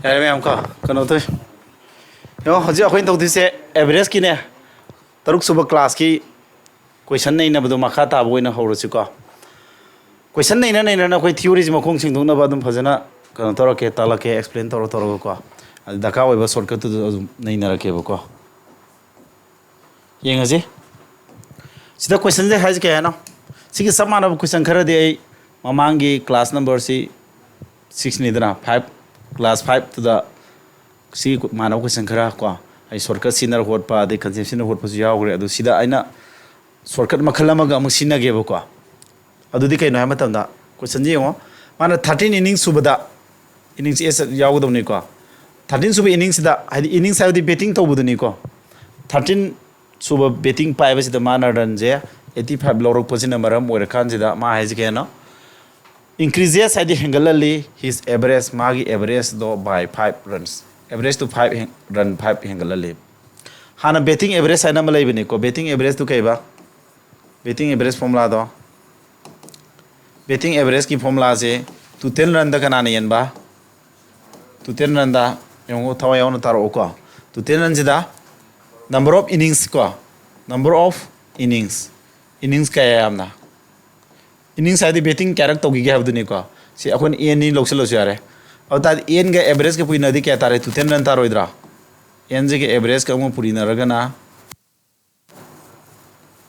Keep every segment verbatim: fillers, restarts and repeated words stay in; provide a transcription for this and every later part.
ꯌꯥꯔꯦ ꯃꯌꯥꯝ ꯀꯣ, ꯀꯩꯅꯣ ꯇꯧ ꯌꯦꯡꯉꯣ, ꯍꯧꯖꯤꯛ ꯑꯩꯈꯣꯏꯅ ꯇꯧꯗꯣꯏꯁꯦ ꯑꯦꯚꯔꯦꯖꯀꯤꯅꯦ, ꯇꯔꯨꯛ ꯁꯨꯕ ꯀ꯭ꯂꯥꯁꯀꯤ ꯀꯣꯏꯁꯟ ꯅꯩꯅꯕꯗꯣ ꯃꯈꯥ ꯇꯥꯕ ꯑꯣꯏꯅ ꯍꯧꯔꯁꯤꯀꯣ꯫ ꯀꯣꯏꯁꯟ ꯅꯩꯅ ꯅꯩꯅꯅ ꯑꯩꯈꯣꯏ ꯊꯤꯑꯣꯔꯤꯁꯤ ꯃꯈꯣꯡ ꯁꯦꯡꯗꯣꯛꯅꯕ ꯑꯗꯨꯝ ꯐꯖꯅ ꯀꯩꯅꯣ ꯇꯧꯔꯛꯀꯦ, ꯇꯥꯛꯂꯛꯀꯦ, ꯑꯦꯛꯁꯄ꯭ꯂꯦꯟ ꯇꯧꯔ ꯇꯧꯔꯒꯀꯣ꯫ ꯑꯗꯨ ꯗꯔꯀꯥꯔ ꯑꯣꯏꯕ ꯁꯣꯔꯠꯀꯠꯇꯨꯗ ꯑꯗꯨꯝ ꯅꯩꯅꯔꯛꯀꯦꯕꯀꯣ꯫ ꯌꯦꯡꯉꯁꯤ꯫ ꯁꯤꯗ ꯀꯣꯏꯁꯟꯁꯦ ꯍꯥꯏꯁꯦ ꯀꯩ ꯍꯥꯏꯅꯣ? ꯁꯤꯒꯤ ꯆꯞ ꯃꯥꯟꯅꯕ ꯀꯣꯏꯁꯟ ꯈꯔꯗꯤ ꯑꯩ ꯃꯃꯥꯡꯒꯤ ꯀ꯭ꯂꯥꯁ ꯅꯝꯕꯔꯁꯤ ꯁꯤꯛꯁꯅꯤꯗꯅ, ꯐꯥꯏꯚ, ꯀ꯭ꯂꯥꯁ ꯐꯥꯏꯚꯇꯨꯗ ꯁꯤꯒꯤ ꯃꯥꯟꯅꯕ ꯀꯣꯏꯁꯟ ꯈꯔ ꯀꯣ, ꯑꯩ ꯁꯣꯔꯠꯀꯠ ꯁꯤꯖꯤꯟꯅꯔ ꯍꯣꯠꯄ, ꯑꯗꯩ ꯀꯟꯁꯦꯞ ꯁꯤꯖꯤꯟꯅꯔ ꯍꯣꯠꯄꯁꯨ ꯌꯥꯎꯈ꯭ꯔꯦ꯫ ꯑꯗꯨ ꯁꯤꯗ ꯑꯩꯅ ꯁꯣꯔꯠꯀꯠ ꯃꯈꯜ ꯑꯃꯒ ꯑꯃꯨꯛ ꯁꯤꯖꯤꯟꯅꯒꯦꯕꯀꯣ꯫ ꯑꯗꯨꯗꯤ ꯀꯩꯅꯣ ꯍꯥꯏꯕ ꯃꯇꯝꯗ, ꯀꯣꯏꯁꯟꯁꯦ ꯌꯦꯡꯉꯣ, ꯃꯥꯅ ꯊꯥꯔꯇꯤꯟ ꯏꯅꯤꯡꯁ ꯁꯨꯕꯗ, ꯏꯅꯤꯡꯁ ꯑꯦꯁ ꯌꯥꯎꯒꯗꯕꯅꯤꯀꯣ꯫ ꯊꯥꯔꯇꯤꯟ ꯁꯨꯕ ꯏꯅꯤꯡꯁꯤꯗ, ꯍꯥꯏꯗꯤ ꯏꯅꯤꯡꯁ ꯍꯥꯏꯕꯗꯤ ꯕꯦꯇꯤꯡ ꯇꯧꯕꯗꯨꯅꯤꯀꯣ꯫ ꯊꯥꯔꯇꯤꯟ ꯁꯨꯕ ꯕꯦꯇꯤꯡ ꯄꯥꯏꯕꯁꯤꯗ ꯃꯥꯅ ꯔꯟꯁꯦ ꯑꯩꯠꯇꯤ ꯐꯥꯏꯚ ꯂꯧꯔꯛꯄꯁꯤꯅ ꯃꯔꯝ ꯑꯣꯏꯔꯀꯥꯟꯁꯤꯗ ꯃꯥ ꯍꯥꯏꯁꯦ ꯀꯩꯅꯣ? Increases ꯍꯥꯏꯗꯤ ꯍꯦꯟꯒꯠꯍꯜꯂꯤ, his average, ꯃꯥꯒꯤ ꯑꯦꯚꯔꯦꯖꯗꯣ, by five runs, average to five, run five ꯍꯦꯟꯒꯠꯍꯜꯂꯤ꯫ ꯍꯥꯟꯅ ꯕꯦꯇꯤꯡ ꯑꯦꯚꯔꯦꯖ ꯍꯥꯏꯅ ꯑꯃ ꯂꯩꯕꯅꯤꯀꯣ꯫ ꯕꯦꯇꯤꯡ ꯑꯦꯚꯔꯦꯖꯇꯨ ꯀꯩꯕ? ꯕꯦꯇꯤꯡ ꯑꯦꯚꯔꯦꯖ ꯐꯣꯔꯃꯨꯂꯥꯗꯣ, ꯕꯦꯇꯤꯡ ꯑꯦꯚꯔꯦꯖꯀꯤ ꯐꯣꯔꯃꯨꯂꯥꯁꯦ ꯇꯣꯇꯦꯜ ꯔꯟꯗ ꯀꯅꯥꯅ ꯍꯦꯟꯕ? ꯇꯣꯇꯦꯜ ꯔꯟꯗ ꯌꯦꯡꯉꯨ, ꯊꯋꯥꯏ ꯌꯥꯎꯅ ꯇꯥꯔꯛꯎꯀꯣ꯫ ꯇꯣꯇꯦꯜ ꯔꯟꯁꯤꯗ number of innings ꯀꯣ, number of innings, ꯏꯅꯤꯡꯁ ꯀꯌꯥ ꯌꯥꯝꯅ, ꯏꯅꯤꯡꯁ ꯍꯥꯏꯗꯤ ꯕꯦꯇꯤꯡ ꯀꯌꯥꯔꯛ ꯇꯧꯈꯤꯒꯦ ꯍꯥꯏꯕꯗꯨꯅꯤꯀꯣ꯫ ꯁꯤ ꯑꯩꯈꯣꯏꯅ ꯑꯦꯟꯅꯤ ꯂꯧꯁꯤꯜꯂꯁꯨ ꯌꯥꯔꯦ꯫ ꯑꯗꯨ ꯇꯥꯔꯗꯤ ꯑꯦꯟꯒ ꯑꯦꯚꯔꯦꯖꯀ ꯄꯨꯏꯅꯗꯤ ꯀꯌꯥ ꯇꯥꯔꯦ? Total run ꯇꯥꯔꯣꯏꯗ꯭ꯔꯥ? ꯑꯦꯟꯁꯤꯒ ꯑꯦꯚꯔꯦꯖꯀ ꯑꯃꯨꯛ ꯄꯨꯔꯤꯅꯔꯒꯅ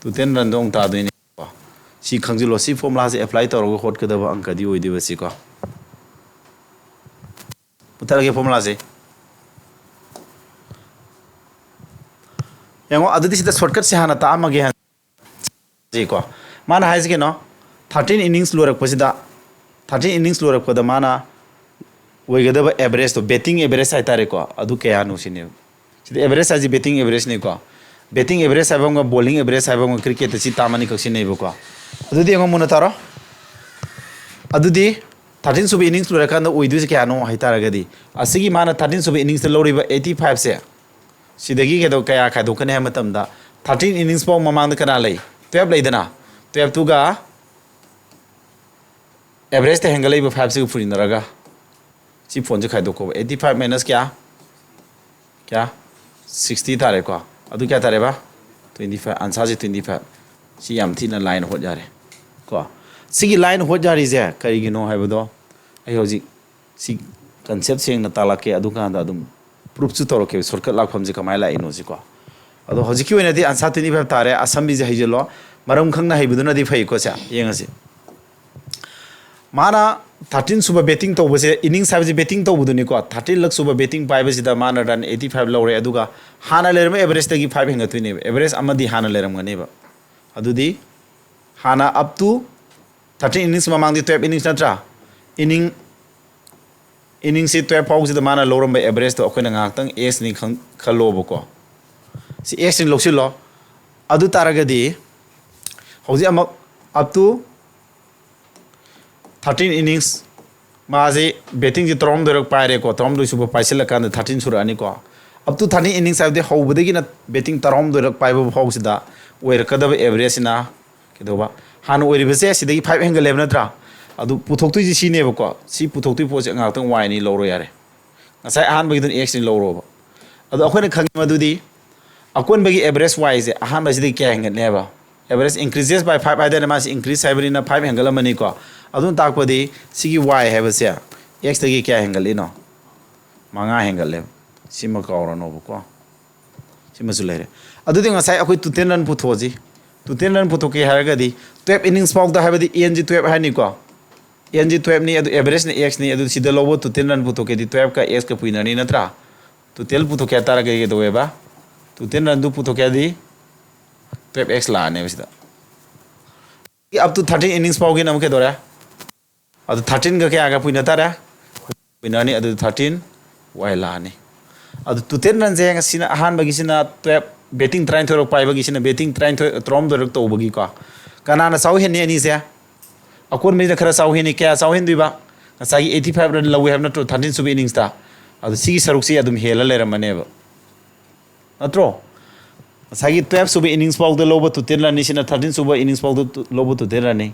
ꯇꯣꯇꯦꯜ ꯔꯟꯗꯣ ꯑꯃꯨꯛ ꯇꯥꯗꯣꯏꯅꯦꯀꯣ꯫ ꯁꯤ ꯈꯪꯖꯤꯜꯂꯣ, ꯁꯤ ꯐꯣꯔꯃꯨꯂꯥꯁꯦ ꯑꯦꯄ꯭ꯂꯥꯏ ꯇꯧꯔꯒ ꯍꯣꯠꯀꯗꯕ ꯑꯪꯀꯗꯤ ꯑꯣꯏꯗꯣꯏꯕ ꯁꯤꯀꯣ꯫ ꯃꯨꯊꯠꯂꯒꯦ ꯐꯣꯔꯃꯨꯂꯥꯁꯦ꯫ ꯌꯦꯡꯉꯣ, ꯑꯗꯨꯗꯤ ꯁꯤꯗ ꯁꯣꯔꯠꯀꯠꯁꯦ ꯍꯥꯟꯅ ꯇꯥꯛꯑꯝꯃꯒꯦ ꯍꯥꯏ-, ꯁꯤꯀꯣ꯫ ꯃꯥꯅ ꯍꯥꯏꯁꯤ ꯀꯩꯅꯣ? ꯊꯥꯔꯇꯤꯟ ꯏꯅꯤꯡꯁ ꯂꯣꯏꯔꯛꯄꯁꯤꯗ, ꯊꯥꯔꯇꯤꯟ ꯏꯅꯤꯡꯁ ꯂꯣꯏꯔꯛꯄꯗ ꯃꯥꯅ ꯑꯣꯏꯒꯗꯕ ꯑꯦꯚꯔꯦꯖꯇꯣ, ꯕꯦꯇꯤꯡ ꯑꯦꯚꯔꯦꯖ ꯍꯥꯏꯇꯥꯔꯦꯀꯣ, ꯑꯗꯨ ꯀꯌꯥꯅꯣ ꯁꯤꯅꯦꯕ꯫ ꯁꯤꯗ ꯑꯦꯚꯔꯦꯖ ꯍꯥꯏꯁꯤ ꯕꯦꯇꯤꯡ ꯑꯦꯚꯔꯦꯖꯅꯤꯀꯣ꯫ ꯕꯦꯇꯤꯡ ꯑꯦꯚꯔꯦꯖ ꯍꯥꯏꯕ ꯑꯃꯒ ꯕꯣꯂꯤꯡ ꯑꯦꯚꯔꯦꯖ ꯍꯥꯏꯕ ꯑꯃꯒ ꯀ꯭ꯔꯤꯀꯦꯠꯇ ꯁꯤ ꯇꯥꯝ ꯑꯅꯤꯈꯛ ꯁꯤꯖꯤꯟꯅꯩꯕꯀꯣ꯫ ꯑꯗꯨꯗꯤ ꯌꯦꯡꯉꯣ ꯃꯨꯟꯅ ꯇꯥꯔꯣ꯫ ꯑꯗꯨꯗꯤ ꯊꯥꯔꯇꯤꯟ ꯁꯨꯕ ꯏꯅꯤꯡꯁ ꯂꯣꯏꯔꯀꯥꯟꯗ ꯑꯣꯏꯗꯣꯏꯁꯦ ꯀꯌꯥꯅꯣ ꯍꯥꯏꯇꯥꯔꯒꯗꯤ, ꯑꯁꯤꯒꯤ ꯃꯥꯅ ꯊꯥꯔꯇꯤꯟ ꯁꯨꯕ ꯏꯅꯤꯡꯁꯇ ꯂꯧꯔꯤꯕ ꯑꯩꯠꯇꯤ ꯐꯥꯏꯚꯁꯦ, ꯁꯤꯗꯒꯤ ꯀꯩꯗꯧ-, ꯀꯌꯥ ꯈꯥꯏꯗꯣꯛꯀꯅꯤ ꯍꯥꯏꯕ ꯃꯇꯝꯗ, ꯊꯥꯔꯇꯤꯟ ꯏꯅꯤꯡꯁ ꯐꯥꯎ ꯃꯃꯥꯡꯗ ꯀꯅꯥ ꯂꯩ? ꯇꯨꯌꯦꯜꯞ ꯂꯩꯗꯅ꯫ ꯇꯨꯌꯦꯜꯞꯇꯨꯒ ꯑꯦꯚꯔꯦꯖꯇ ꯍꯦꯟꯒꯠꯂꯛꯏꯕ ꯐꯥꯏꯚꯁꯤꯒ ꯄꯨꯔꯤꯅꯔꯒ, ꯁꯤ ꯐꯣꯟꯁꯦ ꯈꯥꯏꯗꯣꯛꯀꯣꯕ꯫ Eighty five minus ꯀꯌꯥ? ꯀꯌꯥ? Sixty ꯇꯥꯔꯦꯀꯣ꯫ ꯑꯗꯨ ꯀꯌꯥ ꯇꯥꯔꯦꯕ? Twenty five꯫ ꯑꯟꯁꯥꯁꯦ twenty five꯫ ꯁꯤ ꯌꯥꯝ ꯊꯤꯅ ꯂꯥꯏꯅ ꯍꯣꯠ ꯌꯥꯔꯦ ꯀꯣ꯫ ꯁꯤꯒꯤ ꯂꯥꯏꯅ ꯍꯣꯠ ꯌꯥꯔꯤꯁꯦ ꯀꯔꯤꯒꯤꯅꯣ ꯍꯥꯏꯕꯗꯣ ꯑꯩ ꯍꯧꯖꯤꯛ ꯁꯤ concept ꯁꯦꯡꯅ ꯇꯥꯛꯂꯛꯀꯦ, ꯑꯗꯨꯀꯥꯟꯗ ꯑꯗꯨꯝ proofꯁꯨ ꯇꯧꯔꯛꯀꯦ, shortcut ꯂꯥꯛꯐꯝꯁꯦ ꯀꯃꯥꯏꯅ ꯂꯥꯛꯏꯅꯣ ꯁꯤꯀꯣ꯫ ꯑꯗꯣ ꯍꯧꯖꯤꯛꯀꯤ ꯑꯣꯏꯅꯗꯤ ꯑꯟꯁꯥ twenty five ꯇꯥꯔꯦ꯫ ꯑꯁꯝꯕꯤꯁꯦ ꯍꯩꯖꯤꯜꯂꯣ, ꯃꯔꯝ ꯈꯪꯅ ꯍꯩꯕꯗꯨꯅꯗꯤ ꯐꯩꯀꯣ꯫ ꯁꯦ ꯌꯦꯡꯉꯁꯤ꯫ ꯃꯥꯅ thirteen ꯁꯨꯕ batting ꯇꯧꯕꯁꯦ, innings ꯍꯥꯏꯕꯁꯦ batting ꯇꯧꯕꯗꯨꯅꯤꯀꯣ꯫ Thirteen ꯂꯛ ꯁꯨꯕ batting ꯄꯥꯏꯕꯁꯤꯗ ꯃꯥꯅ run eighty five ꯂꯧꯔꯦ, ꯑꯗꯨꯒ ꯍꯥꯟꯅ ꯂꯩꯔꯝꯕ averageꯇꯒꯤ five ꯍꯦꯟꯒꯠꯇꯣꯏꯅꯦꯕ꯫ Average ꯑꯃꯗꯤ ꯍꯥꯟꯅ ꯂꯩꯔꯝꯒꯅꯦꯕ꯫ ꯑꯗꯨꯗꯤ ꯍꯥꯟꯅ up to thirteen innings, ꯃꯃꯥꯡꯗꯤ twelve innings ꯅꯠꯇ꯭ꯔꯥ? Inning, innings ꯁꯤ twelve ꯐꯥꯎꯁꯤꯗ ꯃꯥꯅ ꯂꯧꯔꯝꯕ averageꯇꯣ ꯑꯩꯈꯣꯏꯅ ꯉꯥꯏꯍꯥꯛꯇꯪ Xꯅꯤ ꯈꯪ-, ꯈꯜꯂꯣꯕꯀꯣ꯫ ꯁꯤ Xꯅꯤ ꯂꯧꯁꯤꯜꯂꯣ꯫ ꯑꯗꯨ ꯇꯥꯔꯒꯗꯤ ꯍꯧꯖꯤꯛ ꯑꯃꯨꯛ up to thirteen innings ꯃꯥꯁꯤ battingꯁꯤ ꯇꯔꯥꯍꯨꯝꯗꯣꯏꯔꯛ ꯄꯥꯏꯔꯦꯀꯣ꯫ ꯇꯔꯥꯍꯨꯝꯗꯣꯏ ꯁꯨꯕ ꯄꯥꯏꯁꯤꯜꯂꯀꯥꯟꯗ thirteen ꯁꯨꯔꯛꯑꯅꯤꯀꯣ꯫ Up to thirteen innings ꯍꯥꯏꯕꯗꯤ ꯍꯧꯕꯗꯒꯤꯅ batting ꯇꯔꯥꯍꯨꯝꯗꯣꯏꯔꯛ ꯄꯥꯏꯕ ꯐꯥꯎꯁꯤꯗ ꯑꯣꯏꯔꯛꯀꯗꯕ averageꯁꯤꯅ ꯀꯩꯗꯧꯕ? ꯍꯥꯟꯅ ꯑꯣꯏꯔꯤꯕꯁꯦ ꯁꯤꯗꯒꯤ five ꯍꯦꯟꯒꯠꯂꯦꯕ ꯅꯠꯇ꯭ꯔꯥ? ꯑꯗꯨ ꯄꯨꯊꯣꯛꯇꯣꯏꯁꯤ ꯁꯤꯅꯦꯕꯀꯣ꯫ ꯁꯤ ꯄꯨꯊꯣꯛꯇꯣꯏ ꯄꯣꯠꯁꯦ ꯉꯥꯏꯍꯥꯛꯇꯪ Yꯅꯤ ꯂꯧꯔꯣ ꯌꯥꯔꯦ꯫ ꯉꯁꯥꯏ ꯑꯍꯥꯟꯕꯒꯤꯗꯨꯅ Xꯅꯤ ꯂꯧꯔꯣꯕ꯫ ꯑꯗꯣ ꯑꯩꯈꯣꯏꯅ ꯈꯪꯉꯤ ꯃꯗꯨꯗꯤ ꯑꯀꯣꯟꯕꯒꯤ average Yꯁꯦ ꯑꯍꯥꯟꯕꯁꯤꯗꯒꯤ ꯀꯌꯥ ꯍꯦꯟꯒꯠꯅꯦꯕ? Average increases by five ꯍꯥꯏꯗꯅ ꯃꯥꯁꯤ increase ꯍꯥꯏꯕꯅꯤꯅ five ꯍꯦꯟꯒꯠꯂꯝꯃꯅꯤꯀꯣ꯫ ꯑꯗꯨꯅ ꯇꯥꯛꯄꯗꯤ ꯁꯤꯒꯤ Y ꯍꯥꯏꯕꯁꯦ Xꯇꯒꯤ ꯀꯌꯥ ꯍꯦꯟꯒꯠꯂꯤꯅꯣ? ꯃꯉꯥ ꯍꯦꯟꯒꯠꯂꯦꯕ꯫ ꯁꯤꯃ ꯀꯥꯎꯔꯅꯣꯕꯀꯣ꯫ ꯁꯤꯃꯁꯨ ꯂꯩꯔꯦ꯫ ꯑꯗꯨꯗꯤ ꯉꯁꯥꯏ ꯑꯩꯈꯣꯏ total run ꯄꯨꯊꯣꯛꯑꯁꯤ꯫ Total run ꯄꯨꯊꯣꯛꯀꯦ ꯍꯥꯏꯔꯒꯗꯤ twelve innings ꯐꯥꯎꯗ ꯍꯥꯏꯕꯗꯤ Nꯁꯤ twelve ꯍꯥꯏꯅꯤꯀꯣ꯫ Nꯁꯤ twelveꯅꯤ, ꯑꯗꯨ averageꯅ Xꯅꯤ, ꯑꯗꯨ ꯁꯤꯗ ꯂꯧꯕ total run ꯄꯨꯊꯣꯛꯀꯦꯗꯤ twelveꯀ Xꯀ ꯄꯨꯏꯅꯔꯅꯤ ꯅꯠꯇ꯭ꯔꯥ? Total ꯄꯨꯊꯣꯛꯀꯦ ꯍꯥꯏ ꯇꯥꯔꯒꯗꯤ ꯀꯩꯗꯧꯋꯦꯕ? Total runꯗꯨ ꯄꯨꯊꯣꯛꯀꯦ ꯍꯥꯏꯗꯤ twelve X ꯂꯥꯛꯑꯅꯦꯕ ꯁꯤꯗ꯫ Up to thirteen innings ꯐꯥꯎꯒꯤꯅ ꯑꯃꯨꯛ ꯀꯩꯗꯧꯔꯦ? ꯑꯗꯨ thirteenꯒ ꯀꯌꯥꯒ ꯄꯨꯏꯅ ꯇꯥꯔꯦ? ꯄꯨꯏꯅꯔꯅꯤ꯫ ꯑꯗꯨ thirteen Y ꯂꯥꯛꯑꯅꯤ꯫ ꯑꯗꯨ total runꯁꯦ ꯉꯁꯤꯅ ꯑꯍꯥꯟꯕꯒꯤꯁꯤꯅ twelve, batting ꯇꯔꯥꯅꯤꯊꯣꯏꯔꯛ ꯄꯥꯏꯕꯒꯤꯁꯤꯅ batting ꯇꯔꯥꯅꯤꯊꯣꯏ, ꯇꯔꯥꯍꯨꯝꯗꯣꯏꯔꯛ ꯇꯧꯕꯒꯤꯀꯣ꯫ ꯀꯅꯥꯅ ꯆꯥꯎ ꯍꯦꯟꯅꯤ ꯑꯅꯤꯁꯦ? ꯑꯀꯣꯟꯕꯁꯤꯅ ꯈꯔ ꯆꯥꯎ ꯍꯦꯟꯅꯤ꯫ ꯀꯌꯥ ꯆꯥꯎ ꯍꯦꯟꯗꯣꯏꯕ? ꯉꯁꯥꯏꯒꯤ eighty five run ꯂꯧꯏ ꯍꯥꯏꯕ ꯅꯠꯇ꯭ꯔꯣ thirteen ꯁꯨꯕ innings ꯇ? ꯑꯗꯨ ꯁꯤꯒꯤ ꯁꯔꯨꯛꯁꯤ ꯑꯗꯨꯝ ꯍꯦꯜꯂ ꯂꯩꯔꯝꯃꯅꯦꯕ꯫ ꯅꯠꯇ꯭ꯔꯣ? ꯉꯁꯥꯏꯒꯤ twelve ꯁꯨꯕ innings ꯐꯥꯎꯗ ꯂꯧꯕ total runꯅꯤ, ꯁꯤꯅ thirteen ꯁꯨꯕ innings ꯐꯥꯎꯗ ꯇꯨ-, ꯂꯧꯕ total runꯅꯤ꯫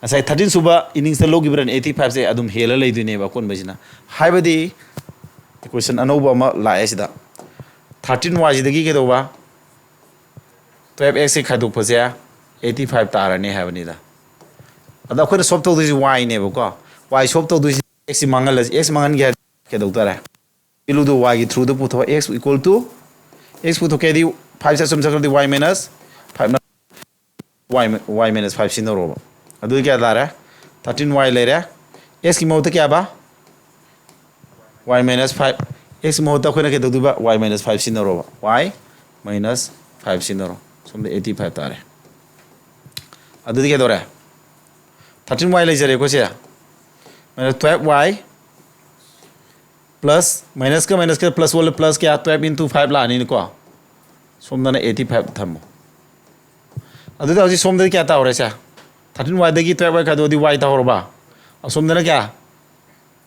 ꯉꯁꯥꯏ ꯊꯥꯔꯇꯤꯟ ꯁꯨꯕ ꯏꯅꯤꯡꯁꯇ ꯂꯧꯈꯤꯕ ꯔꯟ ꯑꯩꯠꯇꯤ ꯐꯥꯏꯚꯁꯦ ꯑꯗꯨꯝ ꯍꯦꯜꯂ ꯂꯩꯗꯣꯏꯅꯦꯕ ꯑꯀꯣꯟꯕꯁꯤꯅ꯫ ꯍꯥꯏꯕꯗꯤ ꯏꯀ꯭ꯋꯦꯁꯟ ꯑꯅꯧꯕ ꯑꯃ ꯂꯥꯛꯑꯦ ꯁꯤꯗ꯫ ꯊꯥꯔꯇꯤꯟ ꯋꯥꯏꯁꯤꯗꯒꯤ ꯀꯩꯗꯧꯕ? ꯇ꯭ꯋꯦꯜꯐ ꯑꯦꯛꯁꯁꯤ ꯈꯥꯏꯗꯣꯛꯄꯁꯦ ꯑꯩꯠꯇꯤ ꯐꯥꯏꯚ ꯇꯥꯔꯅꯤ ꯍꯥꯏꯕꯅꯤꯗ꯫ ꯑꯗꯣ ꯑꯩꯈꯣꯏꯅ ꯁꯣꯞ ꯇꯧꯗꯣꯏꯁꯤ ꯋꯥꯏꯅꯦꯕꯀꯣ꯫ ꯋꯥꯏ ꯁꯣꯞ ꯇꯧꯗꯣꯏꯁꯤ ꯑꯦꯛꯁꯁꯤ ꯃꯥꯡꯍꯜꯂꯁꯤ꯫ ꯑꯦꯛꯁ ꯃꯥꯡꯍꯟꯒꯦ ꯍꯥꯏꯔꯗꯤ ꯀꯩꯗꯧ ꯇꯥꯔꯦ? ꯚꯦꯂꯨꯗꯨ ꯋꯥꯏꯒꯤ ꯊ꯭ꯔꯨꯗ ꯄꯨꯊꯣꯛ, x equal to, x ꯄꯨꯊꯣꯛꯀꯦ ꯍꯥꯏꯗꯤ ꯐꯥꯏꯚꯁꯦ ꯑꯁꯨꯝ ꯆꯠꯈ꯭ꯔꯗꯤ y minus five, y, y minus five ꯁꯤꯖꯤꯟꯅꯔꯣꯕ꯫ ꯑꯗꯨꯗꯤ ꯀꯌꯥ ꯇꯥꯔꯦ? ꯊꯥꯔꯇꯤꯟ ꯋꯥꯏ ꯂꯩꯔꯦ꯫ ꯑꯦꯛꯁꯀꯤ ꯃꯍꯨꯠꯇ ꯀꯌꯥꯕ? Y minus five꯫ ꯑꯦꯛꯁꯀꯤ ꯃꯍꯨꯠꯇ ꯑꯩꯈꯣꯏꯅ ꯀꯩꯗꯧꯗꯣꯏꯕ? Y minus five ꯁꯤꯖꯤꯟꯅꯔꯣꯕ, y minus five ꯁꯤꯖꯤꯟꯅꯔꯣ꯫ ꯁꯣꯝꯗ ꯑꯩꯠꯇꯤ ꯐꯥꯏꯚ ꯇꯥꯔꯦ꯫ ꯑꯗꯨꯗꯤ ꯀꯩꯗꯧꯔꯦ? ꯊꯥꯔꯇꯤꯟ ꯋꯥꯏ ꯂꯩꯖꯔꯦꯀꯣ ꯁꯦ꯫ ꯃꯥꯏꯅꯁ ꯇ꯭ꯋꯦꯜꯐ ꯋꯥꯏ ꯄ꯭ꯂꯁ, ꯃꯥꯏꯅꯁꯀ ꯃꯥꯏꯅꯁꯀ ꯄ꯭ꯂꯁ ꯑꯣꯜꯂꯦ, ꯄ꯭ꯂꯁ ꯀꯌꯥ? ꯇ꯭ꯋꯦꯜꯐ ꯏꯟꯇꯨ ꯐꯥꯏꯚ ꯂꯥꯛꯑꯅꯤꯅꯦꯀꯣ꯫ ꯁꯣꯝꯗꯅ ꯑꯩꯠꯇꯤ ꯐꯥꯏꯚ ꯊꯝꯃꯣ꯫ ꯑꯗꯨꯗꯤ ꯍꯧꯖꯤꯛ ꯁꯣꯝꯗꯗꯤ ꯀꯌꯥ ꯇꯥꯍꯧꯔꯦ ꯁꯦ? ꯊꯥꯔꯇꯤꯟ ꯋꯥꯏꯗꯒꯤ ꯇ꯭ꯋꯦꯜꯐ ꯋꯥꯏ ꯈꯥꯏꯗꯣꯛꯑꯗꯤ ꯋꯥꯏ ꯇꯥꯍꯧꯔꯕ? ꯑꯁꯣꯝꯗꯅ ꯀꯌꯥ?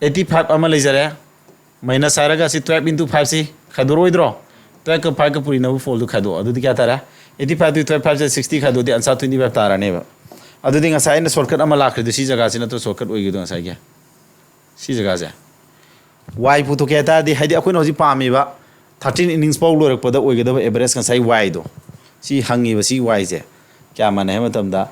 ꯑꯩꯠꯇꯤ ꯐꯥꯏꯚ ꯑꯃ ꯂꯩꯖꯔꯦ꯫ ꯃꯥꯏꯅꯁ ꯍꯥꯏꯔꯒ ꯁꯤ ꯇ꯭ꯋꯦꯜꯐ ꯏꯟꯇꯨ ꯐꯥꯏꯚꯁꯤ ꯈꯥꯏꯗꯣꯔꯛꯑꯣꯏꯗ꯭ꯔꯣ? ꯇ꯭ꯋꯦꯜꯐꯀ ꯐꯥꯏꯚꯀ ꯄꯨꯔꯤꯅꯕ ꯐꯣꯜꯗꯨ ꯈꯥꯏꯗꯣꯛꯑꯣ꯫ ꯑꯗꯨꯗꯤ ꯀꯌꯥ ꯇꯥꯔꯦ? ꯑꯩꯠꯇꯤ ꯐꯥꯏꯚꯇꯨ ꯇ꯭ꯋꯦꯜꯐ ꯐꯥꯏꯚꯁꯦ ꯁꯤꯛꯁꯇꯤ ꯈꯥꯏꯗꯣꯛꯑꯗꯤ ꯑꯟꯁꯥꯔ ꯇ꯭ꯋꯦꯟꯇꯤ ꯐꯥꯏꯚ ꯇꯥꯔꯅꯦꯕ꯫ ꯑꯗꯨꯗꯤ ꯉꯁꯥꯏ ꯑꯩꯅ ꯁꯣꯔꯠꯀꯠ ꯑꯃ ꯂꯥꯛꯈ꯭ꯔꯤꯗꯣ ꯁꯤ ꯖꯒꯥꯁꯤ ꯅꯠꯇ꯭ꯔꯣ ꯁꯣꯔꯠꯀꯠ ꯑꯣꯏꯈꯤꯗꯣ ꯉꯁꯥꯏꯒꯤ? ꯁꯤ ꯖꯒꯥꯁꯦ꯫ ꯋꯥꯏ ꯄꯨꯊꯣꯛꯀꯦ ꯍꯥꯏ ꯇꯥꯔꯗꯤ, ꯍꯥꯏꯗꯤ ꯑꯩꯈꯣꯏꯅ ꯍꯧꯖꯤꯛ ꯄꯥꯝꯃꯤꯕ ꯊꯥꯔꯇꯤꯟ ꯏꯅꯤꯡꯁ ꯐꯥꯎ ꯂꯣꯏꯔꯛꯄꯗ ꯑꯣꯏꯒꯗꯕ ꯑꯦꯚꯔꯦꯖ ꯉꯁꯥꯏ ꯋꯥꯏꯗꯣ, ꯁꯤ ꯍꯪꯉꯤꯕ ꯁꯤ ꯋꯥꯏꯁꯦ ꯀꯌꯥ ꯃꯥꯟꯅꯩ ꯍꯥꯏꯕ ꯃꯇꯝꯗ,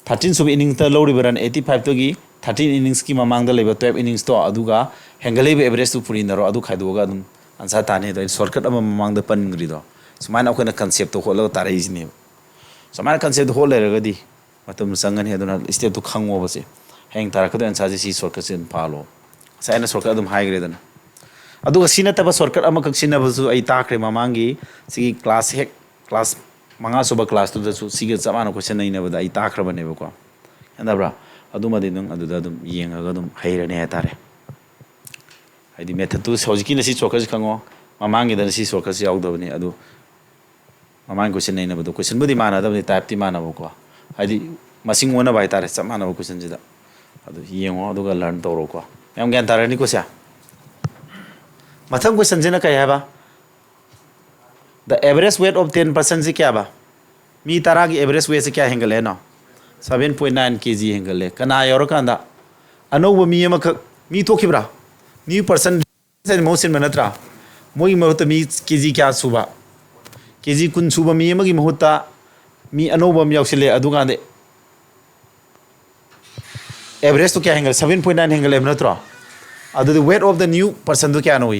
ꯊꯥꯔꯇꯤꯟ ꯁꯨꯕ ꯏꯅꯤꯡꯁꯇ ꯂꯧꯔꯤꯕ ꯔꯟ ꯑꯩꯠꯇꯤ ꯐꯥꯏꯚꯇꯨꯒꯤ ꯊꯥꯔꯇꯤꯟ ꯏꯅꯤꯡꯁꯀꯤ ꯃꯃꯥꯡꯗ ꯂꯩꯕ ꯇ꯭ꯋꯦꯜꯐ ꯏꯅꯤꯡꯁꯇꯣ, ꯑꯗꯨꯒ ꯍꯦꯟꯒꯠꯂꯛꯏꯕ ꯑꯦꯚꯔꯦꯖꯇꯨ ꯄꯨꯔꯤꯅꯔꯣ, ꯑꯗꯨ ꯈꯥꯏꯗꯣꯛꯑꯒ ꯑꯗꯨꯝ ꯑꯟꯁꯥꯔ ꯇꯥꯅꯤ꯫ ꯑꯗꯣ ꯑꯩꯅ ꯁꯣꯔꯠꯀꯠ ꯑꯃ ꯃꯃꯥꯡꯗ ꯄꯟꯈ꯭ꯔꯤꯗꯣ, ꯁꯨꯃꯥꯏꯅ ꯑꯩꯈꯣꯏꯅ ꯀꯟꯁꯦꯞꯇꯣ ꯍꯣꯠꯂꯒ ꯇꯥꯔꯛꯏꯁꯤꯅꯦꯕ꯫ ꯁꯨꯃꯥꯏꯅ ꯀꯟꯁꯦꯞꯇꯣ ꯍꯣꯠ ꯂꯩꯔꯒꯗꯤ ꯃꯇꯝ ꯆꯪꯒꯅꯤ꯫ ꯑꯗꯨꯅ ꯁ꯭ꯇꯦꯞꯇꯨ ꯈꯪꯉꯣꯕꯁꯦ꯫ ꯍꯌꯦꯡ ꯇꯥꯔꯛꯀꯗꯣꯏ ꯑꯟꯁꯥꯔꯁꯦ ꯁꯤ ꯁꯣꯔꯠꯀꯠꯁꯦ ꯑꯗꯨꯝ ꯐꯥꯂꯣ꯫ ꯉꯁꯥꯏ ꯑꯩꯅ ꯁꯣꯔꯠꯀꯠ ꯑꯗꯨꯝ ꯍꯥꯏꯈ꯭ꯔꯦꯗꯅ꯫ ꯑꯗꯨꯒ ꯁꯤ ꯅꯠꯇꯕ ꯁꯣꯔꯠꯀꯠ ꯑꯃꯈꯛ ꯁꯤꯖꯤꯟꯅꯕꯁꯨ ꯑꯩ ꯇꯥꯛꯈ꯭ꯔꯦ ꯃꯃꯥꯡꯒꯤ ꯁꯤꯒꯤ ꯀ꯭ꯂꯥꯁ ꯍꯦꯛ ꯀ꯭ꯂꯥꯁ ꯃꯉꯥ ꯁꯨꯕ ꯀ꯭ꯂꯥꯁꯇꯨꯗꯁꯨ ꯁꯤꯒ ꯆꯞ ꯃꯥꯟꯅ ꯀꯣꯏꯁꯟ ꯅꯩꯅꯕꯗ ꯑꯩ ꯇꯥꯛꯈ꯭ꯔꯕꯅꯦꯕꯀꯣ꯫ ꯈꯪꯗꯕ꯭ꯔꯥ? ꯑꯗꯨꯃꯗꯤ ꯅꯪ ꯑꯗꯨꯗ ꯑꯗꯨꯝ ꯌꯦꯡꯉꯒ ꯑꯗꯨꯝ ꯍꯩꯔꯅꯤ ꯍꯥꯏꯇꯥꯔꯦ꯫ ꯍꯥꯏꯗꯤ ꯃꯦꯊꯠꯇꯨ ꯍꯧꯖꯤꯛꯀꯤꯅ ꯁꯤ ꯁꯣꯔꯠꯀꯠꯁꯤ ꯈꯪꯉꯣ, ꯃꯃꯥꯡꯒꯤꯗꯅ ꯁꯤ ꯁꯣꯔꯠꯀꯠꯁꯤ ꯌꯥꯎꯗꯕꯅꯤ꯫ ꯑꯗꯨ ꯃꯃꯥꯡꯒꯤ ꯀꯣꯏꯁꯟ ꯅꯩꯅꯕꯗꯣ, ꯀꯣꯏꯁꯟꯕꯨꯗꯤ ꯃꯥꯟꯅꯗꯕꯅꯤ, ꯇꯥꯏꯞꯇꯤ ꯃꯥꯟꯅꯕꯀꯣ, ꯍꯥꯏꯗꯤ ꯃꯁꯤꯡ ꯑꯣꯟꯅꯕ ꯍꯥꯏꯇꯥꯔꯦ, ꯆꯞ ꯃꯥꯟꯅꯕ ꯀꯣꯏꯁꯟꯁꯤꯗ꯫ ꯑꯗꯨ ꯌꯦꯡꯉꯣ ꯑꯗꯨꯒ ꯂꯔꯟ ꯇꯧꯔꯣꯀꯣ꯫ ꯃꯌꯥꯝ ꯒ꯭ꯌꯥꯟ ꯇꯥꯔꯅꯤꯀꯣ ꯁꯦ? ꯃꯊꯪ ꯀꯣꯏꯁꯟꯁꯤꯅ ꯀꯩ ꯍꯥꯏꯕ? The average weight of ten personꯁꯤ ꯀꯌꯥꯕ? ꯃꯤ ꯇꯔꯥꯒꯤ ꯑꯦꯚꯔꯦꯖ ꯋꯦꯠꯁꯤ ꯀꯌꯥ ꯍꯦꯟꯒꯠꯂꯦ ꯍꯥꯏꯅꯣ? seven point nine K G ꯍꯦꯟꯒꯠꯂꯦ꯫ ꯀꯅꯥ ꯌꯥꯎꯔꯀꯥꯟꯗ? ꯑꯅꯧꯕ ꯃꯤ ꯑꯃꯈꯛ, ꯃꯤ ꯊꯣꯛꯈꯤꯕ꯭ꯔꯥ? New person ꯃꯍꯨꯠ ꯁꯤꯟꯕ ꯅꯠꯇ꯭ꯔꯥ? ꯃꯣꯏꯒꯤ ꯃꯍꯨꯠꯇ ꯃꯤ K G ꯀꯌꯥ ꯁꯨꯕ? K G ꯀꯨꯟ ꯁꯨꯕ ꯃꯤ ꯑꯃꯒꯤ ꯃꯍꯨꯠꯇ ꯃꯤ ꯑꯅꯧꯕ ꯑꯃ ꯌꯥꯎꯁꯤꯜꯂꯦ꯫ ꯑꯗꯨꯀꯥꯟꯗ average ꯇꯣ ꯀꯌꯥ ꯍꯦꯟꯒꯠꯂꯦ? Seven point nine ꯍꯦꯟꯒꯠꯂꯦꯕ ꯅꯠꯇ꯭ꯔꯣ? ꯑꯗꯨꯗꯤ weight of the new person ꯗꯨ ꯀꯌꯥꯅꯣ?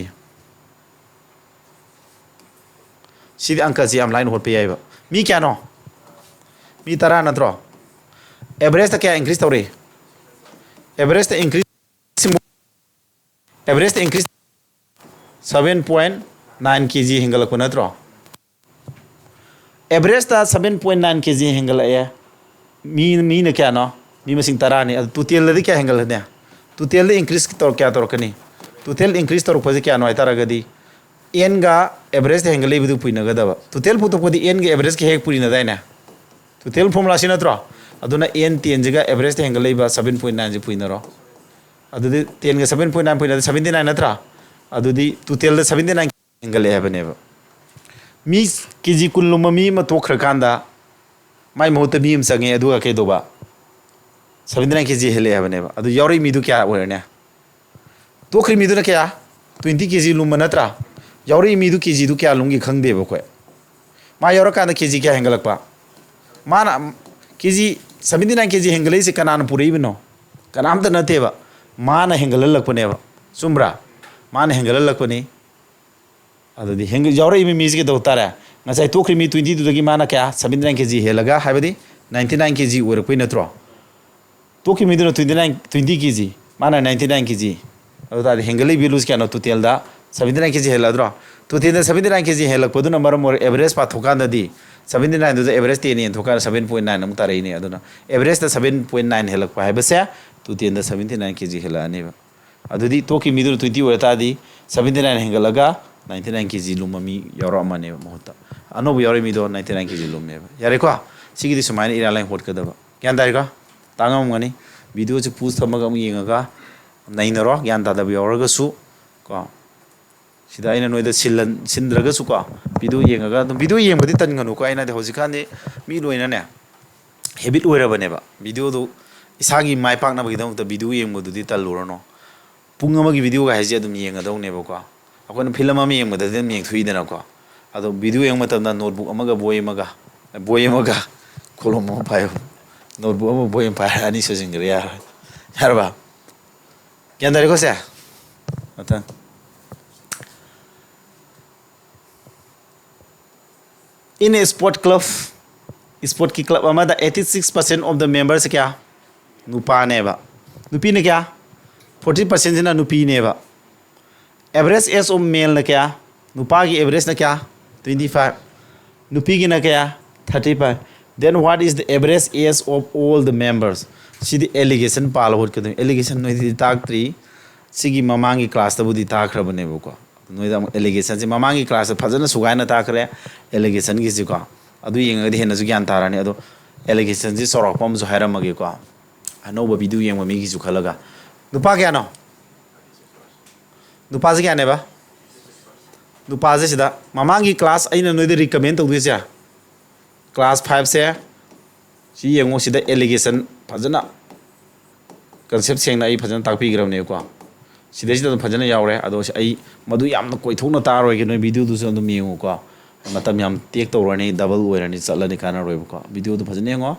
ꯁꯤꯗꯤ ꯑꯪꯀꯁꯤ ꯌꯥꯝ ꯂꯥꯏꯅ ꯍꯣꯠꯄ ꯌꯥꯏꯕ꯫ ꯃꯤ ꯀꯌꯥꯅꯣ? ꯃꯤ ꯇꯔꯥ ꯅꯠꯇ꯭ꯔꯣ? Average ꯇ ꯀꯌꯥ increase ꯇꯧꯔꯤ? Average ꯇ increase, average ꯇ increase seven point nine K G ꯍꯦꯟꯒꯠꯂꯛꯄ ꯅꯠꯇ꯭ꯔꯣ? Average ꯇ seven point nine K G ꯍꯦꯟꯒꯠꯂꯛꯑꯦ꯫ ꯃꯤ, ꯃꯤꯅ ꯀꯌꯥꯅꯣ? ꯃꯤ ꯃꯁꯤꯡ ꯇꯔꯥꯅꯤ꯫ ꯑꯗꯨ total ꯗꯗꯤ ꯀꯌꯥ ꯍꯦꯟꯒꯠꯂꯅꯤ? Total ꯗ increase ꯇꯧꯔꯛ-, ꯀꯌꯥ ꯇꯧꯔꯛꯀꯅꯤ? Total increase ꯇꯧꯔꯛꯄꯁꯦ ꯀꯌꯥꯅꯣ ꯍꯥꯏꯇꯥꯔꯒꯗꯤ, n ꯒ average ꯇ ꯍꯦꯟꯒꯠꯂꯛꯏꯕꯗꯨ ꯄꯨꯏꯅꯒꯗꯕ꯫ Total ꯄꯨꯊꯣꯛꯄꯗꯤ n ꯒ average ꯀ ꯍꯦꯛ ꯄꯨꯔꯤꯅꯗꯥꯏꯅꯦ? Total formula ꯁꯤ ꯅꯠꯇ꯭ꯔꯣ? ꯑꯗꯨꯅ n ten ꯁꯤꯒ average ꯇ ꯍꯦꯟꯒꯠꯂꯛꯏꯕ seven point nine ꯁꯤ ꯄꯨꯏꯅꯔꯣ꯫ ꯑꯗꯨꯗꯤ ten ꯒ seven point nine ꯄꯨꯏꯅꯗꯤ seventy nine ꯅꯠꯇ꯭ꯔꯥ? ꯑꯗꯨꯗꯤ total ꯗ seventy nine ꯍꯦꯟꯒꯠꯂꯛꯑꯦ ꯍꯥꯏꯕꯅꯦꯕ꯫ ꯃꯤ K G ꯀꯨꯟ ꯂꯨꯝꯕ ꯃꯤ ꯑꯃ ꯇꯣꯛꯈ꯭ꯔꯀꯥꯟꯗ ꯃꯥꯏ ꯃꯍꯨꯠꯇ ꯃꯤ ꯑꯃ ꯆꯪꯉꯦ, ꯑꯗꯨꯒ ꯀꯩꯗꯧꯕ? Seventy nine K G ꯍꯦꯜꯂꯛꯑꯦ ꯍꯥꯏꯕꯅꯦꯕ꯫ ꯑꯗꯨ ꯌꯥꯎꯔꯛꯏ ꯃꯤꯗꯨ ꯀꯌꯥ ꯑꯣꯏꯔꯅꯤ? ꯇꯣꯛꯈ꯭ꯔꯤ ꯃꯤꯗꯨꯅ ꯀꯌꯥ? Twenty K G ꯂꯨꯝꯕ ꯅꯠꯇ꯭ꯔꯥ? ꯌꯥꯎꯔꯛꯏ ꯃꯤꯗꯨ K G ꯗꯨ ꯀꯌꯥ ꯂꯨꯝꯒꯦ ꯈꯪꯗꯦꯕ ꯑꯩꯈꯣꯏ꯫ ꯃꯥ ꯌꯥꯎꯔꯀꯥꯟꯗ K G ꯀꯌꯥ ꯍꯦꯟꯒꯠꯂꯛꯄ? ꯃꯥꯅ K G seventy nine K G ꯍꯦꯟꯒꯠꯂꯛꯏꯁꯦ ꯀꯅꯥꯅ ꯄꯨꯔꯛꯏꯕꯅꯣ? ꯀꯅꯥꯝꯇ ꯅꯠꯇꯦꯕ꯫ ꯃꯥꯅ ꯍꯦꯟꯒꯠꯍꯜꯂꯛꯄꯅꯦꯕ꯫ ꯆꯨꯝꯕ꯭ꯔꯥ? ꯃꯥꯅ ꯍꯦꯟꯒꯠꯍꯜꯂꯛꯄꯅꯤ꯫ ꯑꯗꯨꯗꯤ ꯍꯦꯟꯒ-, ꯌꯥꯎꯔꯛꯏꯕ ꯃꯤꯁꯤ ꯀꯩꯗꯧ ꯇꯥꯔꯦ? ꯉꯁꯥꯏ ꯇꯣꯛꯈ꯭ꯔꯤ ꯃꯤ twenty two ꯗꯒꯤ ꯃꯥꯅ ꯀꯌꯥ? Seventy nine K G ꯍꯦꯜꯂꯒ, ꯍꯥꯏꯕꯗꯤ ninety nine K G ꯑꯣꯏꯔꯛꯄꯩ ꯅꯠꯇ꯭ꯔꯣ? ꯇꯣꯛꯈꯤꯕ ꯃꯤꯗꯨꯅ twenty nine, twenty K G, ꯃꯥꯅ ninety nine K G꯫ ꯑꯗꯨ ꯇꯥꯔꯗꯤ ꯍꯦꯟꯒꯠꯂꯛꯏ value ꯁꯤ ꯀꯌꯥꯅꯣ? Total ꯗ seventy nine K G ꯍꯦꯜꯂꯗ꯭ꯔꯣ? Total ꯗ seventy nine K G ꯍꯦꯜꯂꯛꯄꯗꯨꯅ ꯃꯔꯝ ꯑꯣꯏꯔꯒ average ꯄꯥꯊꯣꯛꯀꯥꯟꯗꯗꯤ seventy nine ꯗꯨꯗ average ten ꯌꯦꯟꯊꯣꯛꯀꯥꯟꯗ seven point nine ꯑꯃꯨꯛ ꯇꯥꯔꯛꯏꯅꯦ꯫ ꯑꯗꯨꯅ average ꯇ seven point nine ꯍꯦꯜꯂꯛꯄ ꯍꯥꯏꯕꯁꯦ total ꯗ seventy nine K G ꯍꯦꯜꯂꯛꯑꯅꯦꯕ꯫ ꯑꯗꯨꯗꯤ ꯇꯣꯛꯈꯤ ꯃꯤꯗꯨꯅ twenty ꯑꯣꯏꯔ ꯇꯥꯔꯗꯤ seventy nine ꯍꯦꯟꯒꯠꯂꯒ ninety nine K G ꯂꯨꯝꯕ ꯃꯤ ꯌꯥꯎꯔꯛꯑꯝꯃꯅꯦꯕ ꯃꯍꯨꯠꯇ꯫ ꯑꯅꯧꯕ ꯌꯥꯎꯔꯛꯏ ꯃꯤꯗꯣ ninety nine K G ꯂꯨꯝꯃꯦꯕ꯫ ꯌꯥꯔꯦꯀꯣ? ꯁꯤꯒꯤꯗꯤ ꯁꯨꯃꯥꯏꯅ ꯏꯔꯥꯏ ꯂꯥꯏ ꯍꯣꯠꯀꯗꯕ꯫ ꯒ꯭ꯌꯥꯟ ꯇꯥꯔꯦꯀꯣ? ꯇꯥꯡꯉꯝꯒꯅꯤ꯫ Video ꯁꯤ pause ꯊꯝꯃꯒ ꯑꯃꯨꯛ ꯌꯦꯡꯉꯒ ꯅꯩꯅꯔꯣ꯫ ꯒ꯭ꯌꯥꯟ ꯇꯥꯗꯕ ꯌꯥꯎꯔꯒꯁꯨ ꯀꯣ꯫ ꯁꯤꯗ ꯑꯩꯅ ꯅꯣꯏꯗ ꯁꯤꯜꯂꯟ-, ꯁꯤꯟꯗ꯭ꯔꯒꯁꯨꯀꯣ, video ꯌꯦꯡꯉꯒ ꯑꯗꯨꯝ, video ꯌꯦꯡꯕꯗꯤ ꯇꯟꯒꯅꯨꯀꯣ꯫ ꯑꯩꯅꯗꯤ ꯍꯧꯖꯤꯛꯀꯥꯟꯗꯤ ꯃꯤ ꯂꯣꯏꯅꯅꯦ, ꯍꯦꯕꯤꯠ ꯑꯣꯏꯔꯕꯅꯦꯕ꯫ ꯚꯤꯗꯤꯑꯣꯗꯨ ꯏꯁꯥꯒꯤ ꯃꯥꯏ ꯄꯥꯛꯅꯕꯒꯤꯗꯃꯛꯇ ꯚꯤꯗꯤꯑꯣ ꯌꯦꯡꯕꯗꯨꯗꯤ ꯇꯜꯂꯨꯔꯅꯨ꯫ ꯄꯨꯡ ꯑꯃꯒꯤ ꯚꯤꯗꯤꯑꯣꯒ ꯍꯥꯏꯁꯦ ꯑꯗꯨꯝ ꯌꯦꯡꯒꯗꯧꯅꯦꯕꯀꯣ꯫ ꯑꯩꯈꯣꯏꯅ ꯐꯤꯂꯝ ꯑꯃ ꯌꯦꯡꯕꯗꯗꯤ ꯑꯗꯨꯝ ꯌꯦꯡꯊꯣꯛꯏꯗꯅꯀꯣ꯫ ꯑꯗꯣ ꯚꯤꯗꯤꯑꯣ ꯌꯦꯡꯕ ꯃꯇꯝꯗ ꯅꯣꯠꯕꯨꯛ ꯑꯃꯒ ꯕꯣꯏ ꯑꯃꯒ, ꯕꯣꯏ ꯑꯃꯒ ꯀꯣꯂꯣꯝ ꯑꯃ ꯄꯥꯏꯌꯨ꯫ ꯅꯣꯠꯕꯨꯛ ꯑꯃ ꯕꯣꯏ ꯑꯃ ꯄꯥꯏꯔ ꯑꯅꯤ ꯁꯨꯖꯤꯟꯈ꯭ꯔꯦ, ꯌꯥꯔꯦ꯫ ꯌꯥꯔꯕ? ꯒ꯭ꯌꯥꯟ ꯇꯥꯔꯦꯀꯣ ꯁꯦ? ꯃꯊꯪ꯫ In a sport club, ꯏꯁꯄꯣꯔꯠꯀꯤ ꯀ꯭ꯂꯕ ꯑꯃꯗ eighty six percent of the members ꯀꯌꯥ? ꯅꯨꯄꯥꯅꯦꯕ꯫ ꯅꯨꯄꯤꯅ ꯀꯌꯥ? Forty percent ꯁꯤꯅ ꯅꯨꯄꯤꯅꯦꯕ꯫ Average age of male ꯅ ꯀꯌꯥ? ꯅꯨꯄꯥꯒꯤ average ꯅ ꯀꯌꯥ? Twenty five꯫ ꯅꯨꯄꯤꯒꯤꯅ ꯀꯌꯥ? Thirty five꯫ Then what is the average age of all the members? CD allegation ꯄꯥꯜꯂ ꯍꯣꯠꯀꯗꯣꯏꯅꯤ꯫ Allegation ꯅꯣꯏꯗꯗꯤ ꯇꯥꯛꯇ꯭ꯔꯤ꯫ ꯁꯤꯒꯤ ꯃꯃꯥꯡꯒꯤ ꯀ꯭ꯂꯥꯁꯇꯕꯨꯗꯤ ꯇꯥꯛꯈ꯭ꯔꯕꯅꯦꯕꯀꯣ꯫ ꯅꯣꯏꯗ ꯑꯃꯨꯛ allegation ꯁꯦ ꯃꯃꯥꯡꯒꯤ ꯀ꯭ꯂꯥꯁꯇ ꯐꯖꯅ ꯁꯨꯒꯥꯏꯅ ꯇꯥꯛꯈ꯭ꯔꯦ, allegation ꯒꯤꯁꯤꯀꯣ꯫ ꯑꯗꯨ ꯌꯦꯡꯉꯒꯗꯤ ꯍꯦꯟꯅꯁꯨ ꯒ꯭ꯌꯥꯟ ꯇꯥꯔꯅꯤ꯫ ꯑꯗꯣ allegation ꯁꯦ ꯆꯥꯎꯔꯥꯛꯄ ꯑꯃꯁꯨ ꯍꯥꯏꯔꯝꯃꯒꯦꯀꯣ, ꯑꯅꯧꯕ ꯚꯤꯗꯤꯑꯣ ꯌꯦꯡꯕ ꯃꯤꯒꯤꯁꯨ ꯈꯜꯂꯒ꯫ ꯅꯨꯄꯥ ꯀꯌꯥꯅꯣ? ꯅꯨꯄꯥꯁꯦ ꯀꯌꯥꯅꯦꯕ? ꯅꯨꯄꯥꯁꯦ ꯁꯤꯗ ꯃꯃꯥꯡꯒꯤ ꯀ꯭ꯂꯥꯁ ꯑꯩꯅ ꯅꯣꯏꯗ recommend ꯇꯧꯗꯣꯏꯁꯦ, ꯀ꯭ꯂꯥꯁ ꯐꯥꯏꯚꯁꯦ ꯁꯤ ꯌꯦꯡꯉꯣ꯫ ꯁꯤꯗ allegation ꯐꯖꯅ concept ꯁꯦꯡꯅ ꯑꯩ ꯐꯖꯅ ꯇꯥꯛꯄꯤꯈ꯭ꯔꯕꯅꯦꯕꯀꯣ꯫ ꯁꯤꯗꯩꯁꯤꯗ ꯑꯗꯨꯝ ꯐꯖꯅ ꯌꯥꯎꯔꯦ꯫ ꯑꯗꯣ ꯁꯤ ꯑꯩ ꯃꯗꯨ ꯌꯥꯝꯅ ꯀꯣꯏꯊꯣꯛꯅ ꯇꯥꯔꯣꯏꯒꯦ, ꯅꯣꯏ ꯚꯤꯗꯤꯑꯣꯗꯨꯁꯨ ꯑꯗꯨꯝ ꯌꯦꯡꯉꯨꯀꯣ꯫ ꯃꯇꯝ ꯌꯥꯝ take ꯇꯧꯔꯅꯤ, double ꯑꯣꯏꯔꯅꯤ, ꯆꯠꯂꯅꯤ, ꯀꯥꯟꯅꯔꯣꯏꯕꯀꯣ꯫ ꯚꯤꯗꯤꯑꯣꯗꯨ ꯐꯖꯅ ꯌꯦꯡꯉꯣ꯫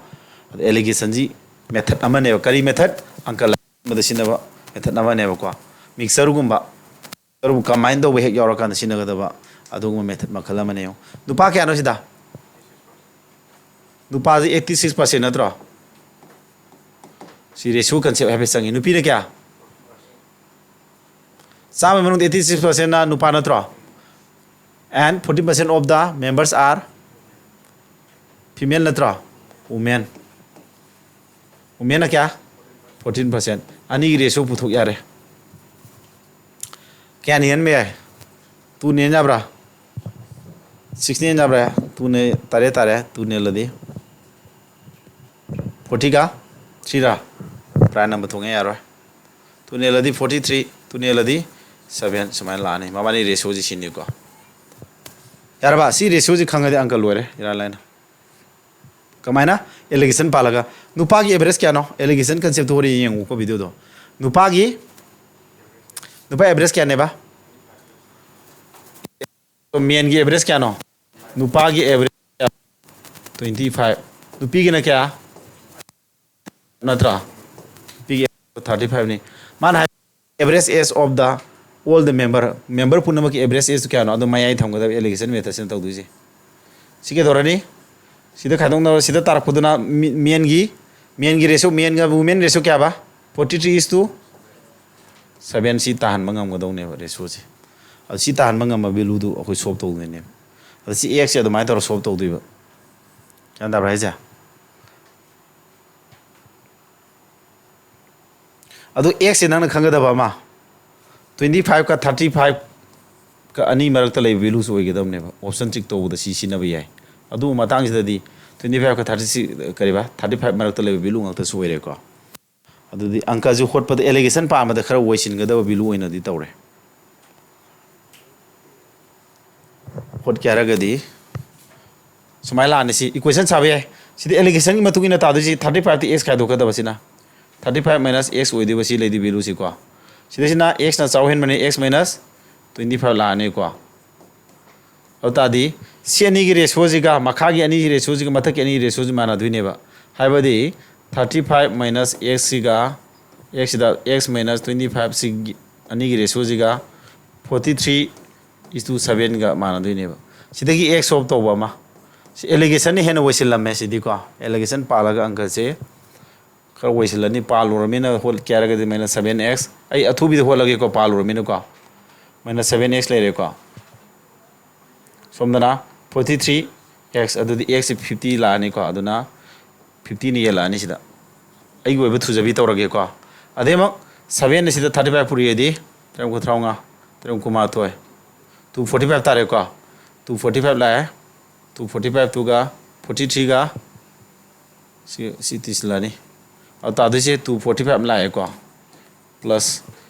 ꯑꯗꯣ allegation ꯁꯤ method ꯑꯃꯅꯦꯕ꯫ ꯀꯔꯤ method? ꯑꯪꯀ ꯂꯥꯏ ꯁꯦꯝꯕꯗ ꯁꯤꯖꯤꯟꯅꯕ method ꯑꯃꯅꯦꯕꯀꯣ꯫ Mixture ꯒꯨꯝꯕ, mixture ꯕꯨ combine ꯇꯧꯕ ꯍꯦꯛ ꯌꯥꯎꯔꯀꯥꯟꯗ ꯁꯤꯖꯤꯟꯅꯒꯗꯕ ꯑꯗꯨꯒꯨꯝꯕ method ꯃꯈꯜ ꯑꯃꯅꯦ꯫ ꯌꯦꯡꯉꯣ, ꯅꯨꯄꯥ ꯀꯌꯥꯅꯣ ꯁꯤꯗ? ꯅꯨꯄꯥꯁꯤ eighty six percent ꯅꯠꯇ꯭ꯔꯣ? ꯁꯤ ratio concept ꯍꯥꯏꯐꯦꯠ ꯆꯪꯉꯤ꯫ ꯅꯨꯄꯤꯅ ꯀꯌꯥ? ꯆꯥꯝꯃ ꯃꯅꯨꯡꯗ eighty six percent ꯅ ꯅꯨꯄꯥ ꯅꯠꯇ꯭ꯔꯣ? And forty percent of the members are female ꯅꯠꯇ꯭ꯔꯣ? Women꯫ Women ꯅ ꯀꯌꯥ? Fourteen percent꯫ ꯑꯅꯤꯒꯤ ratio ꯄꯨꯊꯣꯛ ꯌꯥꯔꯦ꯫ ꯀꯌꯥꯅ ꯍꯦꯟꯕ ꯌꯥꯏ? Two ꯅ ꯍꯦꯟ ꯌꯥꯕ꯭ꯔꯥ? Six ꯅ ꯍꯦꯟ ꯌꯥꯕ꯭ꯔꯥ? Two ꯅ ꯇꯔꯦꯠ ꯇꯥꯔꯦ꯫ Two ꯅ ꯍꯦꯜꯂꯗꯤ forty ꯒ three ꯔꯥ? Prime number ꯊꯣꯡꯉꯦ, ꯌꯥꯔꯣꯏ꯫ Two ꯅ ꯍꯦꯜꯂꯗꯤ forty three, two ꯅ ꯍꯦꯜꯂꯗꯤ seven, ꯁꯨꯃꯥꯏꯅ ꯂꯥꯛꯑꯅꯤ꯫ ꯃꯕꯥꯅꯤ ratio ꯁꯤ ꯁꯤꯅꯤꯀꯣ꯫ ꯌꯥꯔꯕ? ꯁꯤ ratio ꯁꯤ ꯈꯪꯉꯗꯤ ꯑꯪꯀ ꯂꯣꯏꯔꯦ, ꯏꯔꯥꯏ ꯂꯥꯏꯅ꯫ ꯀꯃꯥꯏꯅ? Allegation ꯄꯥꯜꯂꯒ꯫ ꯅꯨꯄꯥꯒꯤ average ꯀꯌꯥꯅꯣ? Allegation concept ꯇꯣ ꯍꯣꯔꯦꯟ ꯌꯦꯡꯉꯨꯀꯣ video ꯗꯣ꯫ ꯅꯨꯄꯥꯒꯤ, ꯅꯨꯄꯥ average ꯀꯌꯥꯅꯦꯕ? Men ꯒꯤ average ꯀꯌꯥꯅꯣ? ꯅꯨꯄꯥꯒꯤ average ꯀꯌꯥ? Twenty five꯫ ꯅꯨꯄꯤꯒꯤꯅ ꯀꯌꯥ? ꯅꯠꯇ꯭ꯔꯥ? ꯅꯨꯄꯤꯒꯤ thirty five ꯅꯤ꯫ ꯃꯥꯅ ꯍꯥꯏ, average age of the all the member, member ꯄꯨꯝꯅꯃꯛꯀꯤ average age ꯀꯌꯥꯅꯣ? ꯑꯗꯨ ꯃꯌꯥꯏ ꯊꯝꯒꯗꯕ allegation method ꯁꯤꯅ ꯇꯧꯗꯣꯏꯁꯦ꯫ ꯁꯤ ꯀꯩꯗꯧꯔꯅꯤ? ꯁꯤꯗ ꯈꯥꯏꯗꯣꯛꯅꯕ, ꯁꯤꯗ ꯇꯥꯔꯛꯄꯗꯨꯅ men ꯒꯤ, men ꯒꯤ ratio, men ꯒ women ratio ꯀꯌꯥꯕ? Forty three is to seven꯫ ꯁꯤ ꯇꯥꯍꯟꯕ ꯉꯝꯒꯗꯧꯅꯦꯕ ratio ꯁꯦ꯫ ꯑꯗꯨ ꯁꯤ ꯇꯥꯍꯟꯕ ꯉꯝꯕ value ꯗꯨ ꯑꯩꯈꯣꯏ solve ꯇꯧꯗꯣꯏꯅꯦꯕ꯫ ꯑꯗ ꯁꯤ X ꯁꯦ ꯑꯗꯨꯃꯥꯏꯅ ꯇꯧꯔ solve ꯇꯧꯗꯣꯏꯕ꯫ ꯒ꯭ꯌꯥꯟ ꯇꯥꯕ꯭ꯔꯥ ꯍꯥꯏꯁꯦ? ꯑꯗꯨ X ꯁꯦ ꯅꯪꯅ ꯈꯪꯒꯗꯕ ꯑꯃ, twenty five ꯀ thirty five ꯀ ꯑꯅꯤ ꯃꯔꯛꯇ ꯂꯩꯕ value ꯁꯨ ꯑꯣꯏꯒꯗꯕꯅꯦꯕ꯫ Option check ꯇꯧꯕꯗ ꯁꯤ ꯁꯤꯖꯤꯟꯅꯕ ꯌꯥꯏ꯫ ꯑꯗꯨꯕꯨ ꯃꯇꯥꯡꯁꯤꯗꯗꯤ twenty five ꯀ thirty six, ꯀꯔꯤꯕ, thirty five ꯃꯔꯛꯇ ꯂꯩꯕ value ꯉꯥꯛꯇꯁꯨ ꯑꯣꯏꯔꯦꯀꯣ꯫ ꯑꯗꯨꯗꯤ ꯑꯪꯀꯁꯨ ꯍꯣꯠꯄꯗ allegation ꯄꯥꯟꯕꯗ ꯈꯔ ꯋꯥꯏꯁꯤꯟꯒꯗꯕ value ꯑꯣꯏꯅꯗꯤ ꯇꯧꯔꯦ꯫ ꯍꯣꯠꯀꯦ ꯍꯥꯏꯔꯒꯗꯤ ꯁꯨꯃꯥꯏꯅ ꯂꯥꯛꯑꯅꯤ꯫ ꯁꯤ equation ꯁꯥꯕ ꯌꯥꯏ꯫ ꯁꯤꯗꯤ allegation ꯒꯤ ꯃꯇꯨꯡ ꯏꯟꯅ ꯇꯥꯗꯣꯏꯁꯤ꯫ Thirty five ꯇ X ꯈꯥꯏꯗꯣꯛꯀꯗꯕ ꯁꯤꯅ꯫ Thirty five minus X ꯑꯣꯏꯗꯣꯏꯕ ꯁꯤ ꯂꯩꯗꯣꯏ value ꯁꯤꯀꯣ꯫ ꯁꯤꯗꯩꯁꯤꯅ X ꯅ ꯆꯥꯎ ꯍꯦꯟꯕꯅꯤ, X minus twenty five ꯂꯥꯛꯑꯅꯤꯀꯣ꯫ ꯑꯗꯨ ꯇꯥꯔꯗꯤ ꯁꯤ ꯑꯅꯤꯒꯤ ratio ꯁꯤꯒ ꯃꯈꯥꯒꯤ ꯑꯅꯤꯒꯤ ratio ꯁꯤꯒ ꯃꯊꯛꯀꯤ ꯑꯅꯤꯒꯤ ratio ꯁꯤ ꯃꯥꯟꯅꯗꯣꯏꯅꯦꯕ꯫ ꯍꯥꯏꯕꯗꯤ thirty five minus X ꯁꯤꯒ, X ꯁꯤꯗ X minus twenty five ꯁꯤꯒꯤ ꯑꯅꯤꯒꯤ ratio ꯁꯤꯒ forty three is to seven ꯒ ꯃꯥꯟꯅꯗꯣꯏꯅꯦꯕ꯫ ꯁꯤꯗꯒꯤ X solve ꯇꯧꯕ ꯑꯃ꯫ ꯁꯤ allegation ꯅ ꯍꯦꯟꯅ ꯑꯣꯏꯁꯤꯜꯂꯝꯃꯦ ꯁꯤꯗꯤꯀꯣ꯫ Allegation ꯄꯥꯜꯂꯒ ꯑꯪꯀꯁꯦ ꯈꯔ ꯑꯣꯏꯁꯤꯜꯂꯅꯤ꯫ ꯄꯥꯜꯂꯨꯔꯃꯤꯅ ꯍꯣꯠꯀꯦ ꯍꯥꯏꯔꯒꯗꯤ minus seven X꯫ ꯑꯩ ꯑꯊꯨꯕꯤꯗ ꯍꯣꯠꯂꯒꯦꯀꯣ, ꯄꯥꯜꯂꯨꯔꯃꯤꯅꯀꯣ꯫ Minus seven X ꯂꯩꯔꯦꯀꯣ꯫ ꯁꯣꯝꯗꯅ forty three X, ꯑꯗꯨꯗꯤ X ꯁꯤ fifty ꯂꯥꯛꯑꯅꯤꯀꯣ꯫ ꯑꯗꯨꯅ fifty ꯅ ꯌꯦꯜꯂꯛꯑꯅꯤ ꯁꯤꯗ꯫ ꯑꯩꯒꯤ ꯑꯣꯏꯕ ꯊꯨꯖꯕꯤ ꯇꯧꯔꯒꯦꯀꯣ꯫ ꯑꯗꯩ ꯑꯃꯨꯛ seven ꯁꯤꯗ thirty five ꯄꯨꯔꯛꯑꯗꯤ ꯇꯔꯨꯛ ꯇꯔꯥꯃꯉꯥ, ꯇꯔꯨꯛ ꯀꯨꯟꯃꯥꯊꯣꯏ, two forty five ꯇꯥꯔꯦꯀꯣ꯫ Two forty five ꯂꯥꯛꯑꯦ꯫ Two forty five ꯇꯨꯒ forty three ꯒ ꯁꯤ, ꯁꯤ ꯇꯤꯁꯤꯜꯂꯅꯤ꯫ ꯑꯗꯨ ꯇꯥꯗꯣꯏꯁꯦ two forty five ꯂꯥꯛꯑꯦꯀꯣ꯫ Plus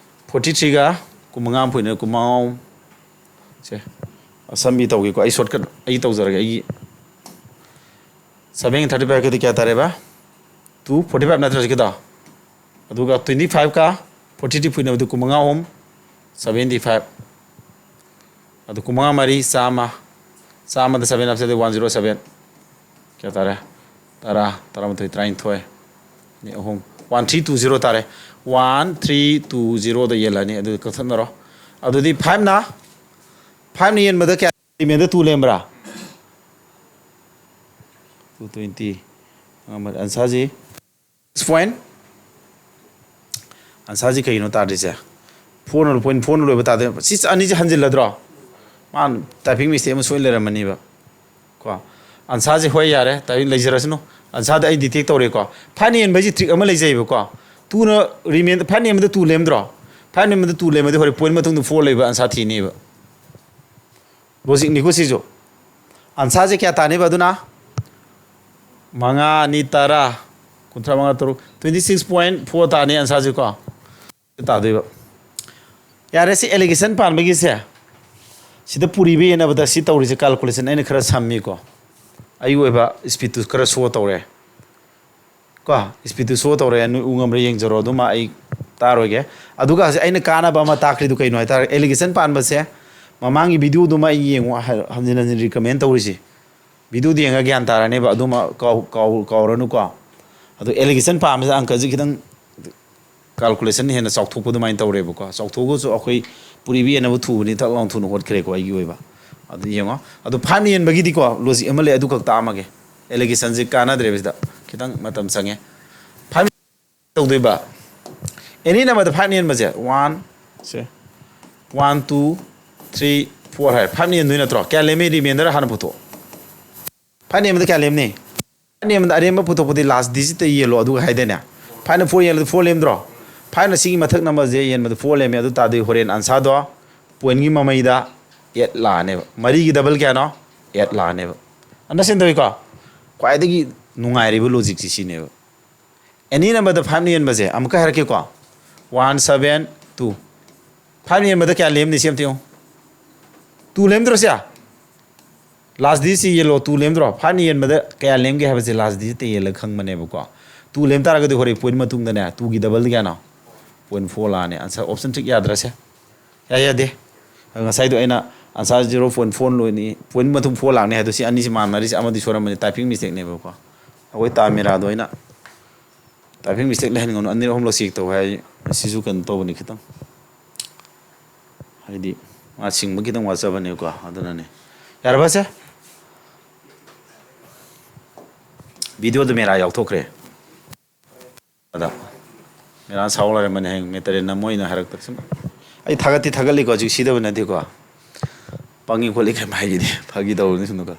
forty three ꯒ ꯀꯨꯟꯃꯉꯥ ꯑꯃ ꯐꯨꯏꯅ ꯀꯨꯟꯃꯉꯥ ꯑꯍꯨꯝ꯫ ꯁꯦ, ꯑꯁꯝꯕꯤ ꯇꯧꯒꯦꯀꯣ꯫ ꯑꯩ shortcut ꯑꯩ ꯇꯧꯖꯔꯒꯦ꯫ ꯑꯩꯒꯤ Seven thirty five ꯀꯗꯤ ꯀꯌꯥ ꯇꯥꯔꯦꯕ? Two forty five ꯅꯠꯇ꯭ꯔꯣ ꯍꯧꯖꯤꯛꯀꯤꯗꯣ? ꯑꯗꯨꯒ twenty five ꯀ forty three ꯐꯨꯏꯅꯕꯗꯨ ꯀꯨꯟꯃꯉꯥ ꯑꯍꯨꯝ, seventy five. ꯑꯗꯨ ꯀꯨꯟꯃꯉꯥ ꯃꯔꯤ ꯆꯥꯝꯃ, ꯆꯥꯝꯃꯗ seven ꯍꯥꯞꯆꯗꯦ, one zero seven. ꯀꯌꯥ ꯇꯥꯔꯦ? ꯇꯔꯥ, ꯇꯔꯥꯃꯥꯊꯣꯏ, ꯇꯔꯥꯅꯤꯊꯣꯏ, ꯑꯅꯤ, ꯑꯍꯨꯝ, one three two zero ꯇꯥꯔꯦ. One three two zeroꯗ ꯌꯦꯜꯂꯅꯤ, ꯑꯗꯨ ꯀꯛꯊꯠꯅꯔꯣ. ꯑꯗꯨꯗꯤ fiveꯅ, fiveꯅ ꯌꯦꯟꯕꯗ ꯀꯌꯥ? Remainder two ꯂꯩꯔꯝꯕ꯭ꯔꯥ? Two twenty. ꯑꯟꯁꯥꯁꯤ six point, ꯑꯟꯁꯥꯁꯤ ꯀꯩꯅꯣ ꯇꯥꯗ꯭ꯔꯤꯁꯦ? Fourꯅ, point fourꯅ ꯂꯣꯏꯕ ꯇꯥꯗꯦ꯫ ꯁꯤ ꯑꯅꯤꯁꯦ ꯍꯟꯖꯤꯜꯂꯗ꯭ꯔꯣ? ꯃꯥꯅ typing mistake ꯑꯃ ꯁꯣꯏ ꯂꯩꯔꯝꯃꯅꯤꯕ꯫ ꯀꯣ, ꯑꯟꯁꯥꯁꯦ ꯍꯣꯏ ꯌꯥꯔꯦ, typing ꯂꯩꯖꯔꯁꯅꯨ꯫ ꯑꯟꯁꯥꯗ ꯑꯩ detect ꯇꯧꯔꯦꯀꯣ꯫ Fiveꯅ ꯌꯦꯟꯕ ꯍꯥꯏꯁꯤ trick ꯑꯃ ꯂꯩꯖꯩꯕꯀꯣ꯫ Twoꯅ remainder, fiveꯅ ꯌꯦꯟꯕꯗ two ꯂꯦꯝꯗ꯭ꯔꯣ? Fiveꯅ ꯌꯦꯟꯕꯗ two ꯂꯦꯝꯃꯗꯤ ꯍꯣꯔꯦꯟ point ꯃꯇꯨꯡꯗ four ꯂꯩꯕ ꯑꯟꯁꯥ ꯊꯤꯅꯦꯕ꯫ Logicꯅꯤꯀꯣ ꯁꯤꯁꯨ꯫ ꯑꯟꯁꯥꯁꯦ ꯀꯌꯥ ꯇꯥꯅꯦꯕ ꯑꯗꯨꯅ? ꯃꯉꯥ ꯑꯅꯤ ꯇꯔꯥ, ꯀꯨꯟꯊ꯭ꯔꯥ ꯃꯉꯥ ꯇꯔꯨꯛ, twenty six point four ꯇꯥꯅꯤ ꯑꯟꯁꯥꯁꯦꯀꯣ꯫ ꯇꯥꯗꯣꯏꯕ꯫ ꯌꯥꯔꯦ, ꯁꯤ allegation ꯄꯥꯟꯕꯒꯤꯁꯦ, ꯁꯤꯗ ꯄꯨꯔꯤꯕ ꯌꯦꯟꯅꯕꯗ ꯁꯤ ꯇꯧꯔꯤꯁꯦ calculation ꯑꯩꯅ ꯈꯔ ꯁꯝꯃꯤꯀꯣ꯫ ꯑꯩꯒꯤ ꯑꯣꯏꯕ speedꯇꯨ ꯈꯔ show ꯇꯧꯔꯦ꯫ ꯀꯣ, speedꯇꯨ show ꯇꯧꯔꯦ, ꯅꯣꯏ ꯎ ꯉꯝꯕ꯭ꯔꯥ ꯌꯦꯡꯖꯔꯣ, ꯑꯗꯨꯃ ꯑꯩ ꯇꯥꯔꯣꯏꯒꯦ꯫ ꯑꯗꯨꯒ ꯍꯧꯖꯤꯛ ꯑꯩꯅ ꯀꯥꯟꯅꯕ ꯑꯃ ꯇꯥꯛꯈ꯭ꯔꯤꯗꯨ ꯀꯩꯅꯣ ꯍꯥꯏꯇꯥꯔꯦ, allegation ꯄꯥꯟꯕꯁꯦ ꯃꯃꯥꯡꯒꯤ videoꯗꯨꯃ ꯑꯩ ꯌꯦꯡꯉꯨ ꯍꯥꯏ-, ꯍꯟꯖꯤꯟ ꯍꯟꯖꯤꯟ recommend ꯇꯧꯔꯤꯁꯤ꯫ Videoꯗꯨ ꯌꯦꯡꯉꯒ ꯒ꯭ꯌꯥꯟ ꯇꯥꯔꯅꯦꯕ, ꯑꯗꯨꯃ ꯀꯥꯎ-, ꯀꯥꯎ-, ꯀꯥꯎꯔꯅꯨꯀꯣ꯫ ꯑꯗꯣ allegation ꯄꯥꯟꯕꯁꯦ ꯑꯪꯀꯁꯦ ꯈꯤꯇꯪ calculation ꯍꯦꯟꯅ ꯆꯥꯎꯊꯣꯛꯄ ꯑꯗꯨꯃꯥꯏꯅ ꯇꯧꯔꯦꯕꯀꯣ꯫ ꯆꯥꯎꯊꯣꯛꯑꯒꯁꯨ ꯑꯩꯈꯣꯏ ꯄꯨꯔꯤꯕ ꯌꯦꯟꯅꯕ ꯊꯨꯕꯅꯤ, ꯊꯛ ꯂꯥꯎꯅ ꯊꯨꯅ ꯍꯣꯠꯈ꯭ꯔꯦꯀꯣ ꯑꯩꯒꯤ ꯑꯣꯏꯕ꯫ ꯑꯗꯨ ꯌꯦꯡꯉꯣ꯫ ꯑꯗꯨ fiveꯅ ꯌꯦꯟꯕꯒꯤꯗꯤꯀꯣ logic ꯑꯃ ꯂꯩ, ꯑꯗꯨ ꯈꯛ ꯇꯥꯛꯑꯝꯃꯒꯦ꯫ Allegationꯁꯦ ꯀꯥꯟꯅꯗ꯭ꯔꯦꯕ ꯁꯤꯗ꯫ ꯈꯤꯇꯪ ꯃꯇꯝ ꯆꯪꯉꯦ꯫ Five ꯇꯧꯗꯣꯏꯕ꯫ Any numberꯗ fiveꯅ ꯌꯦꯟꯕꯁꯦ, one, ꯁꯦ, one, two, three, four ꯍꯥꯏꯔꯦ꯫ Fiveꯅ ꯌꯦꯟꯗꯣꯏ ꯅꯠꯇ꯭ꯔꯣ? ꯀꯌꯥ ꯂꯦꯝꯃꯤ? Remainder ꯍꯥꯟꯅ ꯄꯨꯊꯣꯛꯑꯣ꯫ Fiveꯅ ꯌꯦꯟꯕꯗ ꯀꯌꯥ ꯂꯦꯝꯅꯤ? Fiveꯅ ꯌꯦꯟꯕꯗ ꯑꯔꯦꯝꯕ ꯄꯨꯊꯣꯛꯄꯗꯤ last digitꯇ ꯌꯦꯜꯂꯣ, ꯑꯗꯨꯒ ꯍꯥꯏꯗꯥꯏꯅꯦ? Fiveꯅ four ꯌꯦꯜꯂꯗꯤ four ꯂꯦꯝꯗ꯭ꯔꯣ? Fiveꯅ ꯁꯤꯒꯤ ꯃꯊꯛ numberꯁꯦ ꯌꯦꯟꯕꯗ four ꯂꯦꯝꯃꯦ, ꯑꯗꯨ ꯇꯥꯔꯗꯤ ꯍꯣꯔꯦꯟ answerꯗꯣ pointꯀꯤ ꯃꯃꯩꯗ eight ꯂꯥꯛꯑꯅꯦꯕ꯫ ꯃꯔꯤꯒꯤ double ꯀꯌꯥꯅꯣ? Eight ꯂꯥꯛꯑꯅꯦꯕ꯫ Understand ꯇꯧꯏꯀꯣ? ꯈ꯭ꯋꯥꯏꯗꯒꯤ ꯅꯨꯡꯉꯥꯏꯔꯤꯕ logicꯁꯤ ꯁꯤꯅꯦꯕ꯫ Any numberꯗ fiveꯅ ꯌꯦꯟꯕꯁꯦ ꯑꯃꯨꯛꯀ ꯍꯥꯏꯔꯛꯀꯦꯀꯣ꯫ One seven two꯫ Fiveꯅ ꯌꯦꯟꯕꯗ ꯀꯌꯥ ꯂꯦꯝꯅꯤ ꯁꯤ ꯑꯝꯇ ꯌꯦꯡꯉꯨ꯫ Two ꯂꯦꯝꯗ꯭ꯔꯣ ꯁꯦ? Last digitꯁꯤ ꯌꯦꯜꯂꯣ, two ꯂꯦꯝꯗ꯭ꯔꯣ? Fiveꯅ ꯌꯦꯟꯕꯗ ꯀꯌꯥ ꯂꯦꯝꯒꯦ ꯍꯥꯏꯕꯁꯦ last digitꯇ ꯌꯦꯜꯂꯒ ꯈꯪꯕꯅꯦꯕꯀꯣ꯫ Two ꯂꯦꯝ ꯇꯥꯔꯒꯗꯤ ꯍꯣꯔꯦꯟ point ꯃꯇꯨꯡꯗꯅꯦ, twoꯒꯤ doubleꯗꯤ ꯀꯌꯥꯅꯣ? Point four ꯂꯥꯛꯑꯅꯤ꯫ Answer option trick ꯌꯥꯗ꯭ꯔꯁꯦ? ꯌꯥꯏ, ꯌꯥꯗꯦ꯫ ꯉꯁꯥꯏꯗꯣ ꯑꯩꯅ answer zero point four ꯂꯣꯏꯅꯤ, point ꯃꯇꯨꯡ four ꯂꯥꯛꯅꯤ ꯍꯥꯏꯗꯣ, ꯁꯤ ꯑꯅꯤꯁꯤ ꯃꯥꯟꯅꯔꯤꯁꯦ ꯑꯃꯗꯤ ꯁꯣꯏꯔꯝꯕꯅꯤ, typing mistakeꯅꯦꯕꯀꯣ꯫ ꯑꯩꯈꯣꯏ ꯇꯥ ꯃꯤꯔꯥꯗꯣ ꯑꯩꯅ typing mistake ꯂꯩꯍꯟꯒꯅꯨ, ꯑꯅꯤꯔꯛ ꯑꯍꯨꯝꯂꯛ check ꯇꯧ ꯍꯥꯏ꯫ ꯁꯤꯁꯨ ꯀꯩꯅꯣ ꯇꯧꯕꯅꯤ ꯈꯤꯇꯪ, ꯍꯥꯏꯗꯤ ꯃꯥ ꯁꯤꯡꯕ ꯈꯤꯇꯪ ꯋꯥꯠꯆꯕꯅꯦꯀꯣ, ꯑꯗꯨꯅꯅꯦ꯫ ꯌꯥꯔꯕ ꯁꯦ? Videoꯗ ꯃꯦꯔꯥ ꯌꯥꯎꯊꯣꯛꯈ꯭ꯔꯦ꯫ ꯑꯗ ꯃꯦꯔꯥ ꯁꯥꯎ ꯂꯩꯔꯝꯕꯅꯦ, ꯍꯌꯦꯡ ꯃꯦꯇꯔꯦꯟ ꯅꯝꯃꯣꯏꯅ ꯍꯥꯏꯔꯛꯇ꯭ꯔꯦ꯫ ꯁꯨꯝ ꯑꯩ ꯊꯥꯒꯠꯇꯤ ꯊꯥꯒꯠꯂꯤꯀꯣ, ꯍꯧꯖꯤꯛ ꯁꯤꯗꯕ ꯅꯠꯇꯦꯀꯣ꯫ ꯄꯪꯉꯤ ꯈꯣꯠꯂꯤ ꯀꯩꯝ ꯍꯥꯏꯈꯤꯗꯦ, ꯐꯥꯒꯤ ꯇꯧꯕꯅꯤ ꯁꯨꯝꯗꯀꯣ꯫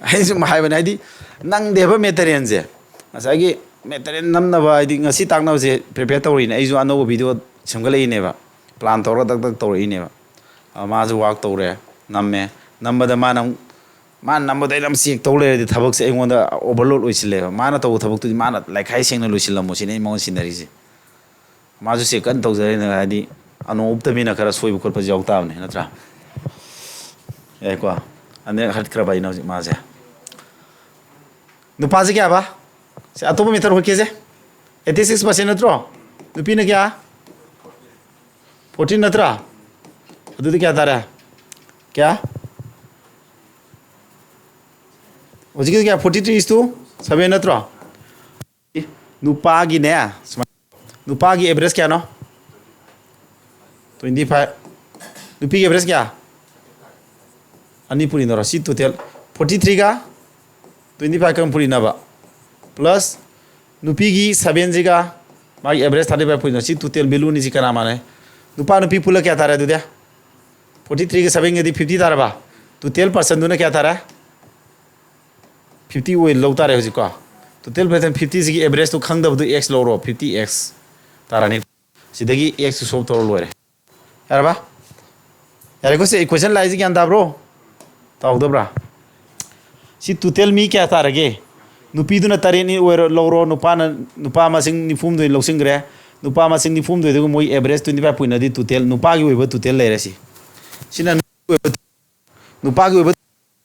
ꯑꯩ ꯁꯨꯝ ꯍꯥꯏꯕꯅꯦ, ꯍꯥꯏꯗꯤ ꯅꯪꯗꯦꯕ ꯃꯦꯇꯔꯦꯟꯁꯦ꯫ ꯉꯁꯥꯏꯒꯤ ꯃꯦꯇꯔꯦꯟ ꯅꯝꯅꯕ, ꯍꯥꯏꯗꯤ ꯉꯁꯤ ꯇꯥꯛꯅꯕꯁꯦ prepare ꯇꯧꯔꯤꯅꯦ꯫ ꯑꯩꯁꯨ ꯑꯅꯧꯕ video ꯁꯦꯝꯒꯠꯂꯛꯏꯅꯦꯕ, plan ꯇꯧꯔꯒ ꯇꯛ ꯇꯛ ꯇꯧꯔꯛꯏꯅꯦꯕ꯫ ꯑ, ꯃꯥꯁꯨ work ꯇꯧꯔꯦ, ꯅꯝꯃꯦ꯫ ꯅꯝꯕꯗ ꯃꯥꯅ ꯑꯃꯨꯛ, ꯃꯥꯅ ꯅꯝꯕꯗ ꯑꯩꯅ ꯑꯃꯨꯛ check ꯇꯧ ꯂꯩꯔꯗꯤ ꯊꯕꯛꯁꯦ ꯑꯩꯉꯣꯟꯗ overload ꯑꯣꯏꯁꯤꯜꯂꯦꯕ꯫ ꯃꯥꯅ ꯇꯧꯕ ꯊꯕꯛꯇꯨꯗꯤ ꯃꯥꯅ ꯂꯩꯈꯥꯏ ꯁꯦꯡꯅ ꯂꯣꯏꯁꯤꯜꯂꯝꯃꯣ ꯁꯤꯅꯦ ꯑꯩ ꯃꯉꯣꯟꯗ ꯁꯤꯟꯅꯔꯤꯁꯦ꯫ ꯃꯥꯁꯨ check ꯀꯟꯅ ꯇꯧꯖꯔꯤꯅꯦ, ꯍꯥꯏꯗꯤ ꯑꯅꯣꯞ ꯎꯞꯇꯕꯤꯅ ꯈꯔ ꯁꯣꯏꯕ ꯈꯣꯠꯄꯁꯨ ꯌꯥꯎ ꯇꯥꯕꯅꯤ, ꯅꯠꯇ꯭ꯔꯥ? ꯌꯥꯏꯀꯣ? ꯑꯅꯤꯔꯛ ꯍꯠꯈ꯭ꯔꯕ ꯑꯩꯅ ꯍꯧꯖꯤꯛ ꯃꯥꯁꯦ꯫ ꯅꯨꯄꯥꯁꯦ ꯀꯌꯥꯕ? ꯁꯦ, ꯑꯇꯣꯞꯄ method ꯍꯣꯠꯀꯦꯁꯦ꯫ Eighty six percent ꯅꯠꯇ꯭ꯔꯣ? ꯅꯨꯄꯤꯅ ꯀꯌꯥ? Fourteen ꯅꯠꯇ꯭ꯔꯥ? ꯑꯗꯨꯗꯤ ꯀꯌꯥ ꯇꯥꯔꯦ? ꯀꯌꯥ? ꯍꯧꯖꯤꯛꯀꯤꯗꯤ ꯀꯌꯥ? Forty three is to seven ꯅꯠꯇ꯭ꯔꯣ? ꯅꯨꯄꯥꯒꯤꯅꯦ, ꯁꯨꯃꯥꯏ-, ꯅꯨꯄꯥꯒꯤ average ꯀꯌꯥꯅꯣ? Twenty five꯫ ꯅꯨꯄꯤꯒꯤ average ꯀꯌꯥ? ꯑꯅꯤ ꯄꯨꯔꯤꯅꯔꯣ? ꯁꯤ total forty threeꯒ twenty fiveꯀ ꯄꯨꯔꯤꯅꯕ, plus ꯅꯨꯄꯤꯒꯤ sevenꯁꯤꯒ ꯃꯥꯒꯤ average thirty five ꯄꯨꯔꯤꯅ, ꯁꯤ total valueꯅꯤ꯫ ꯁꯤ ꯀꯅꯥ ꯃꯥꯟꯅꯩ? ꯅꯨꯄꯥ ꯅꯨꯄꯤ ꯄꯨꯜꯂ ꯀꯌꯥ ꯇꯥꯔꯦ ꯑꯗꯨꯗꯤ? Forty threeꯒ sevenꯒꯗꯤ fifty ꯇꯥꯔꯕ? Total personꯗꯨꯅ ꯀꯌꯥ ꯇꯥꯔꯦ? Fifty ꯑꯣꯏ ꯂꯧ ꯇꯥꯔꯦ ꯍꯧꯖꯤꯛꯀꯣ꯫ Total percent fiftyꯁꯤꯒꯤ averageꯇꯨ ꯈꯪꯗꯕꯗꯨ x ꯂꯧꯔꯣ, fifty x ꯇꯥꯔꯅꯤ꯫ ꯁꯤꯗꯒꯤ xꯇꯨ solve ꯇꯧꯔ ꯂꯣꯏꯔꯦ꯫ ꯌꯥꯔꯕ? ꯌꯥꯔꯦꯀꯣ? ꯁꯤ equation ꯂꯥꯛꯏꯁꯤ ꯒ꯭ꯌꯥꯟ ꯇꯥꯕ꯭ꯔꯣ? ꯇꯥꯍꯧꯗꯕ꯭ꯔꯥ? ꯁꯤ total ꯃꯤ ꯀꯌꯥ ꯇꯥꯔꯒꯦ? ꯅꯨꯄꯤꯗꯨꯅ ꯇꯔꯦꯠꯅꯤ ꯑꯣꯏꯔꯣ, ꯂꯧꯔꯣ, ꯅꯨꯄꯥꯅ, ꯅꯨꯄꯥ ꯃꯁꯤꯡ ꯅꯤꯐꯨꯍꯨꯝꯗꯣꯏ ꯂꯧꯁꯤꯟꯈ꯭ꯔꯦ꯫ ꯅꯨꯄꯥ ꯃꯁꯤꯡ ꯅꯤꯐꯨꯍꯨꯝꯗꯣꯏꯗꯨꯒ ꯃꯣꯏ average twenty five point ꯅꯗꯤ total, ꯅꯨꯄꯥꯒꯤ ꯑꯣꯏꯕ total ꯂꯩꯔꯦ ꯁꯤ꯫ ꯁꯤꯅ ꯅꯨꯄꯤꯒꯤ ꯑꯣꯏꯕ ꯅꯨꯄꯥꯒꯤ ꯑꯣꯏꯕ,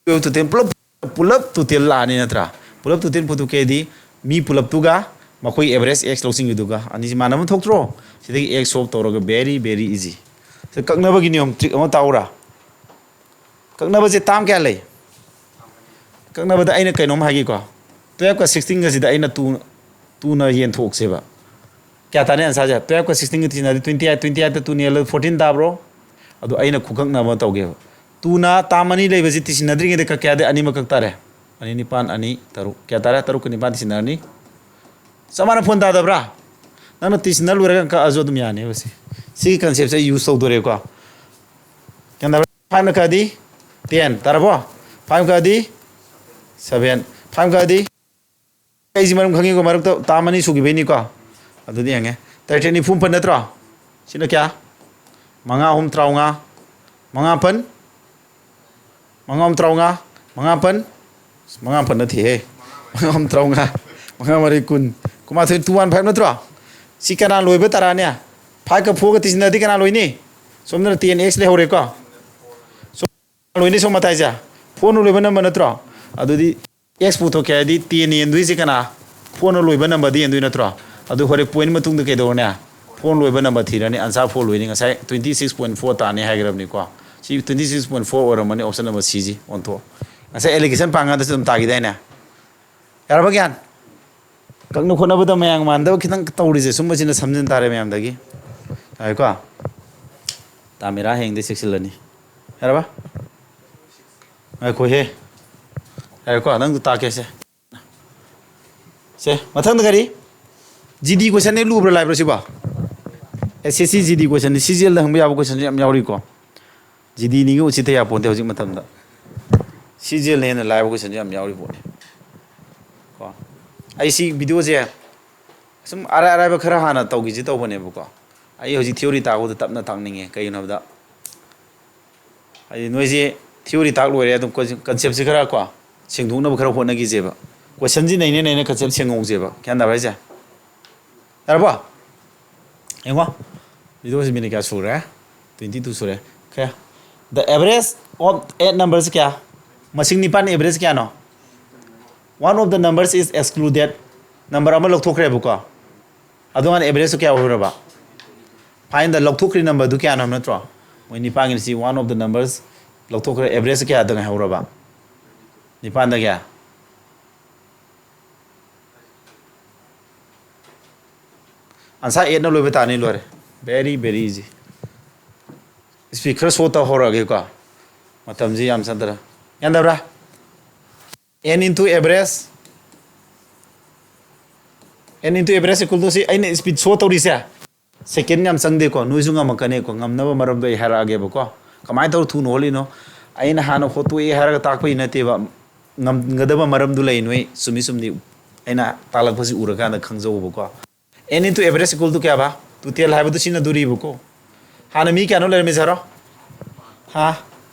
ꯑꯣꯏꯕ total ꯄꯨꯂꯞ, ꯄꯨꯂꯞ total ꯂꯥꯛꯑꯅꯤ ꯅꯠꯇ꯭ꯔꯥ? ꯄꯨꯂꯞ total ꯄꯨꯊꯣꯛꯀꯦꯗꯤ ꯃꯤ ꯄꯨꯂꯞꯇꯨꯒ ꯃꯈꯣꯏ average X ꯂꯧꯁꯤꯟꯈꯤꯗꯨꯒ ꯑꯅꯤꯁꯤ ꯃꯥꯟꯅꯕ ꯊꯣꯛꯇ꯭ꯔꯣ? ꯁꯤꯗꯒꯤ X solve ꯇꯧꯔꯒ very, very easy. ꯁꯤ ꯀꯛꯅꯕꯒꯤ ꯅꯤꯌꯣꯝ trick ꯑꯃ ꯇꯥꯛꯎꯔꯥ? ꯀꯛꯅꯕꯁꯦ term ꯀꯌꯥ ꯂꯩ? ꯀꯛꯅꯕꯗ ꯑꯩꯅ ꯀꯩꯅꯣꯝ ꯍꯥꯏꯒꯦꯀꯣ, twelveꯀ sixteenꯒꯁꯤꯗ ꯑꯩꯅ two, twoꯅ ꯌꯦꯟꯊꯣꯛꯁꯦꯕ꯫ ꯀꯌꯥ ꯇꯥꯅꯤ answerꯁꯦ? Twelveꯀ sixteenꯒ ꯇꯤꯟꯅꯔꯗꯤ twenty eight, twenty eightꯇ two ꯌꯦꯜꯂ fourteen ꯇꯥꯕ꯭ꯔꯣ? ꯑꯗꯣ ꯑꯩꯅ ꯈꯨꯀꯛꯅꯕ ꯇꯧꯒꯦꯕ꯫ Twoꯅ term ꯑꯅꯤ ꯂꯩꯕꯁꯤ ꯇꯤꯁꯤꯟꯅꯗ꯭ꯔꯤꯉꯩꯗ ꯀꯛꯀꯦ ꯍꯥꯏꯗꯤ ꯑꯅꯤꯃꯛ ꯀꯛ ꯇꯥꯔꯦ꯫ ꯑꯅꯤ ꯅꯤꯄꯥꯟ, ꯑꯅꯤ ꯇꯔꯨꯛ꯫ ꯀꯌꯥ ꯇꯥꯔꯦ? ꯇꯔꯨꯛꯀ ꯅꯤꯄꯥꯟ ꯇꯤꯁꯤꯟꯅꯔꯅꯤ꯫ ꯆꯞ ꯃꯥꯟꯅ phone ꯇꯥꯗꯕ꯭ꯔꯥ? ꯅꯪꯅ ꯇꯤꯁꯤꯟꯅ ꯂꯣꯏꯔꯒ ꯀꯛꯑꯁꯨ ꯑꯗꯨꯝ ꯌꯥꯅꯦꯕ ꯁꯤ꯫ ꯁꯤꯒꯤ conceptꯁꯦ ꯑꯩ use ꯇꯧꯗꯣꯔꯦꯀꯣ꯫ ꯒ꯭ꯌꯥꯟ ꯇꯥꯕ꯭ꯔꯥ? Fiveꯅ ꯀꯛꯑꯗꯤ ten ꯇꯥꯔꯕꯣ? Five ꯀꯛꯑꯗꯤ seven꯫ Five ꯀꯛꯑꯗꯤ ꯑꯩꯁꯤ ꯃꯔꯝ ꯈꯪꯉꯤꯀꯣ, ꯃꯔꯛꯇ term ꯑꯅꯤ ꯁꯨꯈꯤꯕꯩꯅꯤꯀꯣ꯫ ꯑꯗꯨꯗꯤ ꯌꯦꯡꯉꯦ꯫ ꯇꯔꯦꯠ ꯅꯤꯐꯨ ꯃꯥꯄꯟ ꯅꯠꯇ꯭ꯔꯣ? ꯁꯤꯅ ꯀꯌꯥ? ꯃꯉꯥ ꯑꯍꯨꯝ ꯇꯔꯥꯃꯉꯥ꯫ ꯃꯉꯥ ꯃꯥꯄꯟ? ꯃꯉꯥ ꯑꯍꯨꯝ ꯇꯔꯥꯃꯉꯥ꯫ ꯃꯉꯥ ꯃꯥꯄꯟ? ꯃꯉꯥ ꯃꯥꯄꯟ ꯅꯠꯇꯦꯍꯦ꯫ ꯃꯉꯥ ꯑꯍꯨꯝ ꯇꯔꯥꯃꯉꯥ꯫ ꯃꯉꯥ ꯃꯔꯤ ꯀꯨꯟ꯫ ꯀꯨꯟꯃꯥꯊꯣꯏ, two one five ꯅꯠꯇ꯭ꯔꯣ? ꯁꯤ ꯀꯅꯥ ꯂꯣꯏꯕ ꯇꯔꯥꯅꯦ? Fiveꯀ fourꯒ ꯇꯤꯁꯤꯟꯅꯔꯗꯤ ꯀꯅꯥ ꯂꯣꯏꯅꯤ? ꯁꯣꯝꯗꯅ ten X ꯂꯩꯍꯧꯔꯦꯀꯣ꯫ ꯁꯣꯝ ꯂꯣꯏꯅꯤ, ꯁꯣꯝ ꯃꯇꯥꯏꯁꯦ꯫ Fourꯅ ꯂꯣꯏꯕ number ꯅꯠꯇ꯭ꯔꯣ? ꯑꯗꯨꯗꯤ X ꯄꯨꯊꯣꯛꯀꯦ ꯍꯥꯏꯗꯤ ten ꯌꯦꯟꯗꯣꯏꯁꯦ ꯀꯅꯥ? Fourꯅ ꯂꯣꯏꯕ numberꯗꯤ ꯌꯦꯟꯗꯣꯏ ꯅꯠꯇ꯭ꯔꯣ? ꯑꯗꯨ ꯍꯣꯔꯦꯟ point ꯃꯇꯨꯡꯗ ꯀꯩꯗꯧꯔꯅꯤ? Fourꯅ ꯂꯣꯏꯕ number ꯊꯤꯔꯅꯤ, answer four ꯂꯣꯏꯅꯤ꯫ ꯉꯁꯥꯏ twenty six point four ꯇꯥꯅꯤ ꯍꯥꯏꯈ꯭ꯔꯕꯅꯤꯀꯣ꯫ ꯁꯤ twenty six point four ꯑꯣꯏꯔꯝꯃꯅꯤ, option number Cꯁꯤ ꯑꯣꯟꯊꯣꯛꯑꯣ꯫ ꯉꯁꯥꯏ allegation ꯄꯥꯡꯀꯥꯟꯗꯁꯨ ꯑꯗꯨꯝ ꯇꯥꯈꯤꯗꯥꯏꯅꯦ? ꯌꯥꯔꯕ ꯒ꯭ꯌꯥꯟ? ꯀꯛꯅ ꯈꯣꯠꯅꯕꯗ ꯃꯌꯥꯝ ꯃꯥꯟꯅꯗꯕ ꯈꯤꯇꯪ ꯇꯧꯔꯤꯁꯦ, ꯁꯨꯝꯕꯁꯤꯅ ꯁꯝꯖꯤꯟ ꯇꯥꯔꯦ ꯃꯌꯥꯝꯗꯒꯤ꯫ ꯌꯥꯔꯦꯀꯣ? ꯇꯥꯃꯤꯔꯥ ꯍꯌꯦꯡꯗꯩ ꯆꯦꯛꯁꯤꯜꯂꯅꯤ꯫ ꯌꯥꯔꯕ? ꯉꯥꯏꯈꯣꯍꯦ꯫ ꯌꯥꯔꯦꯀꯣ? ꯅꯪꯗꯣ ꯇꯥꯛꯀꯦꯁꯦ꯫ ꯁꯦ, ꯃꯊꯪꯗ ꯀꯔꯤ? GD questionꯅꯦ, ꯂꯨꯕ꯭ꯔꯥ ꯂꯥꯏꯕ꯭ꯔꯥ ꯁꯤꯕꯣ? SSC GD questionꯅꯤ, CGLꯗ ꯍꯪꯕ ꯌꯥꯕ questionꯁꯨ ꯌꯥꯝ ꯌꯥꯎꯔꯤꯀꯣ꯫ GDꯅꯤꯒ ꯎꯁꯤꯠꯇ ꯌꯥꯄꯣꯟꯇꯦ ꯍꯧꯖꯤꯛ ꯃꯇꯝꯗ꯫ CGLꯅ ꯍꯦꯟꯅ ꯂꯥꯏꯕ questionꯁꯨ ꯌꯥꯝ ꯌꯥꯎꯔꯤ ꯄꯣꯠꯅꯤ꯫ ꯀꯣ꯫ ꯑꯩ ꯁꯤ videoꯁꯦ ꯁꯨꯝ ꯑꯔꯥꯏ ꯑꯔꯥꯏꯕ ꯈꯔ ꯍꯥꯟꯅ ꯇꯧꯈꯤꯁꯤ ꯇꯧꯕꯅꯦꯕꯀꯣ꯫ ꯑꯩ ꯍꯧꯖꯤꯛ theory ꯇꯥꯛꯄꯗ ꯇꯞꯅ ꯇꯥꯛꯅꯤꯡꯉꯦ꯫ ꯀꯩꯒꯤꯅꯣ ꯍꯥꯏꯕꯗ ꯍꯥꯏꯗꯤ ꯅꯣꯏꯁꯦ theory ꯇꯥꯛ ꯂꯣꯏꯔꯦ, ꯑꯗꯨꯝ conceptꯁꯦ ꯈꯔ ꯀꯣ ꯁꯦꯡꯗꯣꯛꯅꯕ ꯈꯔ ꯍꯣꯠꯅꯈꯤꯁꯦꯕ꯫ Questionꯁꯤ ꯅꯩꯅ ꯅꯩꯅ concept ꯁꯦꯡꯍꯧꯁꯦꯕ꯫ ꯒ꯭ꯌꯥꯟ ꯇꯥꯕ꯭ꯔꯥ ꯍꯥꯏꯁꯦ? ꯌꯥꯔꯕꯣ? ꯌꯦꯡꯉꯣ꯫ Videoꯁꯤ minute ꯀꯌꯥ ꯁꯨꯔꯦ? Twenty two ꯁꯨꯔꯦ꯫ ꯀꯌꯥ? The average of eight numbers ꯀꯌꯥ? ꯃꯁꯤꯡ ꯅꯤꯄꯥꯟ average ꯀꯌꯥꯅꯣ? One of the numbers is excluded. Number ꯑꯃ ꯂꯧꯊꯣꯛꯈ꯭ꯔꯦꯕꯀꯣ꯫ ꯑꯗꯨꯀꯥꯟꯗ average ꯀꯌꯥ ꯑꯣꯏꯍꯧꯔꯕ? Find the ꯂꯧꯊꯣꯛꯈ꯭ꯔꯤ numberꯗꯨ ꯀꯌꯥꯅꯣ ꯍꯥꯏꯕ ꯅꯠꯇ꯭ꯔꯣ? ꯃꯣꯏ ꯅꯤꯄꯥꯟꯒꯤꯁꯤ one of the numbers ꯂꯧꯊꯣꯛꯈ꯭ꯔꯦ, average ꯀꯌꯥꯗ ꯉꯥꯏꯍꯧꯔꯕ? ꯅꯤꯄꯥꯟꯗ ꯀꯌꯥ? Answer eightꯅ ꯂꯣꯏꯕ ꯇꯥꯅꯤ, ꯂꯣꯏꯔꯦ꯫ Very, very easy. Speed ꯈꯔ slow ꯇꯧꯍꯧꯔꯛꯑꯒꯦꯀꯣ꯫ ꯃꯇꯝꯁꯤ ꯌꯥꯝ ꯆꯪꯗꯔꯦ꯫ ꯌꯥꯟꯗꯕ꯭ꯔꯥ? N into average, N into average equal to ꯁꯤ ꯑꯩꯅ speed slow ꯇꯧꯔꯤꯁꯦ꯫ Second ꯌꯥꯝ ꯆꯪꯗꯦꯀꯣ, ꯅꯣꯏꯁꯨ ꯉꯝꯃꯛꯀꯅꯤꯀꯣ꯫ ꯉꯝꯅꯕ ꯃꯔꯝꯗꯣ ꯑꯩ ꯍꯥꯏꯔꯛꯑꯒꯦꯕꯀꯣ꯫ ꯀꯃꯥꯏꯅ ꯇꯧꯔ ꯊꯨꯅ ꯍꯣꯠꯂꯤꯅꯣ? ꯑꯩꯅ ꯍꯥꯟꯅ ꯍꯣꯠꯇꯣꯛꯑꯦ ꯍꯥꯏꯔꯒ ꯇꯥꯛꯄꯒꯤ ꯅꯠꯇꯦꯕ꯫ ꯉꯝꯒꯗꯕ ꯃꯔꯝꯗꯨ ꯂꯩ, ꯅꯣꯏ ꯆꯨꯝꯃꯤ ꯆꯨꯝꯗꯤ ꯑꯩꯅ ꯇꯥꯛꯂꯛꯄꯁꯤ ꯎꯔꯀꯥꯟꯗ ꯈꯪꯖꯧꯕꯀꯣ꯫ N into average equal to ꯀꯌꯥꯕ? Total ꯍꯥꯏꯕꯗꯨ ꯁꯤꯖꯤꯟꯅꯗꯣꯔꯤꯕꯀꯣ꯫ ꯍꯥꯟꯅ ꯃꯤ ꯀꯌꯥꯅꯣ ꯂꯩꯔꯝꯃꯤꯁꯦ ꯍꯥꯏꯔꯣ? ꯍꯥ?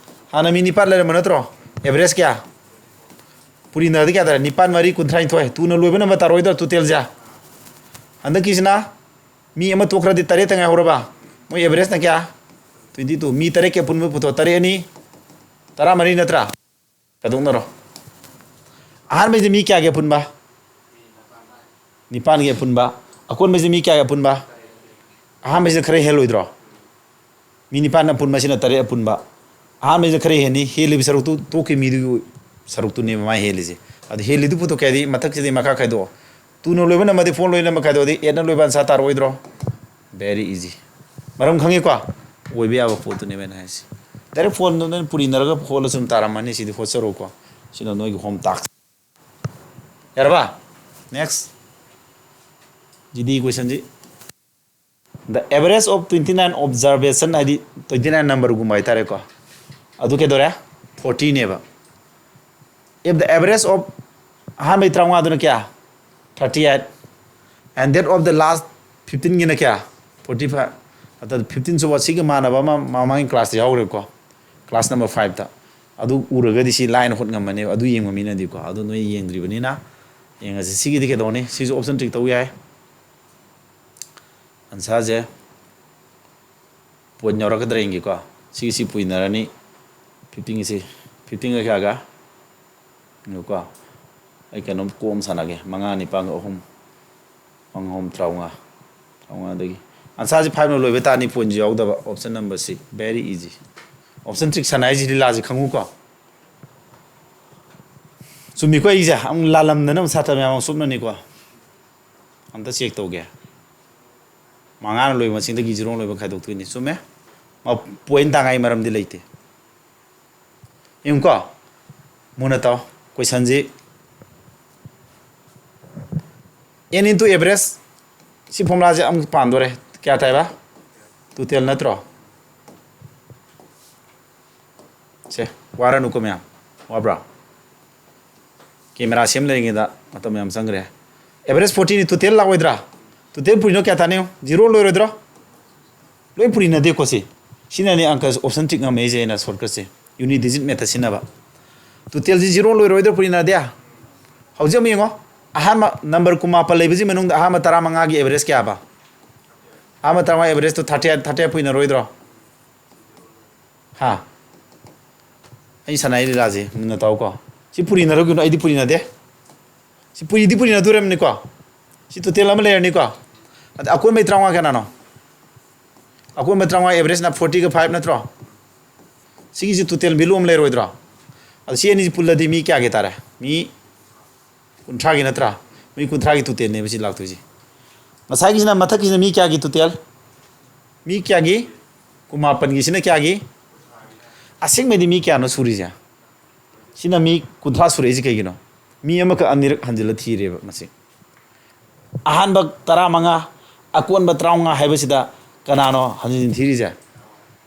ꯍꯥꯟꯅ ꯃꯤ ꯅꯤꯄꯥꯟ ꯂꯩꯔꯝꯕ ꯅꯠꯇ꯭ꯔꯣ? Average ꯀꯌꯥ? ꯄꯨꯔꯤꯅꯔꯗꯤ ꯀꯌꯥ ꯇꯥꯔꯦ? ꯅꯤꯄꯥꯟ ꯃꯔꯤ ꯀꯨꯟꯊ꯭ꯔꯥꯅꯤꯊꯣꯏ꯫ ꯇꯨꯅ ꯂꯣꯏꯕ number ꯇꯥꯔꯣꯏꯗ꯭ꯔꯣ totalꯁꯦ? ꯍꯟꯗꯛꯀꯤꯁꯤꯅ ꯃꯤ ꯑꯃ ꯇꯣꯛꯈ꯭ꯔꯗꯤ ꯇꯔꯦꯠꯇ ꯉꯥꯏꯍꯧꯔꯕ? ꯃꯣꯏ averageꯅ ꯀꯌꯥ? Twenty two꯫ ꯃꯤ ꯇꯔꯦꯠꯀꯤ ꯑꯄꯨꯟꯕ ꯄꯨꯊꯣꯛ꯫ ꯇꯔꯦꯠ ꯑꯅꯤ ꯇꯔꯥꯃꯔꯤ ꯅꯠꯇ꯭ꯔꯥ? ꯀꯩꯗꯧꯅꯔꯣ? ꯑꯍꯥꯟꯕꯩꯁꯦ ꯃꯤ ꯀꯌꯥꯒꯤ ꯑꯄꯨꯟꯕ? ꯅꯤꯄꯥꯟꯒꯤ ꯑꯄꯨꯟꯕ꯫ ꯑꯀꯣꯟꯕꯩꯁꯦ ꯃꯤ ꯀꯌꯥꯒꯤ ꯑꯄꯨꯟꯕ? ꯑꯍꯥꯟꯕꯩꯁꯤꯅ ꯈꯔ ꯍꯦꯜꯂꯣꯏꯗ꯭ꯔꯣ? ꯃꯤ ꯅꯤꯄꯥꯟ ꯑꯄꯨꯟꯕꯁꯤꯅ ꯇꯔꯦꯠ ꯑꯄꯨꯟꯕ꯫ ꯑꯍꯥꯟꯕꯩꯁꯤꯅ ꯈꯔ ꯍꯦꯟꯅꯤ, ꯍꯦꯜꯂꯤꯕ ꯁꯔꯨꯛꯇꯨ ꯇꯣꯛꯈꯤ ꯃꯤꯗꯨꯒꯤ ꯁꯔꯨꯛꯇꯨꯅꯦꯕ ꯃꯥ ꯍꯦꯜꯂꯤꯁꯦ꯫ ꯑꯗꯨ ꯍꯦꯜꯂꯤꯗꯨ ꯄꯨꯊꯣꯛꯀꯦ ꯍꯥꯏꯗꯤ ꯃꯊꯛꯁꯤꯗꯩ ꯃꯈꯥ ꯈꯥꯏꯗꯣꯛꯑꯣ꯫ Twoꯅ ꯂꯣꯏꯕ numberꯗꯤ four ꯂꯣꯏꯅꯃꯛ ꯈꯥꯏꯗꯣꯛꯑꯗꯤ eightꯅ ꯂꯣꯏꯕ answer ꯇꯥꯔꯛꯑꯣꯏꯗ꯭ꯔꯣ? Very easy꯫ ꯃꯔꯝ ꯈꯪꯉꯤꯀꯣ? ꯑꯣꯏꯕ ꯌꯥꯕ ꯄꯣꯠꯇꯨꯅꯦꯕ ꯑꯩꯅ ꯍꯥꯏꯁꯦ꯫ Direct fourꯗꯨ ꯅꯣꯏꯅ ꯄꯨꯔꯤꯅꯔꯒ ꯍꯣꯠꯂꯁꯨ ꯑꯗꯨꯝ ꯇꯥꯔꯝꯃꯅꯤ꯫ ꯁꯤꯗꯤ ꯍꯣꯠꯆꯔꯣꯀꯣ꯫ ꯁꯤꯅ ꯅꯣꯏꯒꯤ home task꯫ ꯌꯥꯔꯕ? Next꯫ GD questionꯁꯤ꯫ The average of twenty nine observation ꯍꯥꯏꯗꯤ twenty nine numberꯒꯨꯝꯕ ꯍꯥꯏꯇꯥꯔꯦꯀꯣ꯫ ꯑꯗꯨ ꯀꯩꯗꯧꯔꯦ? Fortyꯅꯦꯕ꯫ If the average of ꯑꯍꯥꯟꯕꯩ ꯇꯔꯥꯃꯉꯥꯗꯨꯅ ꯀꯌꯥ? Thirty eight꯫ And that of the last fifteenꯒꯤꯅ ꯀꯌꯥ? Forty five꯫ ꯑꯗꯨ fifteen ꯁꯨꯕ ꯁꯤꯒ ꯃꯥꯟꯅꯕ ꯑꯃ ꯃꯃꯥꯡꯒꯤ classꯇ ꯌꯥꯎꯈ꯭ꯔꯦꯀꯣ꯫ Class number fiveꯇ꯫ ꯑꯗꯨ ꯎꯔꯒꯗꯤ ꯁꯤ ꯂꯥꯏꯅ ꯍꯣꯠ ꯉꯝꯃꯅꯦꯕ꯫ ꯑꯗꯨ ꯌꯦꯡꯕ ꯃꯤꯅꯗꯤꯀꯣ꯫ ꯑꯗꯨ ꯅꯣꯏ ꯌꯦꯡꯗ꯭ꯔꯤꯕꯅꯤꯅ ꯌꯦꯡꯉꯁꯤ꯫ ꯁꯤꯒꯤꯗꯤ ꯀꯩꯗꯧꯅꯤ? ꯁꯤꯁꯨ option tick ꯇꯧ ꯌꯥꯏ꯫ Answerꯁꯦ point ꯌꯥꯎꯔꯛꯀꯗ꯭ꯔꯥ ꯌꯦꯡꯒꯦꯀꯣ꯫ ꯁꯤꯒꯤꯁꯤ ꯄꯨꯏꯅꯔꯅꯤ꯫ ꯐꯤꯐꯇꯤꯟꯒꯤꯁꯤ, ꯐꯤꯐꯇꯤꯟꯒ ꯀꯌꯥꯒ? ꯉꯥꯏꯈꯣꯀꯣ, ꯑꯩ ꯀꯩꯅꯣꯝ ꯀꯣꯛ ꯑꯃ ꯁꯥꯟꯅꯒꯦ꯫ ꯃꯉꯥ ꯅꯤꯄꯥꯟꯒ ꯑꯍꯨꯝ, ꯃꯉꯥ ꯑꯍꯨꯝ ꯇꯔꯥꯃꯉꯥ, ꯇꯔꯥꯃꯉꯥꯗꯒꯤ ꯑꯟꯁꯥꯔꯁꯤ ꯐꯥꯏꯚꯅ ꯂꯣꯏꯕ ꯇꯥꯔꯅꯤ, ꯄꯣꯏꯟꯁꯤ ꯌꯥꯎꯗꯕ꯫ Option number C, very easy꯫ Option trick ꯁꯥꯟꯅ ꯍꯥꯏꯁꯤ ꯂꯤꯂꯥꯁꯤ ꯈꯪꯉꯨꯀꯣ꯫ ꯆꯨꯝꯃꯤꯀꯣ? ꯑꯩꯁꯦ ꯑꯃꯨꯛ ꯂꯥꯜꯂꯝꯗꯅ ꯑꯃꯨꯛ ꯁꯥꯇ꯭ꯔ ꯃꯌꯥꯝ ꯑꯃꯨꯛ ꯆꯨꯞꯅꯅꯤꯀꯣ꯫ ꯑꯝꯇ check ꯇꯧꯒꯦ꯫ ꯃꯉꯥꯅ ꯂꯣꯏꯕ ꯃꯁꯤꯡꯗꯒꯤ ꯖꯤꯔꯣꯅ ꯂꯣꯏꯕ ꯈꯥꯏꯗꯣꯛꯇꯣꯏꯅꯤ꯫ ꯆꯨꯝꯃꯦ꯫ ꯄꯣꯏꯟ ꯇꯥꯉꯥꯏ ꯃꯔꯝꯗꯤ ꯂꯩꯇꯦ꯫ ꯌꯦꯡꯉꯨꯀꯣ, ꯃꯨꯟꯅ ꯇꯥꯎ꯫ Questionꯁꯤ n into average, ꯁꯤ formulaꯁꯦ ꯑꯃꯨꯛ ꯄꯥꯟꯗꯣꯔꯦ꯫ ꯀꯌꯥ ꯇꯥꯏꯕ? Total ꯅꯠꯇ꯭ꯔꯣ? ꯁꯦ, ꯋꯥꯔꯅꯨꯀꯣ ꯃꯌꯥꯝ꯫ ꯋꯥꯕ꯭ꯔꯥ? Camera ꯁꯦꯝ ꯂꯩꯔꯤꯉꯩꯗ ꯃꯇꯝ ꯌꯥꯝ ꯆꯪꯈ꯭ꯔꯦ꯫ Average fortyꯅꯤ, total ꯂꯥꯛꯑꯣꯏꯗ꯭ꯔꯥ? Total ꯄꯨꯔꯤꯅꯣ ꯀꯌꯥ ꯇꯥꯅꯤ? Zero ꯂꯣꯏꯔꯣꯏꯗ꯭ꯔꯣ? ꯂꯣꯏ ꯄꯨꯔꯤꯅꯗꯦꯀꯣ ꯁꯤ꯫ ꯁꯤꯅꯅꯦ ꯑꯪꯀ option trick ꯉꯝꯃꯛꯏꯁꯦ ꯑꯩꯅ shortcutꯁꯦ꯫ Unit digit method ꯁꯤꯖꯤꯟꯅꯕ꯫ Totalꯁꯤ zero ꯂꯣꯏꯔꯣꯏꯗ꯭ꯔꯣ ꯄꯨꯔꯤꯅꯗꯦ? ꯍꯧꯖꯤꯛ ꯑꯃꯨꯛ ꯌꯦꯡꯉꯣ꯫ ꯑꯍꯥꯟꯕ number ꯀꯨꯟꯃꯥꯄꯟ ꯂꯩꯕꯁꯤ ꯃꯅꯨꯡꯗ ꯑꯍꯥꯟꯕ ꯇꯔꯥꯃꯉꯥꯒꯤ average ꯀꯌꯥꯕ? ꯑꯍꯥꯟꯕ ꯇꯔꯥꯃꯉꯥ averageꯇꯣ thirty eight, thirty eight ꯄꯨꯔꯤꯅꯔꯣꯏꯗ꯭ꯔꯣ? ꯍꯥ? ꯑꯩ ꯁꯥꯟꯅꯔꯤ ꯂꯤꯂꯥꯁꯦ ꯃꯨꯟꯅ ꯇꯥꯎꯀꯣ꯫ ꯁꯤ ꯄꯨꯔꯤꯅꯔꯒꯅꯨ, ꯑꯩꯗꯤ ꯄꯨꯔꯤꯅꯗꯦ꯫ ꯁꯤ ꯄꯨꯔꯤꯗꯤ ꯄꯨꯔꯤꯅꯗꯣꯔꯝꯅꯤꯀꯣ꯫ ꯁꯤ total ꯑꯃ ꯂꯩꯔꯅꯤꯀꯣ꯫ ꯑꯗ ꯑꯀꯣꯟꯕꯩ ꯇꯔꯥꯃꯉꯥ ꯀꯅꯥꯅꯣ? ꯑꯀꯣꯟꯕ ꯇꯔꯥꯃꯉꯥ averageꯅ fortyꯒ five ꯅꯠꯇ꯭ꯔꯣ? ꯁꯤꯒꯤꯁꯤ total value ꯑꯃ ꯂꯩꯔꯣꯏꯗ꯭ꯔꯣ? ꯑꯗ ꯁꯤ ꯑꯅꯤꯁꯤ ꯄꯨꯜꯂꯗꯤ ꯃꯤ ꯀꯌꯥꯒꯤ ꯇꯥꯔꯦ? ꯃꯤ ꯀꯨꯟꯊ꯭ꯔꯥꯒꯤ ꯅꯠꯇ꯭ꯔꯥ? ꯃꯤ ꯀꯨꯟꯊ꯭ꯔꯥꯒꯤ totalꯅꯦꯕ ꯁꯤ ꯂꯥꯛꯇꯣꯏꯁꯦ꯫ ꯉꯁꯥꯏꯒꯤꯁꯤꯅ, ꯃꯊꯛꯀꯤꯁꯤꯅ ꯃꯤ ꯀꯌꯥꯒꯤ total? ꯃꯤ ꯀꯌꯥꯒꯤ? ꯀꯨꯟꯃꯥꯄꯟꯒꯤꯁꯤꯅ ꯀꯌꯥꯒꯤ? ꯑꯁꯦꯡꯕꯩꯗꯤ ꯃꯤ ꯀꯌꯥꯅꯣ ꯁꯨꯔꯤꯁꯦ? ꯁꯤꯅ ꯃꯤ ꯀꯨꯟꯊ꯭ꯔꯥ ꯁꯨꯔꯛꯏꯁꯦ ꯀꯩꯒꯤꯅꯣ? ꯃꯤ ꯑꯃꯈꯛ ꯑꯅꯤꯔꯛ ꯍꯟꯖꯤꯜꯂ ꯊꯤꯔꯦꯕ ꯃꯁꯤ꯫ ꯑꯍꯥꯟꯕ ꯇꯔꯥꯃꯉꯥ, ꯑꯀꯣꯟꯕ ꯇꯔꯥꯃꯉꯥ ꯍꯥꯏꯕꯁꯤꯗ ꯀꯅꯥꯅꯣ ꯍꯟꯖꯤꯟ ꯍꯟꯖꯤꯟ ꯊꯤꯔꯤꯁꯦ?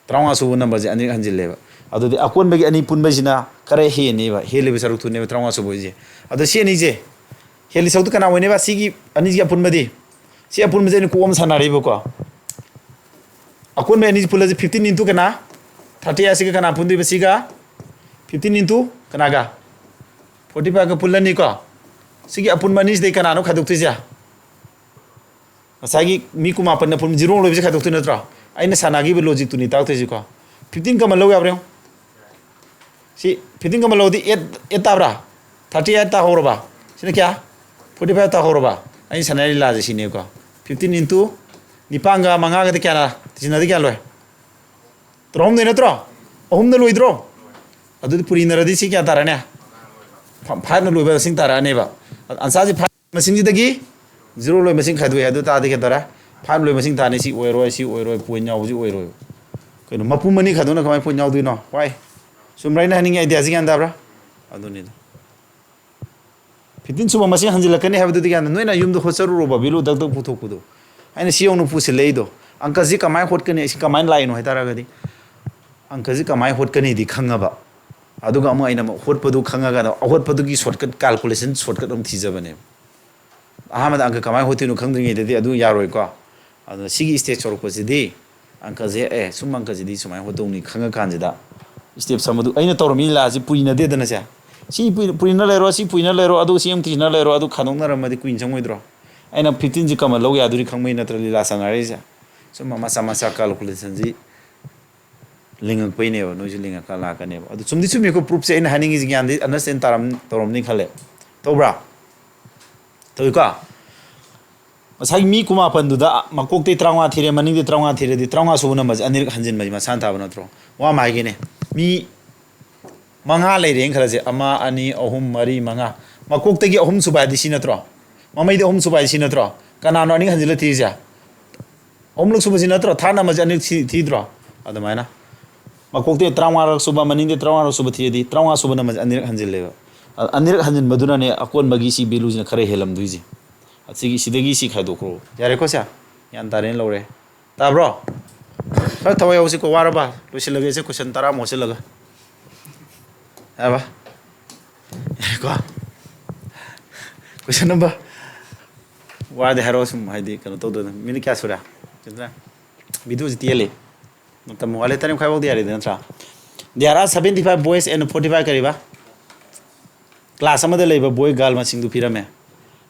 ꯇꯔꯥꯃꯉꯥ ꯁꯨꯕ numberꯁꯦ ꯑꯅꯤꯔꯛ ꯍꯟꯖꯤꯜꯂꯦꯕ꯫ ꯑꯗꯨꯗꯤ ꯑꯀꯣꯟꯕꯒꯤ ꯑꯅꯤ ꯄꯨꯟꯕꯁꯤꯅ ꯈꯔ ꯍꯦꯟꯅꯦꯕ, ꯍꯦꯜꯂꯤꯕ ꯁꯔꯨꯛꯇꯨꯅꯦꯕ ꯇꯔꯥꯃꯉꯥ ꯁꯨꯕ ꯑꯣꯏꯁꯦ꯫ ꯑꯗꯣ ꯁꯤ ꯑꯅꯤꯁꯦ, ꯍꯦꯜꯂꯤ ꯁꯔꯨꯛꯇꯨ ꯀꯅꯥ ꯑꯣꯏꯅꯦꯕ? ꯁꯤꯒꯤ ꯑꯅꯤꯁꯤꯒꯤ ꯑꯄꯨꯟꯕꯗꯤ, ꯁꯤ ꯑꯄꯨꯟꯕꯁꯦ ꯑꯩꯅ ꯀꯣꯛ ꯑꯃ ꯁꯥꯟꯅꯔꯤꯕꯀꯣ꯫ ꯑꯀꯣꯟꯕ ꯑꯅꯤꯁꯤ ꯄꯨꯜꯂꯁꯤ, fifteen into ꯀꯅꯥ? Thirty ꯑꯁꯤꯒ ꯀꯅꯥ ꯄꯨꯟꯗꯣꯏꯕ? ꯁꯤꯒ fifteen into ꯀꯅꯥꯒ? Forty fiveꯒ ꯄꯨꯜꯂꯅꯤꯀꯣ꯫ ꯁꯤꯒꯤ ꯑꯄꯨꯟꯕ ꯑꯅꯤꯁꯤꯗꯩ ꯀꯅꯥꯅꯣ ꯈꯥꯏꯗꯣꯛꯇꯣꯏꯁꯦ? ꯉꯁꯥꯏꯒꯤ ꯃꯤ ꯀꯨꯟꯃꯥꯄꯟꯅ ꯄꯨꯟꯕ zero ꯂꯣꯏꯕꯁꯦ ꯈꯥꯏꯗꯣꯛꯇꯣꯏ ꯅꯠꯇ꯭ꯔꯣ? ꯑꯩꯅ ꯁꯥꯟꯅꯈꯤꯕ logicꯇꯨꯅꯤ ꯇꯥꯛꯇꯣꯏꯁꯤꯀꯣ꯫ Fifteen common ꯂꯧ ꯌꯥꯕ꯭ꯔꯥ ꯌꯦꯡꯉꯣ꯫ ꯁꯤ fifteen common ꯂꯧꯗꯤ eight, eight ꯇꯥꯕ꯭ꯔꯥ? Thirty eight ꯇꯥꯍꯧꯔꯕ? ꯁꯤꯅ ꯀꯌꯥ? Forty five ꯇꯥꯍꯧꯔꯕ? ꯑꯩꯅ ꯁꯥꯟꯅꯔꯤ ꯂꯥꯁꯦ ꯁꯤꯅꯦꯕꯀꯣ꯫ Fifteen into ꯅꯤꯄꯥꯟꯒ ꯃꯉꯥꯒꯗꯤ ꯀꯌꯥꯅ? ꯁꯤꯅꯗꯤ ꯀꯌꯥ ꯂꯣꯏ? ꯇꯔꯥꯍꯨꯝꯗꯣꯏ ꯅꯠꯇ꯭ꯔꯣ? ꯑꯍꯨꯝꯅ ꯂꯣꯏꯗ꯭ꯔꯣ? ꯑꯗꯨꯗꯤ ꯄꯨꯔꯤꯅꯔꯗꯤ ꯁꯤ ꯀꯌꯥ ꯇꯥꯔꯅꯤ? Fiveꯅ ꯂꯣꯏꯕ ꯃꯁꯤꯡ ꯇꯥꯔꯛꯑꯅꯦꯕ꯫ ꯑꯟꯁꯥꯔꯁꯤ five ꯃꯁꯤꯡꯁꯤꯗꯒꯤ zero ꯂꯣꯏ ꯃꯁꯤꯡ ꯈꯥꯏꯗꯣꯛꯑꯦ꯫ ꯑꯗꯨ ꯇꯥꯔꯗꯤ ꯀꯩꯗꯧꯔꯦ? Five ꯂꯣꯏ ꯃꯁꯤꯡ ꯇꯥꯔꯅꯤ꯫ ꯁꯤ ꯑꯣꯏꯔꯣꯏ, ꯁꯤ ꯑꯣꯏꯔꯣꯏ, point ꯌꯥꯎꯕꯁꯤ ꯑꯣꯏꯔꯣꯏ꯫ ꯀꯩꯅꯣ, ꯃꯄꯨꯝ ꯑꯅꯤ ꯈꯥꯏꯗꯣꯛꯅ ꯀꯃꯥꯏꯅ point ꯌꯥꯎꯗꯣꯏꯅꯣ? ꯋꯥꯏ꯫ ꯆꯨꯝꯕ꯭ꯔꯥ ꯑꯩꯅ ꯍꯥꯏꯅꯤꯡꯉꯤ ideaꯁꯤ? ꯒ꯭ꯌꯥꯟ ꯇꯥꯕ꯭ꯔꯥ? ꯑꯗꯨꯅꯤꯗ꯫ Fifteen ꯁꯨꯕ ꯃꯁꯤꯡ ꯍꯟꯖꯤꯜꯂꯛꯀꯅꯤ ꯍꯥꯏꯕꯗꯨꯗꯤ ꯒ꯭ꯌꯥꯟ ꯇꯥ-, ꯅꯣꯏꯅ ꯌꯨꯝꯗ ꯍꯣꯠꯆꯔꯨꯔꯣꯕ, value ꯗꯛ ꯗꯛ ꯄꯨꯊꯣꯛꯄꯗꯣ꯫ ꯑꯩꯅ ꯁꯤ ꯌꯧꯅ ꯄꯨꯁꯤꯜꯂꯛꯏꯗꯣ꯫ ꯑꯪꯀꯁꯤ ꯀꯃꯥꯏꯅ ꯍꯣꯠꯀꯅꯤ? ꯁꯤ ꯀꯃꯥꯏꯅ ꯂꯥꯛꯏꯅꯣ ꯍꯥꯏ ꯇꯥꯔꯒꯗꯤ, ꯑꯪꯀꯁꯤ ꯀꯃꯥꯏꯅ ꯍꯣꯠꯀꯅꯤꯗꯤ ꯈꯪꯉꯕ꯫ ꯑꯗꯨꯒ ꯑꯃꯨꯛ ꯑꯩꯅ ꯑꯃꯨꯛ ꯍꯣꯠꯄꯗꯨ ꯈꯪꯉꯒꯅ ꯍꯣꯠꯄꯗꯨꯒꯤ shortcut, calculation shortcut ꯑꯃꯨꯛ ꯊꯤꯖꯕꯅꯦꯕ꯫ ꯑꯍꯥꯟꯕꯗ ꯑꯪꯀ ꯀꯃꯥꯏꯅ ꯍꯣꯠꯇꯣꯏꯅꯣ ꯈꯪꯗ꯭ꯔꯤꯉꯩꯗꯗꯤ ꯑꯗꯨ ꯌꯥꯔꯣꯏꯀꯣ꯫ ꯑꯗꯨꯅ ꯁꯤꯒꯤ stage ꯌꯧꯔꯛꯄꯁꯤꯗꯤ ꯑꯪꯀꯁꯦ, ꯑꯦ, ꯁꯨꯝ ꯑꯪꯀꯁꯤꯗꯤ ꯁꯨꯃꯥꯏꯅ ꯍꯣꯠꯇꯧꯅꯤ ꯈꯪꯉꯀꯥꯟꯁꯤꯗ step ꯁꯝꯕꯗꯨ ꯑꯩꯅ ꯇꯧꯔꯝꯃꯤ ꯂꯤꯂꯥꯁꯤ ꯄꯨꯏꯅꯗꯦꯗꯅ ꯁꯦ꯫ ꯁꯤ ꯄꯨꯏ-, ꯄꯨꯏꯅ ꯂꯩꯔꯣ, ꯁꯤ ꯄꯨꯏꯅ ꯂꯩꯔꯣ, ꯑꯗꯨ ꯁꯤ ꯑꯃꯨꯛ ꯊꯤꯅ ꯂꯩꯔꯣ, ꯑꯗꯨ ꯈꯥꯏꯗꯣꯛꯅꯔꯝꯃꯗꯤ ꯀꯨꯏꯅ ꯆꯪꯉꯣꯏꯗ꯭ꯔꯣ? ꯑꯩꯅ fifteenꯁꯤ common ꯂꯧ ꯌꯥꯗꯣꯔꯤ ꯈꯪꯕꯩ ꯅꯠꯇ꯭ꯔ ꯂꯤꯂꯥ ꯁꯥꯟꯅꯔꯛꯏꯁꯦ? ꯁꯨꯝ ꯃꯆꯥ ꯃꯆꯥ calculationꯁꯤ ꯂꯤꯡꯉꯛꯄꯩꯅꯦꯕ, ꯅꯣꯏꯁꯨ ꯂꯤꯡꯉꯛꯀ ꯂꯥꯛꯀꯅꯦꯕ꯫ ꯑꯗꯨ ꯆꯨꯝꯗꯤ ꯆꯨꯝꯃꯤꯀꯣ, proofꯁꯦ ꯑꯩꯅ ꯍꯥꯏꯅꯤꯡꯉꯤꯁꯤ ꯒ꯭ꯌꯥꯟꯗꯤ understand ꯇꯥꯔꯝ-, ꯇꯧꯔꯝꯅꯤ ꯈꯜꯂꯦ꯫ ꯇꯧꯕ꯭ꯔꯥ? ꯇꯧꯏꯀꯣ? ꯉꯁꯥꯏꯒꯤ ꯃꯤ ꯀꯨꯟꯃꯥꯄꯟꯗꯨꯗ ꯃꯀꯣꯛꯇꯩ ꯇꯔꯥꯃꯉꯥ ꯊꯤꯔꯦ, ꯃꯅꯤꯡꯗꯩ ꯇꯔꯥꯃꯉꯥ ꯊꯤꯔꯗꯤ ꯇꯔꯥꯃꯉꯥ ꯁꯨꯕ numberꯁꯦ ꯑꯅꯤꯔꯛ ꯍꯟꯖꯤꯟꯕꯁꯦ ꯃꯁꯥꯅ ꯇꯥꯕ ꯅꯠꯇ꯭ꯔꯣ? ꯋꯥ ꯑꯃ ꯍꯥꯏꯒꯦꯅꯦ꯫ ꯃꯤ ꯃꯉꯥ ꯂꯩꯔꯦꯅ ꯈꯜꯂꯁꯦ꯫ ꯑꯃ, ꯑꯅꯤ, ꯑꯍꯨꯝ, ꯃꯔꯤ, ꯃꯉꯥ꯫ ꯃꯀꯣꯛꯇꯒꯤ ꯑꯍꯨꯝ ꯁꯨꯕ ꯍꯥꯏꯗꯤ ꯁꯤ ꯅꯠꯇ꯭ꯔꯣ? ꯃꯃꯩꯗ ꯑꯍꯨꯝ ꯁꯨꯕ ꯍꯥꯏꯗꯤ ꯁꯤ ꯅꯠꯇ꯭ꯔꯣ? ꯀꯅꯥꯅꯣ ꯑꯅꯤ ꯍꯟꯖꯤꯜꯂ ꯊꯤꯔꯤꯁꯦ? ꯑꯍꯨꯝꯂꯛ ꯁꯨꯕꯁꯤ ꯅꯠꯇ꯭ꯔꯣ? Third numberꯁꯤ ꯑꯅꯤꯔꯛ ꯊꯤ-, ꯊꯤꯗ꯭ꯔꯣ? ꯑꯗꯨꯃꯥꯏꯅ ꯃꯀꯣꯛꯇꯩ ꯇꯔꯥꯃꯉꯥꯔꯛ ꯁꯨꯕ, ꯃꯅꯤꯡꯗꯩ ꯇꯔꯥꯃꯉꯥꯔꯛ ꯁꯨꯕ ꯊꯤꯔꯗꯤ ꯇꯔꯥꯃꯉꯥ ꯁꯨꯕ numberꯁꯤ ꯑꯅꯤꯔꯛ ꯍꯟꯖꯤꯜꯂꯦꯕ꯫ ꯑ-, ꯑꯅꯤꯔꯛ ꯍꯟꯖꯤꯟꯕꯗꯨꯅꯅꯦ ꯑꯀꯣꯟꯕꯒꯤ ꯁꯤ valueꯁꯤꯅ ꯈꯔ ꯍꯦꯜꯂꯝꯗꯣꯏꯁꯦ꯫ ꯑꯁꯤꯒꯤ, ꯁꯤꯗꯒꯤ ꯁꯤ ꯈꯥꯏꯗꯣꯛꯈ꯭ꯔꯣ꯫ ꯌꯥꯔꯦꯀꯣ ꯁꯦ? ꯒ꯭ꯌꯥꯟ ꯇꯥꯔꯦꯅ ꯂꯧꯔꯦ꯫ ꯇꯥꯕ꯭ꯔꯣ? ꯈꯔ ꯊꯋꯥꯏ ꯌꯥꯎꯁꯤꯀꯣ꯫ ꯋꯥꯔꯕ? ꯂꯣꯏꯁꯤꯜꯂꯒꯦꯁꯦ, question ꯇꯔꯥꯃꯨꯛ ꯍꯥꯞꯆꯤꯜꯂꯒ꯫ ꯌꯥꯔꯕ? ꯌꯥꯔꯦꯀꯣ? Question number꯫ ꯋꯥꯔꯗꯤ ꯍꯥꯏꯔꯛꯑꯣ, ꯁꯨꯝ ꯍꯥꯏꯗꯤ ꯀꯩꯅꯣ ꯇꯧꯗꯅ꯫ Minute ꯀꯌꯥ ꯁꯨꯔꯦ? ꯆꯠꯇ꯭ꯔꯦ? Videoꯁꯤ ꯇꯦꯜꯂꯤ꯫ ꯃꯇꯝ ꯋꯥꯠꯂꯤ, ꯇꯔꯦꯠ ꯃꯈꯥꯏ ꯐꯥꯎꯗꯤ ꯌꯥꯔꯦꯗ ꯅꯠꯇ꯭ꯔꯥ? There are seventy five boys and forty five ꯀꯔꯤꯕ? Class ꯑꯃꯗ ꯂꯩꯕ boy girl ꯃꯁꯤꯡꯗꯨ ꯄꯤꯔꯝꯃꯦ꯫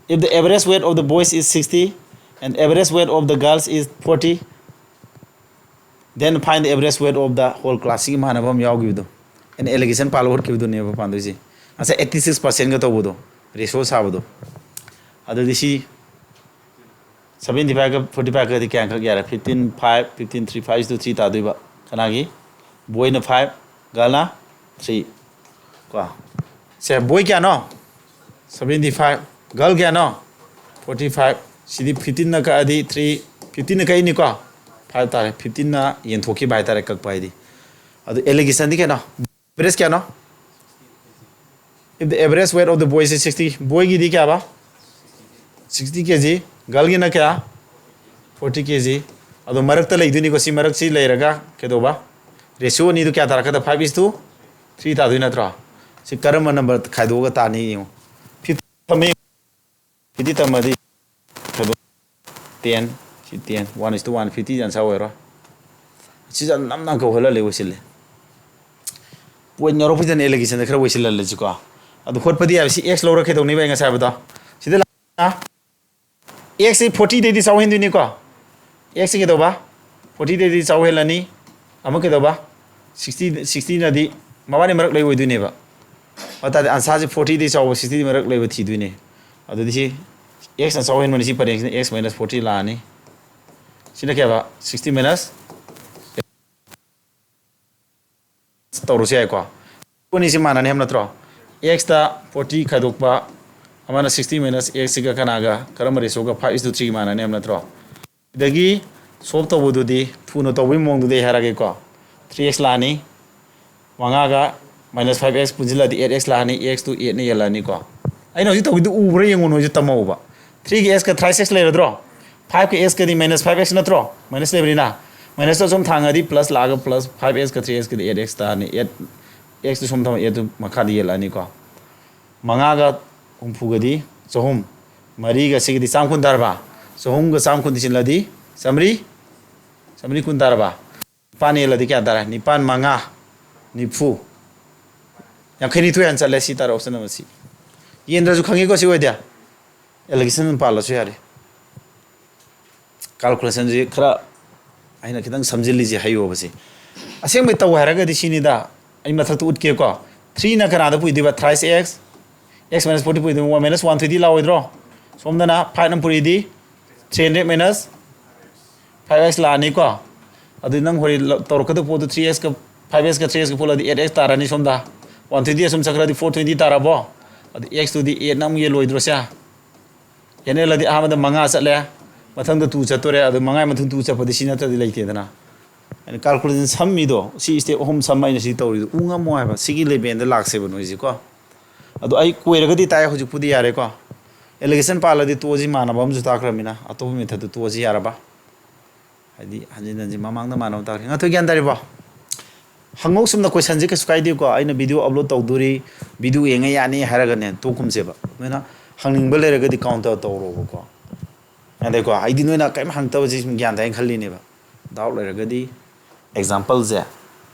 If the average weight of the boys is sixty and average weight of the girls is forty, Then find the average weight of the whole class. ꯁꯤꯒꯤ ꯃꯥꯟꯅꯕ ꯑꯃ ꯌꯥꯎꯈꯤꯕꯗꯣ, ꯑꯩꯅ allegation ꯄꯥꯜꯂ ꯍꯣꯠꯈꯤꯕꯗꯨꯅꯦꯕ ꯄꯥꯟꯗꯣꯏꯁꯦ꯫ ꯉꯁꯥꯏ eighty six percent ꯒ ꯇꯧꯕꯗꯣ, ratio ꯁꯥꯕꯗꯣ꯫ ꯑꯗꯨꯗꯤ ꯁꯤ seventy five ꯒ forty five ꯒꯗꯤ ꯀꯌꯥꯈꯛ ꯌꯥꯔꯦ? Fifteen five, fifteen three, five is to three ꯇꯥꯗꯣꯏꯕ꯫ ꯀꯅꯥꯒꯤ? Boy ꯅ five, girl ꯅ three꯫ ꯀꯣ, ꯁꯦ, boy ꯀꯌꯥꯅꯣ? Seventy five꯫ Girl ꯀꯌꯥꯅꯣ? Forty five꯫ ꯁꯤꯗꯤ fifteen ꯅ ꯀꯛꯑꯗꯤ three, fifteen ꯅ ꯀꯛꯏꯅꯤꯀꯣ, five ꯇꯥꯔꯦ꯫ Fifteen ꯅ ꯌꯦꯟꯊꯣꯛꯈꯤꯕ ꯍꯥꯏꯇꯥꯔꯦ, ꯀꯛꯄ ꯍꯥꯏꯗꯤ꯫ ꯑꯗꯨ allegation ꯗꯤ ꯀꯌꯥꯅꯣ? Average ꯀꯌꯥꯅꯣ? If the average weight of the boy is sixty, boy ꯒꯤꯗꯤ ꯀꯌꯥꯕ? Sixty K G꯫ Girl ꯒꯤꯅ ꯀꯌꯥ? Forty K G꯫ ꯑꯗꯣ ꯃꯔꯛꯇ ꯂꯩꯗꯣꯏꯅꯤꯀꯣ, ꯁꯤ ꯃꯔꯛꯁꯤ ꯂꯩꯔꯒ ꯀꯩꯗꯧꯕ? Ratio ꯑꯅꯤꯗꯨ ꯀꯌꯥ ꯇꯥꯔꯛꯀꯗ? Five is to three ꯇꯥꯗꯣꯏ ꯅꯠꯇ꯭ꯔꯣ? ꯁꯤ ꯀꯔꯝꯕ number ꯈꯥꯏꯗꯣꯛꯑꯒ ꯇꯥꯅꯤ ꯌꯦꯡꯉꯣ꯫ Fifty ꯊꯝꯃꯤ꯫ Fifty ꯊꯝꯃꯗꯤ ꯈꯥꯏꯗꯣꯛ-, ten, ꯁꯤ ten, one is to one, fifty answer ꯑꯣꯏꯔꯣꯏ꯫ ꯁꯤꯁꯦ ꯌꯥꯝ ꯅꯝꯅ ꯀꯧꯍꯜꯂ ꯂꯩ, ꯑꯣꯏꯁꯤꯜꯂꯦ꯫ Point ꯌꯥꯎꯔꯛꯄꯁꯤꯗꯅꯦ allegation ꯗ ꯈꯔ ꯑꯣꯏꯁꯤꯜꯍꯜꯂꯁꯤꯀꯣ꯫ ꯑꯗꯨ ꯍꯣꯠꯄꯗꯤ ꯌꯥꯕ, ꯁꯤ X ꯂꯧꯔ ꯀꯩꯗꯧꯅꯤꯕ ꯑꯩ ꯉꯁꯥꯏ ꯍꯥꯏꯕꯗꯣ? ꯁꯤꯗ ꯂꯥꯛꯑ X ꯁꯤ forty ꯗꯩꯗꯤ ꯆꯥꯎꯍꯦꯟꯗꯣꯏꯅꯤꯀꯣ꯫ X ꯁꯤ ꯀꯩꯗꯧꯕ? Forty ꯗꯩꯗꯤ ꯆꯥꯎꯍꯦꯜꯂꯅꯤ꯫ ꯑꯃꯨꯛ ꯀꯩꯗꯧꯕ? Sixty, sixty ꯅꯗꯤ ꯃꯕꯥꯅꯤ ꯃꯔꯛ ꯂꯩ ꯑꯣꯏꯗꯣꯏꯅꯦꯕ꯫ ꯑꯗꯨ ꯇꯥꯔꯗꯤ answer ꯁꯤ forty ꯗꯩ ꯆꯥꯎꯕ sixty ꯃꯔꯛ ꯂꯩꯕ ꯊꯤꯗꯣꯏꯅꯦ꯫ ꯑꯗꯨꯗꯤ ꯁꯤ X ꯅ ꯆꯥꯎꯍꯦꯟꯕꯅꯤ, ꯁꯤ ꯄꯔꯦꯡꯁꯤꯅ X minus forty ꯂꯥꯛꯑꯅꯤ꯫ ꯁꯤꯅ ꯀꯌꯥꯕ? Sixty minus ꯇꯧꯔꯁꯨ ꯌꯥꯏꯀꯣ꯫ ꯑꯅꯤꯁꯤ ꯃꯥꯟꯅꯅꯤ ꯍꯥꯏꯕ ꯅꯠꯇ꯭ꯔꯣ? X ꯇ forty ꯈꯥꯏꯗꯣꯛꯄ, ꯑꯃꯅ sixty minus X ꯁꯤꯒ ꯀꯅꯥꯒ, ꯀꯔꯝꯕ ratio ꯒ? Five is to three ꯃꯥꯟꯅꯅꯤ ꯍꯥꯏꯕ ꯅꯠꯇ꯭ꯔꯣ? ꯁꯤꯗꯒꯤ solve ꯇꯧꯕꯗꯨꯗꯤ, ꯊꯨꯅ ꯇꯧꯕꯒꯤ ꯃꯑꯣꯡꯗꯨꯗꯤ ꯑꯩ ꯍꯥꯏꯔꯛꯑꯒꯦꯀꯣ꯫ Three X ꯂꯥꯛꯑꯅꯤ, ꯃꯉꯥꯒ minus five X ꯄꯨꯟꯁꯤꯜꯂꯗꯤ eight X ꯂꯥꯛꯑꯅꯤ, X ꯇꯨ eight ꯅ ꯌꯦꯜꯂꯛꯑꯅꯤꯀꯣ꯫ ꯑꯩꯅ ꯍꯧꯖꯤꯛ ꯇꯧꯈꯤꯗꯨ ꯎꯕ꯭ꯔꯥ ꯌꯦꯡꯉꯨ, ꯅꯣꯏꯁꯨ ꯇꯝꯍꯧꯕ꯫ Three ꯒꯤ X ꯀ thrice X ꯂꯩꯔꯗ꯭ꯔꯣ? Five ꯀ X ꯀꯗꯤ minus five X ꯅꯠꯇ꯭ꯔꯣ? Minus ꯂꯩꯕꯅꯤꯅ minus ꯇꯣ ꯁꯨꯝ ꯊꯥꯡꯉꯗꯤ plus ꯂꯥꯛꯑꯒ plus five X ꯀ three X ꯀꯗꯤ eight X ꯇꯥꯔꯅꯤ꯫ Eight X ꯇꯨ ꯁꯨꯝ ꯊꯝꯃ eight ꯇꯨ ꯃꯈꯥꯗ ꯌꯦꯜꯂꯛꯑꯅꯤꯀꯣ꯫ ꯃꯉꯥꯒ ꯍꯨꯝꯐꯨꯒꯗꯤ ꯆꯍꯨꯝ, ꯃꯔꯤꯒ ꯁꯤꯒꯗꯤ ꯆꯥꯝ ꯀꯨꯟ ꯇꯥꯔꯕ? ꯆꯍꯨꯝꯒ ꯆꯥꯝ ꯀꯨꯟꯗꯤ ꯆꯤꯜꯂꯗꯤ ꯆꯥꯝꯃꯔꯤ, ꯆꯥꯝꯃꯔꯤ ꯀꯨꯟ ꯇꯥꯔꯕ? ꯅꯤꯄꯥꯟ ꯌꯦꯜꯂꯗꯤ ꯀꯌꯥ ꯇꯥꯔꯦ? ꯅꯤꯄꯥꯟ ꯃꯉꯥ, ꯅꯤꯐꯨ꯫ ꯌꯥꯡꯈꯩ ꯅꯤꯊꯣꯏ ꯍꯥꯟꯅ ꯆꯠꯂꯦ, ꯁꯤ ꯇꯥꯔꯦ option number C꯫ ꯌꯦꯟꯗ꯭ꯔꯁꯨ ꯈꯪꯉꯤꯀꯣ ꯁꯤ ꯑꯣꯏꯗꯤ꯫ Allegation ꯄꯥꯜꯂꯁꯨ ꯌꯥꯔꯦ꯫ Calculation ꯁꯤ ꯈꯔ ꯑꯩꯅ ꯈꯤꯇꯪ ꯁꯝꯖꯤꯜꯂꯤꯁꯦ ꯍꯩꯌꯣꯕꯁꯦ꯫ ꯑꯁꯦꯡꯕꯩ ꯇꯧ ꯍꯥꯏꯔꯒꯗꯤ ꯁꯤꯅꯤꯗ, ꯑꯩ ꯃꯊꯛꯇ ꯎꯠꯀꯦꯀꯣ꯫ ꯊ꯭ꯔꯤꯅ ꯀꯅꯥꯗ ꯄꯨꯏꯗꯣꯏꯕ? Thrice x, x minus forty ꯄꯨꯏꯗꯣꯏꯕ, one minus one twenty ꯂꯥꯛꯑꯣꯏꯗ꯭ꯔꯣ? ꯁꯣꯝꯗꯅ ꯐꯥꯏꯚꯅ ꯄꯨꯔꯤꯗꯤ three hundred minus five x ꯂꯥꯛꯑꯅꯤꯀꯣ꯫ ꯑꯗꯨ ꯅꯪ ꯍꯣꯔꯦꯟ ꯂ-, ꯇꯧꯔꯛꯀꯗꯕ ꯄꯣꯠꯇꯨ three x ꯀ five x ꯀ three x ꯀ ꯄꯨꯜꯂꯗꯤ eight x ꯇꯥꯔꯅꯤ ꯁꯣꯝꯗ꯫ One twenty ꯑꯁꯨꯝ ꯆꯠꯈ꯭ꯔꯗꯤ four twenty ꯇꯥꯔꯕꯣ? ꯑꯗꯨ x ꯇꯨꯗꯤ eightꯅ ꯑꯃꯨꯛ ꯌꯦꯜꯂꯣꯏꯗ꯭ꯔꯣ ꯁꯦ? N L ꯗꯤ ꯑꯍꯥꯟꯕꯗ ꯃꯉꯥ ꯆꯠꯂꯦ, ꯃꯊꯪꯗ two ꯆꯠꯇꯣꯔꯦ, ꯑꯗꯨ ꯃꯉꯥ ꯃꯊꯪ two ꯆꯠꯄꯗꯤ ꯁꯤ ꯅꯠꯇ꯭ꯔꯗꯤ ꯂꯩꯇꯦꯗꯅ꯫ ꯑꯩꯅ calculation ꯁꯝꯃꯤꯗꯣ, ꯁꯤ step ꯑꯍꯨꯝ ꯁꯝꯃ ꯑꯩꯅ ꯁꯤ ꯇꯧꯔꯤꯗꯣ ꯎ ꯉꯝꯃꯣ ꯍꯥꯏꯕ, ꯁꯤꯒꯤ levelꯗ ꯂꯥꯛꯁꯦꯕ ꯅꯣꯏꯁꯦꯀꯣ꯫ ꯑꯗꯣ ꯑꯩ ꯀꯣꯏꯔꯒꯗꯤ ꯇꯥꯏ, ꯍꯧꯖꯤꯛꯄꯨꯗꯤ ꯌꯥꯔꯦꯀꯣ꯫ Allegation ꯄꯥꯜꯂꯗꯤ ꯇꯣꯛꯑꯁꯤ, ꯃꯥꯟꯅꯕ ꯑꯃꯁꯨ ꯇꯥꯛꯈ꯭ꯔꯃꯤꯅ ꯑꯇꯣꯞꯄ methodꯇ ꯇꯣꯛꯑꯁꯤ ꯌꯥꯔꯕ? ꯍꯥꯏꯗꯤ ꯍꯟꯖꯤꯟ ꯍꯟꯖꯤꯟ ꯃꯃꯥꯡꯗ ꯃꯥꯟꯅꯕ ꯇꯥꯛꯈ꯭ꯔꯦ꯫ ꯉꯥꯊꯣꯏ ꯒ꯭ꯌꯥꯟ ꯇꯥꯔꯤꯕꯣ? ꯍꯪꯉꯧ ꯁꯨꯝꯅ questionꯁꯦ ꯀꯩꯁꯨ ꯀꯥꯏꯗꯦꯀꯣ꯫ ꯑꯩꯅ video upload ꯇꯧꯗꯣꯔꯤ, video ꯌꯦꯡꯉ ꯌꯥꯅꯤ ꯍꯥꯏꯔꯒꯅꯦ ꯇꯣꯛꯀꯨꯝꯁꯦꯕ꯫ ꯅꯣꯏꯅ ꯍꯪꯅꯤꯡꯕ ꯂꯩꯔꯒꯗꯤ counter ꯇꯧꯔꯣꯕꯀꯣ꯫ ꯑꯗꯩꯀꯣ, ꯑꯩꯗꯤ ꯅꯣꯏꯅ ꯀꯔꯤꯝ ꯍꯪꯉꯛꯇꯕꯁꯤ ꯁꯨꯝ ꯒ꯭ꯌꯥꯟ ꯇꯥꯏꯅ ꯈꯜꯂꯤꯅꯦꯕ꯫ Doubt ꯂꯩꯔꯒꯗꯤ exampleꯁꯦ,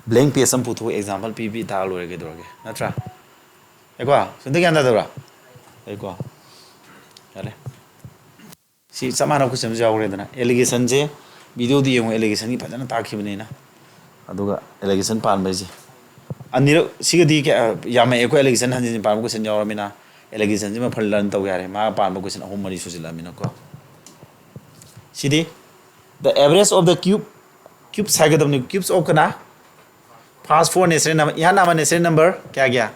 blank page ꯑꯃ ꯄꯨꯊꯣꯛꯑ example ꯄꯤ ꯄꯤ ꯇꯥꯔ ꯂꯣꯏꯔꯦ, ꯀꯩꯗꯧꯔꯒꯦ, ꯅꯠꯇ꯭ꯔꯥ? ꯑꯩꯀꯣ, ꯁꯨꯝꯇ ꯒ꯭ꯌꯥꯟ ꯇꯥꯗꯕ꯭ꯔꯥ? ꯑꯩꯀꯣ, ꯌꯥꯔꯦ꯫ ꯁꯤ ꯆꯞ ꯃꯥꯟꯅꯕ question ꯑꯃꯁꯨ ꯌꯥꯎꯈ꯭ꯔꯦꯗꯅ꯫ Allegationꯁꯦ videoꯗ ꯌꯦꯡꯉꯨ, allegationꯒꯤ ꯐꯖꯅ ꯇꯥꯛꯈꯤꯕꯅꯤꯅ꯫ ꯑꯗꯨꯒ allegation ꯄꯥꯟꯕꯩꯁꯦ ꯑꯅꯤꯔꯛ, ꯁꯤꯒꯗꯤ ꯀꯌꯥ-, ꯌꯥꯝꯃꯛꯑꯦ꯫ ꯑꯩꯈꯣꯏ allegation ꯍꯟꯖꯤꯟ ꯍꯟꯖꯤꯟ ꯄꯥꯟꯕ question ꯌꯥꯎꯔꯃꯤꯅ, allegationꯁꯤꯃ ꯐꯖꯅ learn ꯇꯧ ꯌꯥꯔꯦ꯫ ꯃꯥ ꯄꯥꯟꯕ question ꯑꯍꯨꯝ ꯃꯔꯤ ꯁꯨꯖꯤꯜꯂꯛꯑꯃꯤꯅꯀꯣ꯫ ꯁꯤꯗꯤ the average of the cube, cubes ꯍꯥꯏꯒꯗꯕꯅꯤ꯫ Cubes of ꯀꯅꯥ? First four natural number, ꯏꯍꯥꯟ ꯍꯥꯟꯕ natural number ꯀꯌꯥ ꯀꯌꯥ?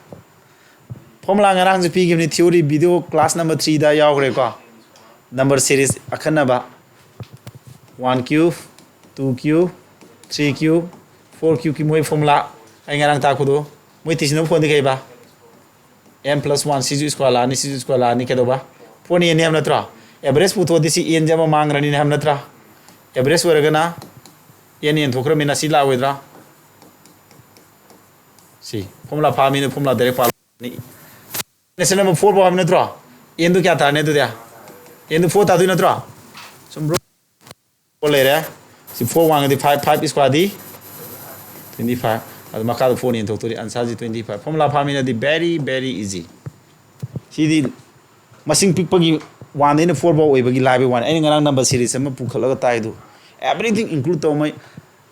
Formula ꯉꯔꯥꯡꯁꯨ ꯄꯤꯈꯤꯕꯅꯤ, theory video class number threeꯗ ꯌꯥꯎꯈ꯭ꯔꯦꯀꯣ꯫ Number series ꯑꯈꯟꯅꯕ, one cube, two cube, three cube, four cubeꯀꯤ ꯃꯣꯏ formula ꯑꯩ ꯉꯔꯥꯡ ꯇꯥꯛꯄꯗꯣ, ꯃꯣꯏ ꯇꯤꯁꯤꯅ ꯐꯣꯟꯗꯤ ꯀꯩꯕ? M plus one, ꯁꯤꯁꯨ square ꯂꯥꯛꯑꯅꯤ, ꯁꯤꯁꯨ square ꯂꯥꯛꯑꯅꯤ, ꯀꯩꯗꯧꯕ? Four N ꯍꯥꯏꯕ ꯅꯠꯇ꯭ꯔꯣ? Average ꯄꯨꯊꯣꯛꯑꯗꯤ ꯁꯤ N ꯁꯦ ꯑꯃ ꯃꯥꯡꯈ꯭ꯔꯅꯤꯅꯦ ꯍꯥꯏꯕ ꯅꯠꯇ꯭ꯔꯥ? Average ꯑꯣꯏꯔꯒꯅ N ꯌꯦꯟꯊꯣꯛꯈ꯭ꯔꯃꯤꯅ ꯁꯤ ꯂꯥꯛꯑꯣꯏꯗ꯭ꯔꯥ? ꯁꯤ formula ꯐꯥꯃꯤꯅ formula direct ꯄꯥꯜꯂꯅꯤ꯫ Natural number four ꯐꯥꯎ ꯍꯥꯏꯕ ꯅꯠꯇ꯭ꯔꯣ? Nꯗꯨ ꯀꯌꯥ ꯇꯥꯔꯅꯤ ꯑꯗꯨꯗꯤ? Nꯗꯨ four ꯇꯥꯗꯣꯏ ꯅꯠꯇ꯭ꯔꯣ? ꯆꯨꯝꯕ꯭ꯔꯣ? Four ꯂꯩꯔꯦ꯫ ꯁꯤ four ꯋꯥꯡꯉꯗꯤ five, five squareꯗꯤ twenty five꯫ ꯑꯗꯨ ꯃꯈꯥꯗ four ꯌꯦꯟꯊꯣꯛꯇꯣꯔꯤ, answerꯁꯤ twenty five꯫ Formula ꯐꯥꯃꯤꯅꯗꯤ very, very easy꯫ ꯁꯤꯗꯤ ꯃꯁꯤꯡ ꯄꯤꯛꯄꯒꯤ oneꯗꯩꯅ four ꯐꯥꯎ ꯑꯣꯏꯕꯒꯤ ꯂꯥꯏꯕꯒꯤ ꯋꯥꯅꯤ꯫ ꯑꯩꯅ ꯉꯔꯥꯡ number series ꯑꯃ ꯄꯨꯈꯠꯂꯒ ꯇꯥꯏꯗꯨ꯫ Everything include ꯇꯧꯃꯩ꯫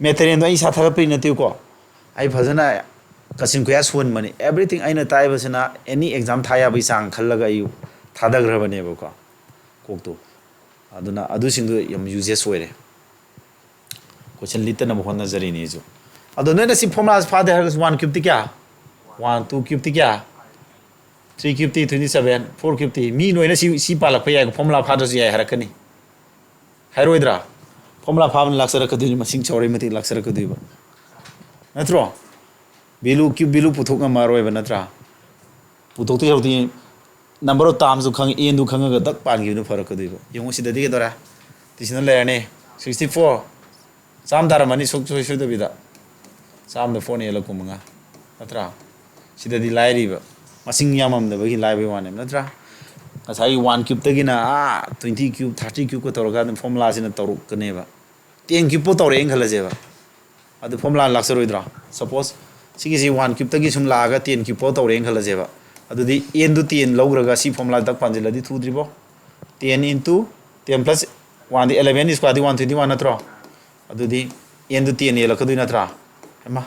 Materialꯗꯣ ꯑꯩ ꯏꯁꯥ ꯊꯥꯒꯠꯄꯩ ꯅꯠꯇꯦꯀꯣ, ꯑꯩ ꯐꯖꯅ ꯀꯆꯤꯟ ꯈꯨꯌꯥ ꯁꯣꯟꯕꯅꯤ꯫ Everything ꯑꯩꯅ ꯇꯥꯛꯏꯕꯁꯤꯅ any exam ꯊꯥ ꯌꯥꯕꯒꯤ ꯆꯥꯡ ꯈꯜꯂꯒ ꯑꯩ ꯊꯥꯗꯈ꯭ꯔꯕꯅꯦꯕꯀꯣ ꯀꯣꯛꯇꯣ꯫ ꯑꯗꯨꯅ ꯑꯗꯨꯁꯤꯡꯗꯣ ꯌꯥꯝ useless ꯑꯣꯏꯔꯦ꯫ Question ꯂꯤꯠꯇꯅꯕ ꯍꯣꯠꯅꯖꯔꯤꯅꯤ ꯑꯩꯁꯨ꯫ ꯑꯗꯣ ꯅꯣꯏꯅ ꯁꯤ formula ꯐꯥꯗꯦ ꯍꯥꯏꯔꯒꯁꯨ, one cubeꯇꯤ ꯀꯌꯥ? One, two cubeꯇꯤ ꯀꯌꯥ? Three cubeꯇꯤ twenty seven, four cubeꯇꯤ? ꯃꯤ ꯂꯣꯏꯅ ꯁꯤ, ꯁꯤ ꯄꯥꯜꯂꯛꯄ ꯌꯥꯏ, formula ꯐꯥꯗ꯭ꯔꯁꯨ ꯌꯥꯏ ꯍꯥꯏꯔꯛꯀꯅꯤ꯫ ꯍꯥꯏꯔꯣꯏꯗ꯭ꯔꯥ? Formula ꯐꯥꯕꯅ ꯂꯥꯛꯆꯔꯛꯀꯗꯣꯏꯅꯤ, ꯃꯁꯤꯡ ꯆꯥꯎꯔꯛꯏ ꯃꯇꯤꯛ ꯂꯥꯛꯆꯔꯛꯀꯗꯣꯏꯕ꯫ ꯅꯠꯇ꯭ꯔꯣ? Value, cube value ꯄꯨꯊꯣꯛ ꯉꯝꯃꯔꯣꯏꯕ, ꯅꯠꯇ꯭ꯔꯥ? ꯄꯨꯊꯣꯛꯇꯣꯏ ꯁꯔꯨꯛꯇꯤ number of termsꯗꯨ ꯈꯪꯉ, nꯗꯨ ꯈꯪꯉꯒ ꯗꯛ ꯄꯥꯟꯈꯤꯕꯅ ꯐꯔꯛꯀꯗꯣꯏꯕ꯫ ꯌꯦꯡꯉꯨ, ꯁꯤꯗꯗꯤ ꯀꯩꯗꯧꯔꯦ? ꯇꯤꯁꯤꯅ ꯂꯩꯔꯅꯤ꯫ Sixty four꯫ ꯆꯥꯝ ꯇꯥꯔꯝꯃꯅꯤ ꯁꯨꯡꯁꯣꯏ ꯁꯣꯏꯗꯕꯤꯗ꯫ ꯆꯥꯝꯗ fourꯅ ꯌꯦꯜꯂ ꯀꯨꯟꯃꯉꯥ꯫ ꯅꯠꯇ꯭ꯔꯥ? ꯁꯤꯗꯗꯤ ꯂꯥꯏꯔꯤꯕ꯫ ꯃꯁꯤꯡ ꯌꯥꯝꯃꯝꯗꯕꯒꯤ ꯂꯥꯏꯕꯩ ꯋꯥꯅꯦꯕ, ꯅꯠꯇ꯭ꯔꯥ? ꯉꯁꯥꯏꯒꯤ one cubeꯇꯒꯤꯅ ꯑꯥ twenty cube, thirty cubeꯀ ꯇꯧꯔꯒ ꯑꯗꯨꯝ formulaꯁꯤꯅ ꯇꯧꯔꯛꯀꯅꯦꯕ꯫ Ten cubeꯐꯥꯎ ꯇꯧꯔꯛꯑꯦꯅ ꯈꯜꯂꯁꯦꯕ꯫ ꯑꯗꯨ formula ꯂꯥꯛꯆꯔꯣꯏꯗ꯭ꯔꯣ? Suppose ꯁꯤꯒꯤꯁꯤ one cubeꯇꯒꯤ ꯁꯨꯝ ꯂꯥꯛꯑꯒ ten cube ꯐꯥꯎ ꯇꯧꯔꯦꯅ ꯈꯜꯂꯁꯦꯕ꯫ ꯑꯗꯨꯗꯤ nꯗꯨ ten ꯂꯧꯈ꯭ꯔꯒ ꯁꯤ formula ꯗꯛ ꯄꯥꯟꯁꯤꯜꯂꯗꯤ ꯊꯨꯗ꯭ꯔꯤꯕꯣ? Ten into ten plus oneꯗꯤ eleven squareꯗꯤ one twenty one ꯅꯠꯇ꯭ꯔꯣ? ꯑꯗꯨꯗꯤ nꯗꯨ ten ꯌꯦꯜꯂꯛꯀꯗꯣꯏ ꯅꯠꯇ꯭ꯔꯥ? ꯍꯩꯃꯥ,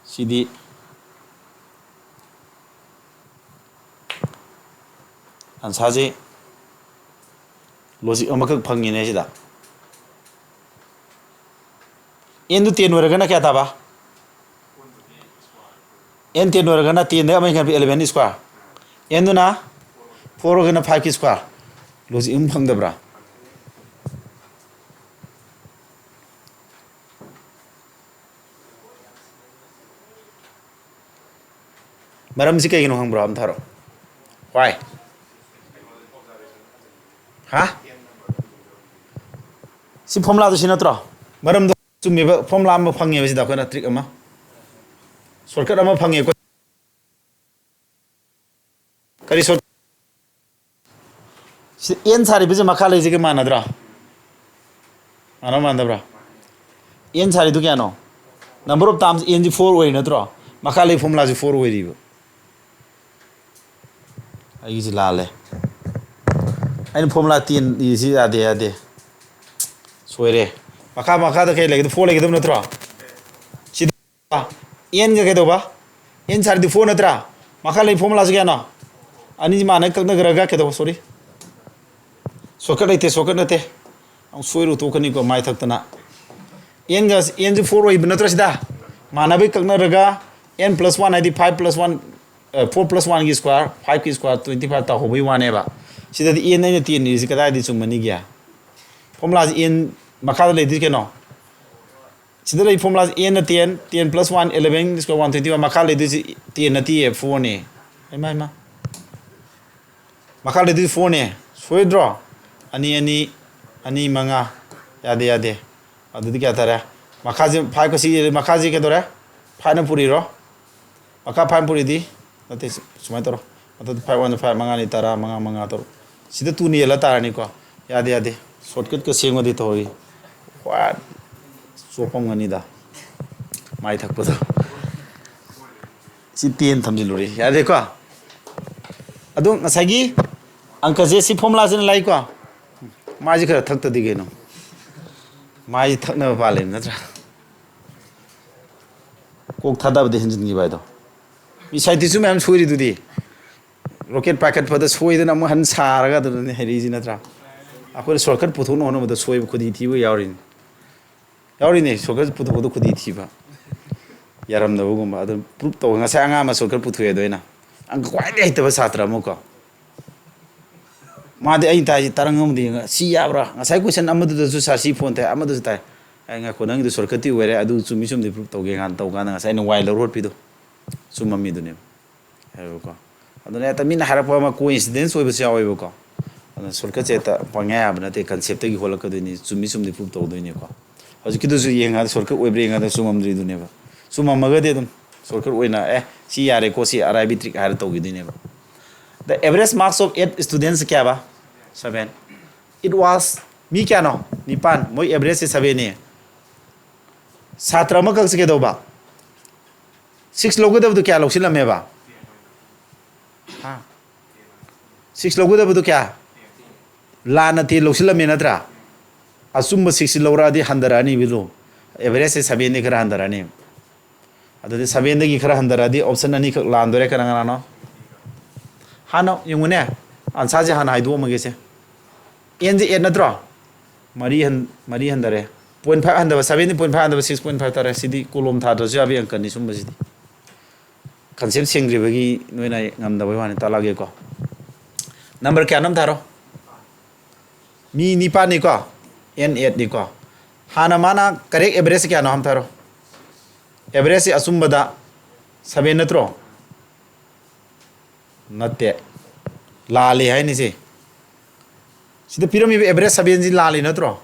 ꯁꯤꯗꯤ answerꯁꯦ logic ꯑꯃꯈꯛ ꯐꯪꯉꯤꯅꯦ ꯁꯤꯗ꯫ Nꯗꯨ ten ꯑꯣꯏꯔꯒꯅ ꯀꯌꯥ ꯇꯥꯕ? N ten ꯑꯣꯏꯔꯒꯅ tenꯗ ꯑꯃ ꯍꯦꯟꯒꯠꯄ eleven square꯫ Nꯗꯨꯅ four ꯑꯣꯏꯔꯒꯅ five square꯫ Logic ꯑꯃ ꯐꯪꯗꯕ꯭ꯔꯥ? ꯃꯔꯝꯁꯤ ꯀꯩꯒꯤꯅꯣ ꯈꯪꯕ꯭ꯔꯣ? ꯑꯝ ꯊꯥꯔꯛꯑꯣ꯫ Why? ꯍꯥ? ꯁꯤ formulaꯗꯨ ꯁꯤ ꯅꯠꯇ꯭ꯔꯣ? ꯃꯔꯝꯗꯣ ꯆꯨꯝꯃꯦꯕ, formula ꯑꯃ ꯐꯪꯉꯦꯕ ꯁꯤꯗ ꯑꯩꯈꯣꯏꯅ trick ꯑꯃ, shortcut ꯑꯃ ꯐꯪꯉꯦ꯫ ꯀꯔꯤ short-, ꯁꯤ N ꯁꯥꯔꯤꯕꯁꯦ ꯃꯈꯥ ꯂꯩꯁꯤꯒ ꯃꯥꯟꯅꯗ꯭ꯔꯣ? ꯃꯥꯟꯅꯕ ꯃꯥꯟꯅꯗꯕ꯭ꯔꯥ? N ꯁꯥꯔꯤꯗꯨ ꯀꯌꯥꯅꯣ? Number of terms Nꯁꯤ four ꯑꯣꯏꯔꯤ ꯅꯠꯇ꯭ꯔꯣ? ꯃꯈꯥ ꯂꯩ formulaꯁꯤ four ꯑꯣꯏꯔꯤꯕ꯫ ꯑꯩꯒꯤꯁꯤ ꯂꯥꯜꯂꯦ꯫ ꯑꯩꯅ formula ten ꯏꯁꯤ ꯌꯥꯗꯦ, ꯌꯥꯗꯦ꯫ ꯂꯣꯏꯔꯦ꯫ ꯃꯈꯥ, ꯃꯈꯥꯗ ꯀꯩ ꯂꯩꯒꯗꯕ? Four ꯂꯩꯒꯗꯕ ꯅꯠꯇ꯭ꯔꯣ? ꯁꯤꯗ ꯑꯦꯟꯒ ꯀꯩꯗꯧꯕ? ꯑꯦꯟ ꯁꯥꯔꯗꯤ four ꯅꯠꯇ꯭ꯔꯥ? ꯃꯈꯥ ꯂꯩ formulaꯁꯤ ꯀꯌꯥꯅꯣ? ꯑꯅꯤꯁꯤ ꯃꯥꯟꯅ ꯀꯛꯅꯈ꯭ꯔꯒ ꯀꯩꯗꯧꯕ? Sorry, shortcut ꯂꯩꯇꯦ, shortcut ꯅꯠꯇꯦ꯫ ꯑꯃꯨꯛ ꯁꯣꯏꯔꯨ ꯇꯣꯛꯀꯅꯤꯀꯣ, ꯃꯥꯏ ꯊꯛꯇꯅ꯫ ꯑꯦꯟꯒ, ꯑꯦꯟꯁꯤ four ꯑꯣꯏꯕ ꯅꯠꯇ꯭ꯔꯣ ꯁꯤꯗ? ꯃꯥꯟꯅꯕꯩ ꯀꯛꯅꯔꯒ, n plus one ꯍꯥꯏꯗꯤ five plus one, four plus oneꯒꯤ square, fiveꯀꯤ square twenty five ꯇꯥꯍꯧꯕꯩ ꯋꯥꯅꯦꯕ꯫ ꯁꯤꯗꯗꯤ n ꯑꯩꯅ ten ꯏꯔꯤꯁꯤ ꯀꯗꯥꯏꯗꯤ ꯆꯨꯝꯃꯅꯤꯒꯦ? Formulaꯁꯤ n ꯃꯈꯥꯗ ꯂꯩꯗꯣꯏꯁꯤ ꯀꯩꯅꯣ? ꯁꯤꯗ ꯂꯩ formulaꯁꯤ n ꯅ ten, ten plus one eleven square one twenty one, ꯃꯈꯥ ꯂꯩꯗꯣꯏꯁꯤ ten ꯅꯠꯇꯦ, fourꯅꯦ꯫ ꯍꯩꯃꯥ, ꯍꯩꯃꯥ꯫ ꯃꯈꯥ ꯂꯩꯗꯣꯏꯁꯤ fourꯅꯦ꯫ ꯁꯣꯏꯗ꯭ꯔꯣ? ꯑꯅꯤ, ꯑꯅꯤ, ꯑꯅꯤ, ꯃꯉꯥ꯫ ꯌꯥꯗꯦ, ꯌꯥꯗꯦ꯫ ꯑꯗꯨꯗꯤ ꯀꯌꯥ ꯇꯥꯔꯦ? ꯃꯈꯥꯁꯤ five ꯀ ꯁꯤ ꯃꯈꯥꯁꯤ ꯀꯩꯗꯧꯔꯦ? Fiveꯅ ꯄꯨꯔꯤꯔꯣ? ꯃꯈꯥ five ꯄꯨꯔꯤꯗꯤ? ꯅꯠꯇꯦ, ꯁꯨꯃꯥꯏꯅ ꯇꯧꯔꯣ꯫ ꯃꯊꯛꯇ five one five, ꯃꯉꯥꯅꯤ ꯇꯔꯥ, ꯃꯉꯥ, ꯃꯉꯥ, ꯇꯔꯨꯛ꯫ ꯁꯤꯗ twoꯅ ꯌꯦꯜꯂ ꯇꯥꯔꯅꯤꯀꯣ꯫ ꯌꯥꯗꯦ, ꯌꯥꯗꯦ꯫ Shortcutꯀ ꯁꯦꯝꯒꯗꯤ ꯇꯧꯔꯤ꯫ ꯋꯥ, ꯆꯣꯞꯄꯝꯒꯅꯤꯗ꯫ ꯃꯥꯏ ꯊꯛꯄꯗꯣ꯫ ꯁꯤ ten ꯊꯝꯖꯤꯜꯂꯨꯔꯤ꯫ ꯌꯥꯗꯦꯀꯣ? ꯑꯗꯣ ꯉꯁꯥꯏꯒꯤ ꯑꯪꯀꯁꯦ ꯁꯤ formulaꯁꯤꯅ ꯂꯥꯛꯏꯀꯣ? ꯃꯥꯏꯁꯦ ꯈꯔ ꯊꯛꯇꯗꯤ ꯀꯩꯅꯣ? ꯃꯥꯏꯁꯦ ꯊꯛꯅꯕ ꯄꯥꯜꯂꯦ ꯅꯠꯇ꯭ꯔꯥ? ꯀꯣꯛ ꯊꯥꯗꯕꯗ ꯍꯦꯟꯖꯤꯟꯈꯤꯕ ꯍꯥꯏꯗꯣ꯫ ꯃꯤ scientistꯁꯨ ꯃꯌꯥꯝ ꯁꯣꯏꯔꯤꯗꯨꯗꯤ꯫ Rocket ꯄꯥꯏꯈꯠꯄꯗ ꯁꯣꯏꯗꯅ ꯑꯃꯨꯛ ꯍꯟ ꯁꯥꯔꯒ ꯑꯗꯨꯗꯅꯦ ꯍꯩꯔꯛꯏꯁꯤ ꯅꯠꯇ꯭ꯔꯥ? ꯑꯩꯈꯣꯏꯅ shortcut ꯄꯨꯊꯣꯛꯅꯕ ꯍꯣꯠꯅꯕꯗ ꯁꯣꯏꯕ ꯈꯨꯗꯤ ꯊꯤꯕ ꯌꯥꯎꯔꯤꯅꯤ꯫ ꯌꯥꯎꯔꯤꯅꯦ, shortcut ꯄꯨꯊꯣꯛꯄꯗ ꯈꯨꯗꯤ ꯊꯤꯕ꯫ ꯌꯥꯔꯝꯗꯕꯒꯨꯝꯕ꯫ ꯑꯗꯨ proof ꯇꯧ꯫ ꯉꯁꯥꯏ ꯑꯉꯥꯡ ꯑꯃ shortcut ꯄꯨꯊꯣꯛꯑꯦ ꯑꯗꯣ ꯑꯩꯅ꯫ ꯑꯪꯀ ꯈ꯭ꯋꯥꯏꯗꯒꯤ ꯍꯩꯇꯕ ꯁꯥꯇ꯭ꯔ ꯑꯃꯀꯣ꯫ ꯃꯥꯗꯤ ꯑꯩꯅ ꯇꯥꯏꯁꯤ ꯇꯔꯪ ꯑꯃꯗꯤ ꯌꯦꯡꯉ, "ꯁꯤ ꯌꯥꯕ꯭ꯔꯥ? ꯉꯁꯥꯏ question ꯑꯃꯗꯨꯗꯁꯨ ꯁꯥꯔ ꯁꯤ phone ꯇꯥꯏ, ꯑꯃꯗꯨꯁꯨ ꯇꯥꯏ꯫" ꯑꯩ, "ꯉꯥꯏꯈꯣ, ꯅꯪꯒꯤꯗꯨ shortcutꯇꯤ ꯑꯣꯏꯔꯦ, ꯑꯗꯨ ꯆꯨꯝꯃꯤ ꯆꯨꯝꯗꯤ proof ꯇꯧꯒꯦ ꯀꯥꯟꯗ ꯇꯧ ꯀꯥꯟꯗ ꯉꯁꯥꯏ ꯑꯩꯅ ꯋꯥꯏ ꯂꯧꯔ ꯍꯣꯠꯄꯤꯗꯣ ꯆꯨꯝꯃꯝꯃꯤꯗꯨꯅꯦꯕ꯫" ꯍꯥꯏꯕꯀꯣ꯫ ꯑꯗꯨꯅ ꯍꯦꯛꯇ ꯃꯤꯅ ꯍꯥꯏꯔꯛꯄ ꯑꯃ coincidence ꯑꯣꯏꯕꯁꯨ ꯌꯥꯎꯋꯦꯕꯀꯣ꯫ ꯑꯗꯨꯅ shortcutꯁꯦ ꯍꯦꯛꯇ ꯄꯪꯌꯥ ꯌꯥꯕ ꯅꯠꯇꯦ, conceptꯇꯒꯤ ꯍꯣꯜꯂꯛꯀꯗꯣꯏꯅꯤ, ꯆꯨꯝꯃꯤ ꯆꯨꯝꯗꯤ proof ꯇꯧꯗꯣꯏꯅꯤꯀꯣ꯫ ꯍꯧꯖꯤꯛꯀꯤꯗꯨꯁꯨ ꯌꯦꯡꯉꯀꯥꯟꯗ shortcut ꯑꯣꯏꯕ꯭ꯔꯥ ꯌꯦꯡꯉꯀꯥꯟꯗ ꯆꯨꯝꯃꯝꯗ꯭ꯔꯤꯗꯨꯅꯦꯕ꯫ ꯆꯨꯝꯃꯝꯃꯒꯗꯤ ꯑꯗꯨꯝ shortcut ꯑꯣꯏꯅ, "ꯑꯦ, ꯁꯤ ꯌꯥꯔꯦꯀꯣ, ꯁꯤ ꯑꯔꯥꯏꯕꯤ trick" ꯍꯥꯏꯔ ꯇꯧꯈꯤꯗꯣꯏꯅꯦꯕ꯫ The average marks of eight students ꯀꯌꯥꯕ? Seven꯫ It was, ꯃꯤ ꯀꯌꯥꯅꯣ? ꯅꯤꯄꯥꯟ꯫ ꯃꯣꯏ averageꯁꯦ sevenꯅꯦ꯫ ꯁꯥꯇ꯭ꯔ ꯑꯃꯈꯛꯁꯦ ꯀꯩꯗꯧꯕ? Six ꯂꯧꯒꯗꯕꯗꯣ ꯀꯌꯥ ꯂꯧꯁꯤꯜꯂꯝꯃꯦꯕ? ꯍꯥ? Six ꯂꯧꯒꯗꯕꯗꯣ ꯀꯌꯥ? ꯂꯥꯟꯅ ten ꯂꯧꯁꯤꯜꯂꯝꯃꯦ ꯅꯠꯇ꯭ꯔꯥ? ꯑꯆꯨꯝꯕ ꯁꯤꯛꯁꯁꯤ ꯂꯧꯔꯛꯑꯗꯤ ꯍꯟꯊꯔꯛꯑꯅꯤ ꯚꯦꯂꯨ, ꯑꯦꯚꯔꯦꯖꯁꯦ ꯁꯕꯦꯟꯗꯤ ꯈꯔ ꯍꯟꯊꯔꯛꯑꯅꯤ꯫ ꯑꯗꯨꯗꯤ ꯁꯕꯦꯟꯗꯒꯤ ꯈꯔ ꯍꯟꯊꯔꯛꯑꯗꯤ ꯑꯣꯞꯁꯟ ꯑꯅꯤꯈꯛ ꯂꯥꯟꯗꯣꯔꯦ꯫ ꯀꯅꯥ ꯀꯅꯥꯅꯣ? ꯍꯥꯟꯅ ꯌꯦꯡꯉꯨꯅꯦ, ꯑꯟꯁꯥꯔꯁꯦ ꯍꯥꯟꯅ ꯍꯥꯏꯗꯣꯛꯑꯝꯃꯒꯦꯁꯦ꯫ ꯑꯦꯟꯁꯦ ꯑꯦꯠ ꯅꯠꯇ꯭ꯔꯣ? ꯃꯔꯤ ꯍꯟ ꯃꯔꯤ ꯍꯟꯊꯔꯦ꯫ ꯄꯣꯏꯟ ꯐꯥꯏꯚ ꯍꯟꯊꯕ, ꯁꯕꯦꯟꯗꯤ ꯄꯣꯏꯟ ꯐꯥꯏꯚ ꯍꯟꯊꯕ ꯁꯤꯛꯁ ꯄꯣꯏꯟ ꯐꯥꯏꯚ ꯇꯥꯔꯦ꯫ ꯁꯤꯗꯤ ꯀꯣꯂꯣꯝ ꯊꯥꯗ꯭ꯔꯁꯨ ꯌꯥꯕ ꯑꯪꯀꯅꯤ ꯁꯨꯝꯕꯁꯤꯗꯤ꯫ ꯀꯟꯁꯦꯞ ꯁꯦꯡꯗ꯭ꯔꯤꯕꯒꯤ ꯅꯣꯏꯅ ꯉꯝꯗꯕꯩ ꯋꯥꯅꯤ꯫ ꯇꯥꯛꯂꯛꯑꯒꯦꯀꯣ꯫ ꯅꯝꯕꯔ ꯀꯌꯥꯅꯣ ꯑꯝ ꯊꯥꯔꯣ꯫ ꯃꯤ ꯅꯤꯄꯥꯟꯅꯤꯀꯣ, ꯑꯦꯟ ꯑꯦꯠꯅꯤꯀꯣ꯫ ꯍꯥꯟꯅ ꯃꯥꯅ ꯀꯔꯦꯛ ꯑꯦꯚꯔꯦꯖ ꯀꯌꯥꯅꯣ ꯑꯝ ꯊꯥꯔꯣ꯫ ꯑꯦꯚꯔꯦꯖꯁꯤ ꯑꯆꯨꯝꯕꯗ ꯁꯕꯦꯟ ꯅꯠꯇ꯭ꯔꯣ? ꯅꯠꯇꯦ, ꯂꯥꯜꯂꯤ ꯍꯥꯏꯅꯤ ꯁꯤ꯫ ꯁꯤꯗ ꯄꯤꯔꯝꯃꯤꯕ ꯑꯦꯚꯔꯦꯖ ꯁꯕꯦꯟꯁꯤ ꯂꯥꯜꯂꯤ ꯅꯠꯇ꯭ꯔꯣ?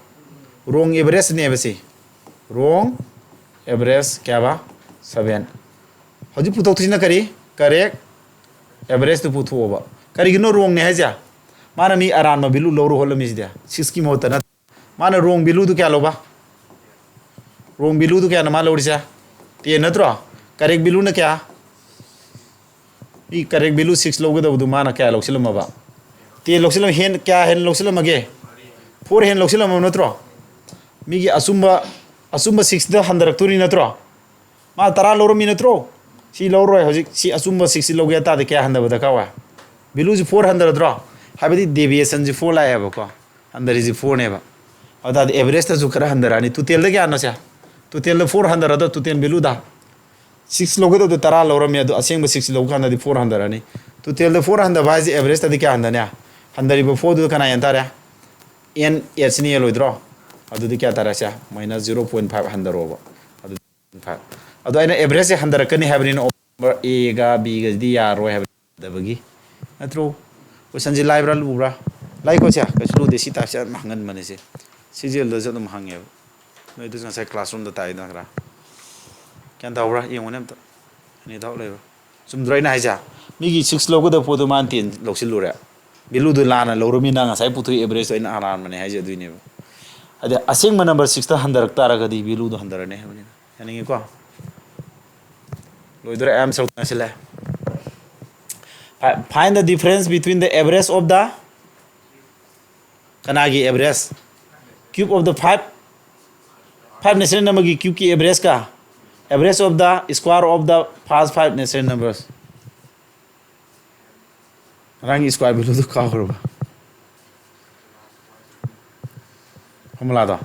ꯔꯣꯡ ꯑꯦꯚꯔꯦꯖꯅꯦꯕ ꯁꯤ꯫ ꯔꯣꯡ ꯑꯦꯚꯔꯦꯖ ꯀꯌꯥꯕ? ꯁꯕꯦꯟ꯫ ꯍꯧꯖꯤꯛ ꯄꯨꯊꯣꯛꯇꯣꯏꯁꯤꯅ ꯀꯔꯤ? ꯀꯔꯦꯛ ꯑꯦꯚꯔꯦꯖꯇꯨ ꯄꯨꯊꯣꯛꯑꯣꯕ꯫ ꯀꯔꯤꯒꯤꯅꯣ ꯔꯣꯡꯅꯦ ꯍꯥꯏꯁꯦ? ꯃꯥꯅ ꯃꯤ ꯑꯔꯥꯟꯕ ꯚꯦꯂꯨ ꯂꯧꯔꯨ ꯍꯣꯠꯂꯝꯃꯤꯁꯤꯗꯤ, ꯁꯤꯛꯁꯀꯤ ꯃꯍꯨꯠꯇ ꯅꯠꯇ꯭ꯔꯣ? ꯃꯥꯅ ꯔꯣꯡ ꯚꯦꯂꯨꯗꯨ ꯀꯌꯥ ꯂꯧꯕ? ꯔꯣꯡ ꯚꯦꯂꯨꯗꯨ ꯀꯌꯥꯅꯣ ꯃꯥ ꯂꯧꯔꯤꯁꯦ? ꯇꯦꯟ ꯅꯠꯇ꯭ꯔꯣ? ꯀꯔꯦꯛ ꯚꯦꯂꯨꯅ ꯀꯌꯥ? ꯃꯤ ꯀꯔꯦꯛ ꯚꯦꯂꯨ ꯁꯤꯛꯁ ꯂꯧꯒꯗꯕꯗꯨ ꯃꯥꯅ ꯀꯌꯥ ꯂꯧꯁꯤꯜꯂꯝꯃꯕ? ꯇꯦꯟ ꯂꯧꯁꯤꯜꯂꯝ ꯍꯦꯟ ꯀꯌꯥ ꯍꯦꯟꯅ ꯂꯧꯁꯤꯜꯂꯝꯃꯒꯦ? ꯐꯣꯔ ꯍꯦꯟꯅ ꯂꯧꯁꯤꯜꯂꯝꯃꯕ ꯅꯠꯇ꯭ꯔꯣ? ꯃꯤꯒꯤ ꯑꯆꯨꯝꯕ, ꯑꯆꯨꯝꯕ ꯁꯤꯛꯁꯇ ꯍꯟꯊꯔꯛꯇꯣꯔꯤ ꯅꯠꯇ꯭ꯔꯣ? ꯃꯥ ꯇꯔꯥ ꯂꯧꯔꯝꯃꯤ ꯅꯠꯇ꯭ꯔꯣ? ꯁꯤ ꯂꯧꯔꯣꯏ꯫ ꯍꯧꯖꯤꯛ ꯁꯤ ꯑꯆꯨꯝꯕ ꯁꯤꯛꯁꯁꯤ ꯂꯧꯒꯦ ꯍꯥꯏ ꯇꯥꯔꯗꯤ ꯀꯌꯥ ꯍꯟꯊꯕ ꯗꯔꯀꯥꯔ ꯑꯣꯏ? ꯚꯦꯂꯨꯁꯤ ꯐꯣꯔ ꯍꯟꯊꯔꯗ꯭ꯔꯣ? ꯍꯥꯏꯕꯗꯤ ꯗꯦꯚꯤꯌꯦꯁꯟꯁꯤ ꯐꯣꯔ ꯂꯥꯛꯑꯦꯕꯀꯣ꯫ ꯍꯟꯊꯔꯤꯁꯤ ꯐꯣꯔꯅꯦꯕ꯫ ꯑꯗꯨ ꯇꯥꯔꯗꯤ ꯑꯦꯚꯔꯦꯖꯇꯁꯨ ꯈꯔ ꯍꯟꯊꯔꯛꯑꯅꯤ꯫ ꯇꯣꯇꯦꯜꯗ ꯀꯌꯥꯅꯣ ꯁꯦ? ꯇꯣꯇꯦꯜꯗ ꯐꯣꯔ ꯍꯟꯊꯔꯗ꯭ꯔꯣ? ꯇꯣꯇꯦꯜ ꯚꯦꯂꯨꯗ ꯁꯤꯛꯁ ꯂꯧꯒꯗꯕꯗꯣ ꯇꯔꯥ ꯂꯧꯔꯝꯃꯦ, ꯑꯗꯣ ꯑꯁꯦꯡꯕ ꯁꯤꯛꯁ ꯂꯧ ꯀꯥꯟꯗꯗꯤ ꯐꯣꯔ ꯍꯟꯊꯔꯛꯑꯅꯤ꯫ ꯇꯣꯇꯦꯜꯗ ꯐꯣꯔ ꯍꯟꯊꯕ ꯍꯥꯏꯁꯦ ꯑꯦꯚꯔꯦꯖꯇꯗꯤ ꯀꯌꯥ ꯍꯟꯊꯅꯤ? ꯍꯟꯊꯔꯤꯕ ꯐꯣꯔꯗꯨꯗ ꯀꯅꯥ ꯌꯦꯟ ꯇꯥꯔꯦ? ꯑꯦꯟ ꯑꯦꯠꯁꯤꯅ ꯌꯦꯜꯂꯣꯏꯗ꯭ꯔꯣ? ꯑꯗꯨꯗꯤ ꯀꯌꯥ ꯇꯥꯔꯦ ꯁꯦ? ꯃꯥꯏꯅꯁ ꯖꯤꯔꯣ ꯄꯣꯏꯟ ꯐꯥꯏꯚ ꯍꯟꯊꯔꯛꯑꯣꯕ꯫ ꯑꯗꯨ ꯐꯥꯏꯚ꯫ ꯑꯗꯣ ꯑꯩꯅ ꯑꯦꯚꯔꯦꯖꯁꯦ ꯍꯟꯊꯔꯛꯀꯅꯤ ꯍꯥꯏꯕꯅꯤꯅ, ꯑꯣꯞꯁꯟ ꯅꯝꯕꯔ ꯑꯦꯒ ꯕꯤꯒꯁꯤꯗꯤ ꯌꯥꯔꯣꯏ ꯍꯥꯏꯕ ꯌꯥꯗꯕꯒꯤ ꯅꯠꯇ꯭ꯔꯣ? ꯀꯣꯏꯁꯟꯁꯤ ꯂꯥꯏꯕ꯭ꯔꯥ ꯂꯨꯕ꯭ꯔꯥ? ꯂꯥꯏꯀꯣ ꯁꯦ, ꯀꯩꯁꯨ ꯂꯨꯗꯦ꯫ ꯁꯤ ꯇꯥꯛꯁꯦ ꯌꯥꯝ ꯍꯪꯒꯟꯕꯅꯦ ꯁꯦ꯫ ꯁꯤ ꯖꯦꯜꯗꯁꯨ ꯑꯗꯨꯝ ꯍꯪꯉꯦꯕ꯫ ꯅꯣꯏꯗꯁꯨ ꯉꯁꯥꯏ ꯀ꯭ꯂꯥꯁꯔꯨꯝꯗ ꯇꯥꯛꯏꯗꯅ ꯈꯔ꯫ ꯒ꯭ꯌꯥꯟ ꯇꯥꯍꯧꯕ꯭ꯔꯥ? ꯌꯦꯡꯉꯨꯅꯦ ꯑꯝꯇ꯫ ꯑꯅꯤ ꯊꯥꯎ ꯂꯩꯕ꯭ꯔꯥ? ꯆꯨꯝꯗ꯭ꯔꯣ ꯑꯩꯅ ꯍꯥꯏꯁꯦ? ꯃꯤꯒꯤ ꯁꯤꯛꯁ ꯂꯧꯒꯗꯕ ꯄꯣꯠꯇꯣ ꯃꯥꯅ ꯇꯦꯟ ꯂꯧꯁꯤꯜꯂꯨꯔꯦ꯫ ꯚꯦꯂꯨꯗꯣ ꯂꯥꯟꯅ ꯂꯧꯔꯃꯤꯅ ꯉꯁꯥꯏ ꯄꯨꯊꯣꯛꯏ ꯑꯦꯚꯔꯦꯖꯇꯣ ꯑꯩꯅ ꯑꯔꯥꯟꯕꯅꯦ ꯍꯥꯏꯁꯦ ꯑꯗꯨꯏꯅꯦꯕ꯫ ꯑꯗ ꯑꯁꯦꯡꯕ ꯅꯝꯕꯔ ꯁꯤꯛꯁꯇ ꯍꯟꯊꯔꯛ ꯇꯥꯔꯒꯗꯤ ꯚꯦꯂꯨꯗꯣ ꯍꯟꯊꯔꯅꯤ ꯍꯥꯏꯕꯅꯤꯅ꯫ ꯌꯥꯅꯤꯡꯉꯤꯀꯣ? ꯂꯣꯏꯗꯣꯔꯦ, ꯑꯌꯥꯝꯕ ꯁꯔꯨꯛ ꯉꯥꯏꯁꯤꯜꯂꯦ꯫ Fi-, find the difference between the average of the, ꯀꯅꯥꯒꯤ average? Cube of the five, five natural number ꯒꯤ cube ꯀꯤ average ꯀ, average of the square of the first five natural numbers꯫ ꯉꯔꯥꯡꯒꯤ square value ꯗꯨ ꯀꯥꯎꯈ꯭ꯔꯕ? Formula ꯗꯣ꯫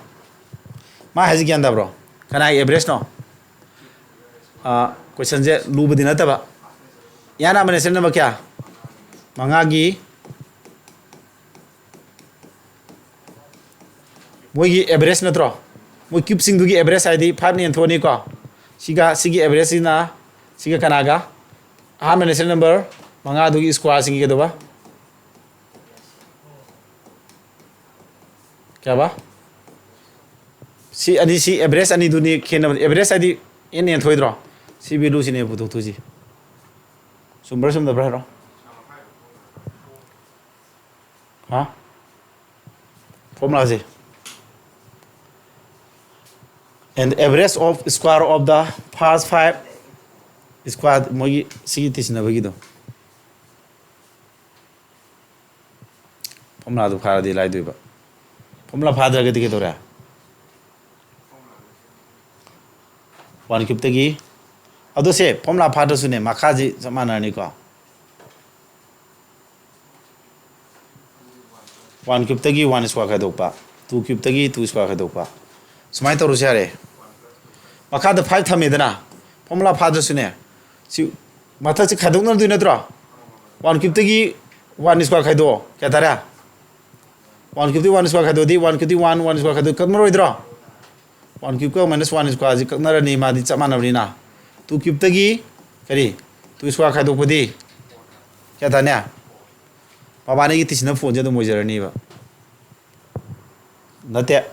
ꯃꯥ ꯍꯥꯏꯁꯤ ꯒ꯭ꯌꯥꯟ ꯇꯥꯕ꯭ꯔꯣ? ꯀꯅꯥꯒꯤ average ꯅꯣ? ꯑꯥ, question ꯁꯦ ꯂꯨꯕꯗꯤ ꯅꯠꯇꯕ꯫ ꯌꯥꯅ ꯑꯃ natural number ꯀꯌꯥ? ꯃꯉꯥꯒꯤ ꯃꯣꯏꯒꯤ average ꯅꯠꯇ꯭ꯔꯣ? ꯃꯣꯏ cube ꯁꯤꯡꯗꯨꯒꯤ average ꯍꯥꯏꯗꯤ five ꯅ ꯌꯦꯟꯊꯣꯛꯑꯅꯤꯀꯣ꯫ ꯁꯤꯒ ꯁꯤꯒꯤ average ꯁꯤꯅ ꯁꯤꯒ ꯀꯅꯥꯒ? ꯑꯍꯥꯟꯕ natural number ꯃꯉꯥꯗꯨꯒꯤ square ꯁꯤꯡꯒꯤ ꯀꯩꯗꯧꯕ? ꯀꯌꯥꯕ? ꯁꯤ ꯑꯅꯤ, ꯁꯤ average ꯑꯅꯤꯗꯨꯅꯤ ꯈꯦꯠꯅꯕ꯫ Average ꯍꯥꯏꯗꯤ n ꯌꯦꯟꯊꯣꯛꯏꯗ꯭ꯔꯣ? ꯁꯤ value ꯁꯤꯅꯦ ꯄꯨꯊꯣꯛꯇꯣꯏꯁꯤ꯫ ꯆꯨꯝꯕ꯭ꯔꯥ ꯆꯨꯝꯗꯕ꯭ꯔꯥ ꯍꯥꯏꯔꯣ꯫ ꯍꯥ? Formula say, and average of square of the first five square, ꯃꯣꯏꯒꯤ ꯁꯤꯒꯤ ꯇꯤꯁꯤꯟꯅꯕꯒꯤꯗꯣ꯫ Formula ꯗꯨ ꯐꯥꯔꯗꯤ ꯂꯥꯏꯗꯣꯏꯕ꯫ Formula ꯐꯥꯗ꯭ꯔꯒꯗꯤ ꯀꯩꯗꯧꯔꯦ? One cube ꯇꯒꯤ꯫ ꯑꯗꯣ ꯁꯦ, formula ꯐꯥꯗ꯭ꯔꯁꯨꯅꯦ, ꯃꯈꯥꯁꯤ ꯆꯞ ꯃꯥꯟꯅꯔꯅꯤꯀꯣ꯫ One cube ꯇꯒꯤ one square ꯈꯥꯏꯗꯣꯛꯄ, two cube ꯇꯒꯤ two square ꯈꯥꯏꯗꯣꯛꯄ, ꯁꯨꯃꯥꯏꯅ ꯇꯧꯔꯁꯨ ꯌꯥꯔꯦ꯫ ꯃꯈꯥꯗ five ꯊꯝꯃꯦꯗꯅ, formula ꯐꯥꯗ꯭ꯔꯁꯨꯅꯦ, ꯁꯤ ꯃꯊꯛꯁꯤ ꯈꯥꯏꯗꯣꯛꯅꯗꯣꯏ ꯅꯠꯇ꯭ꯔꯣ? One cube ꯇꯒꯤ one square ꯈꯥꯏꯗꯣꯛꯑꯣ, ꯀꯌꯥ ꯇꯥꯔꯦ? One cube ꯇꯒꯤ one square ꯈꯥꯏꯗꯣꯛꯑꯗꯤ, one cube ꯇꯒꯤ one, one square ꯈꯥꯏꯗꯣꯛ ꯀꯛꯅꯔꯣꯏꯗ꯭ꯔꯣ? One cube ꯀ minus one square ꯁꯤ ꯀꯛꯅꯔꯅꯤ, ꯃꯥꯗꯤ ꯆꯞ ꯃꯥꯟꯅꯕꯅꯤꯅ꯫ Two cube ꯇꯒꯤ ꯀꯔꯤ? Two square ꯈꯥꯏꯗꯣꯛꯄꯗꯤ ꯀꯌꯥ ꯇꯥꯅꯤ? ꯃꯕꯥꯅꯤꯒꯤ ꯇꯤꯁꯤꯅ four ꯁꯦ ꯑꯗꯨꯝ ꯑꯣꯏꯖꯔꯅꯤꯕ꯫ ꯅꯠꯇꯦ,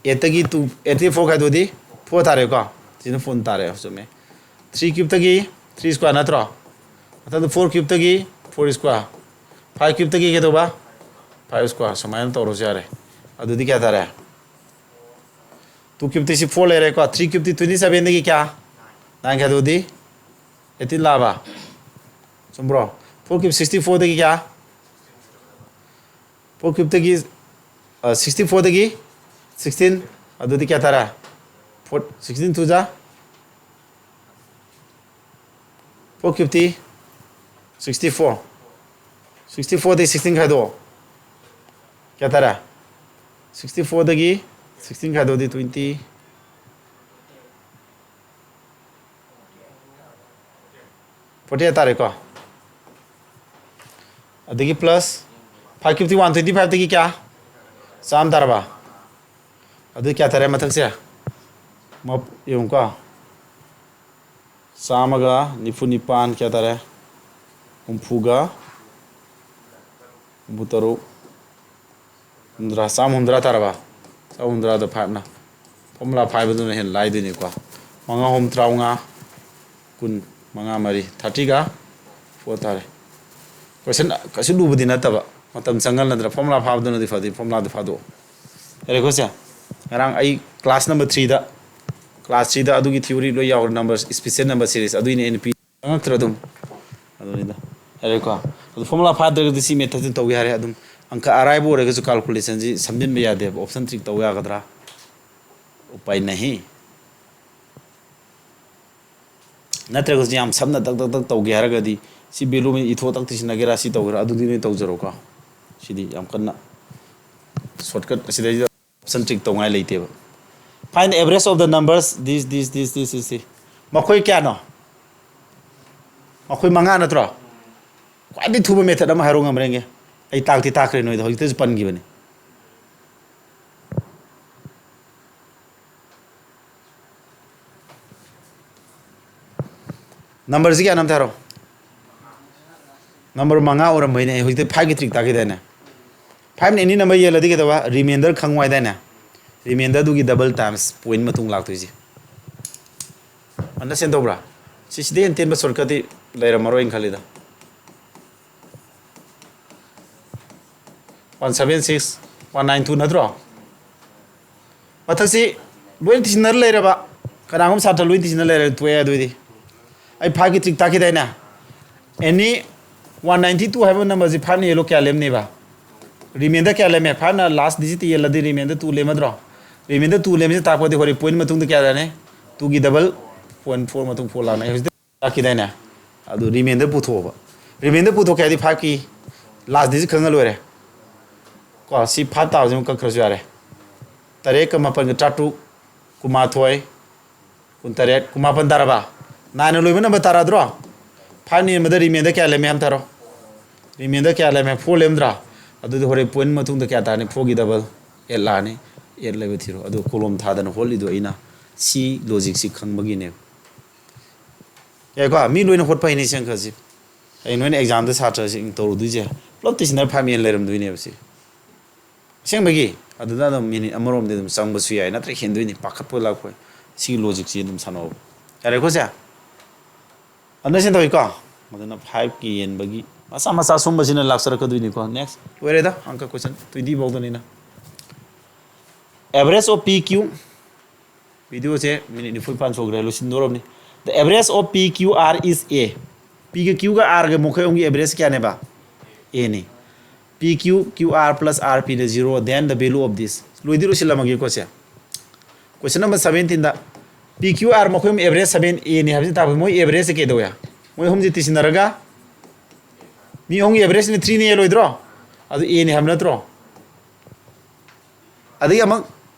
eight ꯇꯒꯤ two, eight ꯇꯒꯤ four ꯈꯥꯏꯗꯣꯛꯑꯗꯤ four ꯇꯥꯔꯦꯀꯣ꯫ ꯁꯤꯅ four ꯇꯥꯔꯦ, ꯆꯨꯝꯃꯦ꯫ Three cube ꯇꯒꯤ three square ꯅꯠꯇ꯭ꯔꯣ? ꯃꯊꯪꯗ four cube ꯇꯒꯤ four square, five cube ꯇꯒꯤ ꯀꯩꯗꯧꯕ? Five square꯫ ꯁꯨꯃꯥꯏꯅ ꯇꯧꯔꯁꯨ ꯌꯥꯔꯦ꯫ ꯑꯗꯨꯗꯤ ꯀꯌꯥ ꯇꯥꯔꯦ? Two cube ꯇꯒꯤ ꯁꯤ four ꯂꯩꯔꯦꯀꯣ꯫ Three cube ꯇꯒꯤ twenty seven ꯗꯒꯤ ꯀꯌꯥ? Nine ꯈꯥꯏꯗꯣꯛꯑꯗꯤ eighteen ꯂꯥꯛꯑꯕ? ꯆꯨꯝꯕ꯭ꯔꯣ? Four cube sixty four ꯗꯒꯤ ꯀꯌꯥ? Four cube ꯇꯒꯤ, ꯑ, sixty four ꯗꯒꯤ Sixteen, ꯑꯗꯨꯗꯤ ꯀꯌꯥ ꯇꯥꯔꯦ? Four, sixteen two ꯖꯥ? Four cube T? Sixty four. Sixty four ꯗꯒꯤ sixteen ꯈꯥꯏꯗꯣꯛꯑꯣ꯫ ꯀꯌꯥ ꯇꯥꯔꯦ? Sixty four ꯗꯒꯤ sixteen ꯈꯥꯏꯗꯣꯛꯑꯗꯤ twenty, forty eight ꯇꯥꯔꯦꯀꯣ꯫ ꯑꯗꯒꯤ plus five cube T one twenty five ꯇꯒꯤ ꯀꯌꯥ? ꯆꯥꯝꯃ ꯇꯥꯔꯕ? ꯑꯗꯨ ꯀꯌꯥ ꯇꯥꯔꯦ ꯃꯊꯛꯁꯦ? ꯃꯞ-, ꯌꯦꯡꯉꯨꯀꯣ꯫ ꯆꯥꯝꯃꯒ ꯅꯤꯐꯨ ꯅꯤꯄꯥꯟ ꯀꯌꯥ ꯇꯥꯔꯦ? ꯍꯨꯝꯐꯨꯒ ꯍꯨꯝꯐꯨ ꯇꯔꯨꯛ, ꯍꯨꯝꯗ꯭ꯔꯥ, ꯆꯥꯝꯃ ꯍꯨꯝꯗ꯭ꯔꯥ ꯇꯥꯔꯕ? ꯆꯥꯝꯃ ꯍꯨꯝꯗ꯭ꯔꯥꯗ five ꯅ꯫ Formula five ꯑꯗꯨꯅ ꯍꯦꯟꯅ ꯂꯥꯏꯗꯣꯏꯅꯤꯀꯣ꯫ ꯃꯉꯥ ꯑꯍꯨꯝ ꯇꯔꯥꯃꯉꯥ, ꯀꯨꯟ, ꯃꯉꯥ ꯃꯔꯤ, thirty ꯒ four ꯇꯥꯔꯦ꯫ Question ꯀꯩꯁꯨ ꯂꯨꯕꯗꯤ ꯅꯠꯇꯕ, ꯃꯇꯝ ꯆꯪꯍꯜꯂꯗ꯭ꯔꯥ? Formula ꯐꯥꯕꯗꯨꯅꯗꯤ ꯐꯗꯣꯏ, formula ꯗꯨ ꯐꯥꯗꯣꯛꯑꯣ꯫ ꯌꯥꯔꯦꯀꯣ ꯁꯦ? ꯉꯔꯥꯡ ꯑꯩ class number three ꯗ, class three ꯗ ꯑꯗꯨꯒꯤ theory ꯂꯣꯏ ꯌꯥꯎꯔꯦ, numbers, special number series, ꯑꯗꯨꯏꯅꯦ ꯑꯩꯅ ꯄꯤ-, ꯆꯪꯉꯛꯇ꯭ꯔꯥ ꯑꯗꯨꯝ? ꯑꯗꯨꯅꯤꯗ꯫ ꯌꯥꯔꯦꯀꯣ? ꯑꯗꯨ formula ꯐꯥꯗ꯭ꯔꯒꯗꯤ ꯁꯤ method ꯁꯤ ꯇꯧ ꯌꯥꯔꯦ꯫ ꯑꯗꯨꯝ ꯑꯪꯀ ꯑꯔꯥꯏꯕ ꯑꯣꯏꯔꯒꯁꯨ calculation ꯁꯤ ꯁꯝꯖꯤꯟꯕ ꯌꯥꯗꯦꯕ, option trick ꯇꯧ ꯌꯥꯒꯗ꯭ꯔꯥ? ꯎꯄꯥꯏ ꯅꯍꯤ꯫ ꯅꯠꯇ꯭ꯔꯒꯁꯨ ꯌꯥꯝ ꯁꯝꯅ ꯇꯛ ꯇꯛ ꯇꯛ ꯇꯧꯒꯦ ꯍꯥꯏꯔꯒꯗꯤ ꯁꯤ value ꯑꯃ ꯏꯊꯣꯛ ꯇꯛ ꯇꯤꯁꯤꯟꯅꯒꯦꯔꯥ, ꯁꯤ ꯇꯧꯒꯦꯔꯥ, ꯑꯗꯨꯗꯤ ꯅꯣꯏ ꯇꯧꯖꯔꯣꯀꯣ꯫ ꯁꯤꯗꯤ ꯌꯥꯝ ꯀꯟꯅ shortcut ꯑꯁꯤꯗꯩꯁꯤꯗ option trick ꯇꯧꯉꯥꯏ ꯂꯩꯇꯦꯕ꯫ Find the average of the numbers, this, this, this, this, this, this. ꯃꯈꯣꯏ ꯀꯌꯥꯅꯣ? ꯃꯈꯣꯏ ꯃꯉꯥ ꯅꯠꯇ꯭ꯔꯣ? ꯈ꯭ꯋꯥꯏꯗꯒꯤ ꯊꯨꯕ method ꯑꯃ ꯍꯥꯏꯔꯣ ꯉꯝꯕ꯭ꯔꯦ ꯌꯦꯡꯒꯦ꯫ ꯑꯩ ꯇꯥꯛꯇꯤ ꯇꯥꯛꯈ꯭ꯔꯦ ꯅꯣꯏꯗ, ꯍꯧꯖꯤꯛꯇꯁꯨ ꯄꯟꯈꯤꯕꯅꯤ꯫ Number ꯁꯤ ꯀꯌꯥꯅꯣ ꯑꯝꯇ ꯍꯥꯏꯔꯣ? Number ꯃꯉꯥ ꯑꯣꯏꯔꯝꯕꯩꯅꯦ ꯑꯩ ꯍꯧꯖꯤꯛꯇ five ꯀꯤ trick ꯇꯥꯛꯈꯤꯗꯥꯏꯅꯦ? Five ꯅ any number ꯌꯦꯜꯂꯗꯤ ꯀꯩꯗꯧꯕ? Remainder ꯈꯪꯉꯨ ꯍꯥꯏꯗꯥꯏꯅꯦ? Remainder ꯗꯨꯒꯤ double times point ꯃꯇꯨꯡ ꯂꯥꯛꯇꯣꯏꯁꯦ꯫ Understand ꯇꯧꯕ꯭ꯔꯥ? ꯁꯤꯁꯤꯗꯤ ꯍꯦꯟꯅ ꯇꯦꯟꯕ shortcut ꯇꯤ ꯂꯩꯔꯝꯃꯔꯣꯏꯅ ꯈꯜꯂꯤꯗ꯫ One seven six, one nine two ꯅꯠꯇ꯭ꯔꯣ? ꯃꯊꯛꯁꯤ ꯂꯣꯏ ꯊꯤꯖꯤꯟꯅꯔ ꯂꯩꯔꯕ, ꯀꯅꯥꯒꯨꯝꯕ ꯁꯥꯇ꯭ꯔ ꯂꯣꯏ ꯊꯤꯖꯤꯟꯅ ꯂꯩꯔꯦ, ꯇꯣꯛꯑꯦ꯫ ꯑꯗꯨꯏꯗꯤ ꯑꯩ five ꯀꯤ trick ꯇꯥꯛꯈꯤꯗꯥꯏꯅꯦ? Any one ninety two ꯍꯥꯏꯕ number ꯁꯤ five ꯅ ꯌꯦꯜꯂꯣ ꯀꯌꯥ ꯂꯦꯝꯅꯦꯕ? Remainder ꯀꯌꯥ ꯂꯩꯔꯝꯃꯦ? Five ꯅ last digit ꯌꯦꯜꯂꯗꯤ remainder two ꯂꯦꯝꯃꯗ꯭ꯔꯣ? Remainder two ꯂꯦꯝꯃꯁꯤ ꯇꯥꯛꯄꯗꯤ ꯍꯣꯔꯦꯟ point ꯃꯇꯨꯡꯗ ꯀꯌꯥ ꯂꯥꯛꯅꯤ? Two ꯒꯤ double, point four ꯃꯇꯨꯡ four ꯂꯥꯛꯅꯤ꯫ ꯍꯧꯖꯤꯛ ꯂꯥꯛꯈꯤꯗꯥꯏꯅꯦ? ꯑꯗꯨ remainder ꯄꯨꯊꯣꯛꯑꯣꯕ꯫ Remainder ꯄꯨꯊꯣꯛꯀꯦ ꯍꯥꯏꯗꯤ five ꯀꯤ last digit ꯈꯪꯉ ꯂꯣꯏꯔꯦ꯫ ꯀꯣ, ꯁꯤ five ꯇꯥꯕꯁꯤꯃ ꯀꯛꯈ꯭ꯔꯁꯨ ꯌꯥꯔꯦ꯫ ꯇꯔꯦꯠꯀ ꯃꯥꯄꯟꯒ ꯇꯔꯥꯇꯔꯨꯛ, ꯀꯨꯟꯃꯥꯊꯣꯏ, ꯀꯨꯟꯇꯔꯦꯠ, ꯀꯨꯟꯃꯥꯄꯟ ꯇꯥꯔꯕ? Nine ꯂꯣꯏꯕ number ꯇꯥꯔꯗ꯭ꯔꯣ? Five ꯅ ꯌꯦꯟꯕꯗ remainder ꯀꯌꯥ ꯂꯩꯔꯝꯃꯦ ꯍꯥꯏꯕ ꯇꯥꯔꯣ? Remainder ꯀꯌꯥ ꯂꯩꯔꯝꯃꯦ? Four ꯂꯩꯔꯝꯗ꯭ꯔꯥ? ꯑꯗꯨꯗꯤ ꯍꯣꯔꯦꯟ point ꯃꯇꯨꯡꯗ ꯀꯌꯥ ꯇꯥꯔꯅꯤ? Four ꯒꯤ double eight ꯂꯥꯛꯑꯅꯤ꯫ Eight ꯂꯩꯕ ꯊꯤꯔꯣ꯫ ꯑꯗꯨ column ꯊꯥꯗꯅ ꯍꯣꯠꯂꯤꯗꯣ ꯑꯩꯅ ꯁꯤ logic ꯁꯤ ꯈꯪꯕꯒꯤꯅꯦꯕ꯫ ꯌꯥꯏꯀꯣ? ꯃꯤ ꯂꯣꯏꯅ ꯍꯣꯠꯄ ꯍꯩꯅꯤ ꯁꯤ ꯑꯪꯀꯁꯤ꯫ ꯍꯌꯦꯡ ꯅꯣꯏꯅ exam ꯗ ꯁꯥꯇ꯭ꯔꯁꯤꯡ ꯇꯧꯔꯨꯗꯣꯏꯁꯦ ꯄꯨꯂꯞ ꯇꯤꯁꯤꯟꯅꯔ five ꯌꯦꯟ ꯂꯩꯔꯝꯗꯣꯏꯅꯦꯕ ꯁꯤ꯫ ꯑꯁꯦꯡꯕꯒꯤ ꯑꯗꯨꯗ ꯑꯗꯨꯝ minute ꯑꯃꯔꯣꯝꯗꯤ ꯑꯗꯨꯝ ꯆꯪꯕꯁꯨ ꯌꯥꯏ, ꯅꯠꯇ꯭ꯔ ꯍꯦꯟꯗꯣꯏꯅꯤ, ꯄꯥꯈꯠꯄ ꯂꯥꯛꯄ꯫ ꯁꯤꯒꯤ logic ꯁꯤ ꯑꯗꯨꯝ ꯁꯥꯟꯅꯧ꯫ ꯌꯥꯔꯦꯀꯣ ꯁꯦ? Understand ꯇꯧꯏꯀꯣ? ꯑꯗꯨꯅ five ꯀꯤ ꯌꯦꯟꯕꯒꯤ ꯃꯆꯥ ꯃꯆꯥ ꯁꯨꯝꯕꯁꯤꯅ ꯂꯥꯛꯆꯔꯛꯀꯗꯣꯏꯅꯤꯀꯣ꯫ Next, ꯂꯣꯏꯔꯦꯗ, ꯑꯪꯀ question twenty ꯐꯥꯎꯗꯅꯤꯅ꯫ Average of P Q, video say minute ꯅꯤꯐꯨ ꯅꯤꯄꯥꯟ ꯁꯨꯈ꯭ꯔꯦ, ꯂꯣꯏꯁꯤꯟꯗꯧꯔꯕꯅꯤ꯫ The average of P Q R is A. P ꯒ Q ꯒ R ꯒ ꯃꯈꯣꯏ ꯑꯍꯨꯝꯒꯤ average ꯀꯌꯥꯅꯦꯕ? A ꯅꯤ꯫ P Q, Q R plus R P ꯅ zero, then the value of this. ꯂꯣꯏꯗꯤ ꯂꯣꯏꯁꯤꯜꯂꯝꯃꯒꯦꯀꯣ ꯁꯦ꯫ Question number seventeen ꯗ P Q R ꯃꯈꯣꯏ ꯑꯍꯨꯝ average seven A ꯅꯤ ꯍꯥꯏꯕꯁꯤ ꯇꯥꯛꯄꯗꯤ ꯃꯣꯏ average ꯁꯦ ꯀꯩꯗꯧꯋꯦ? ꯃꯣꯏ ꯑꯍꯨꯝꯁꯦ ꯇꯤꯁꯤꯟꯅꯔꯒ ꯃꯤ ꯑꯍꯨꯝꯒꯤ average ꯅ three ꯅ ꯌꯦꯜꯂꯣꯏꯗ꯭ꯔꯣ? ꯑꯗꯨ A ꯅꯤ ꯍꯥꯏꯕ ꯅꯠꯇ꯭ꯔꯣ? ꯑꯗꯒꯤ ꯑꯃꯨꯛ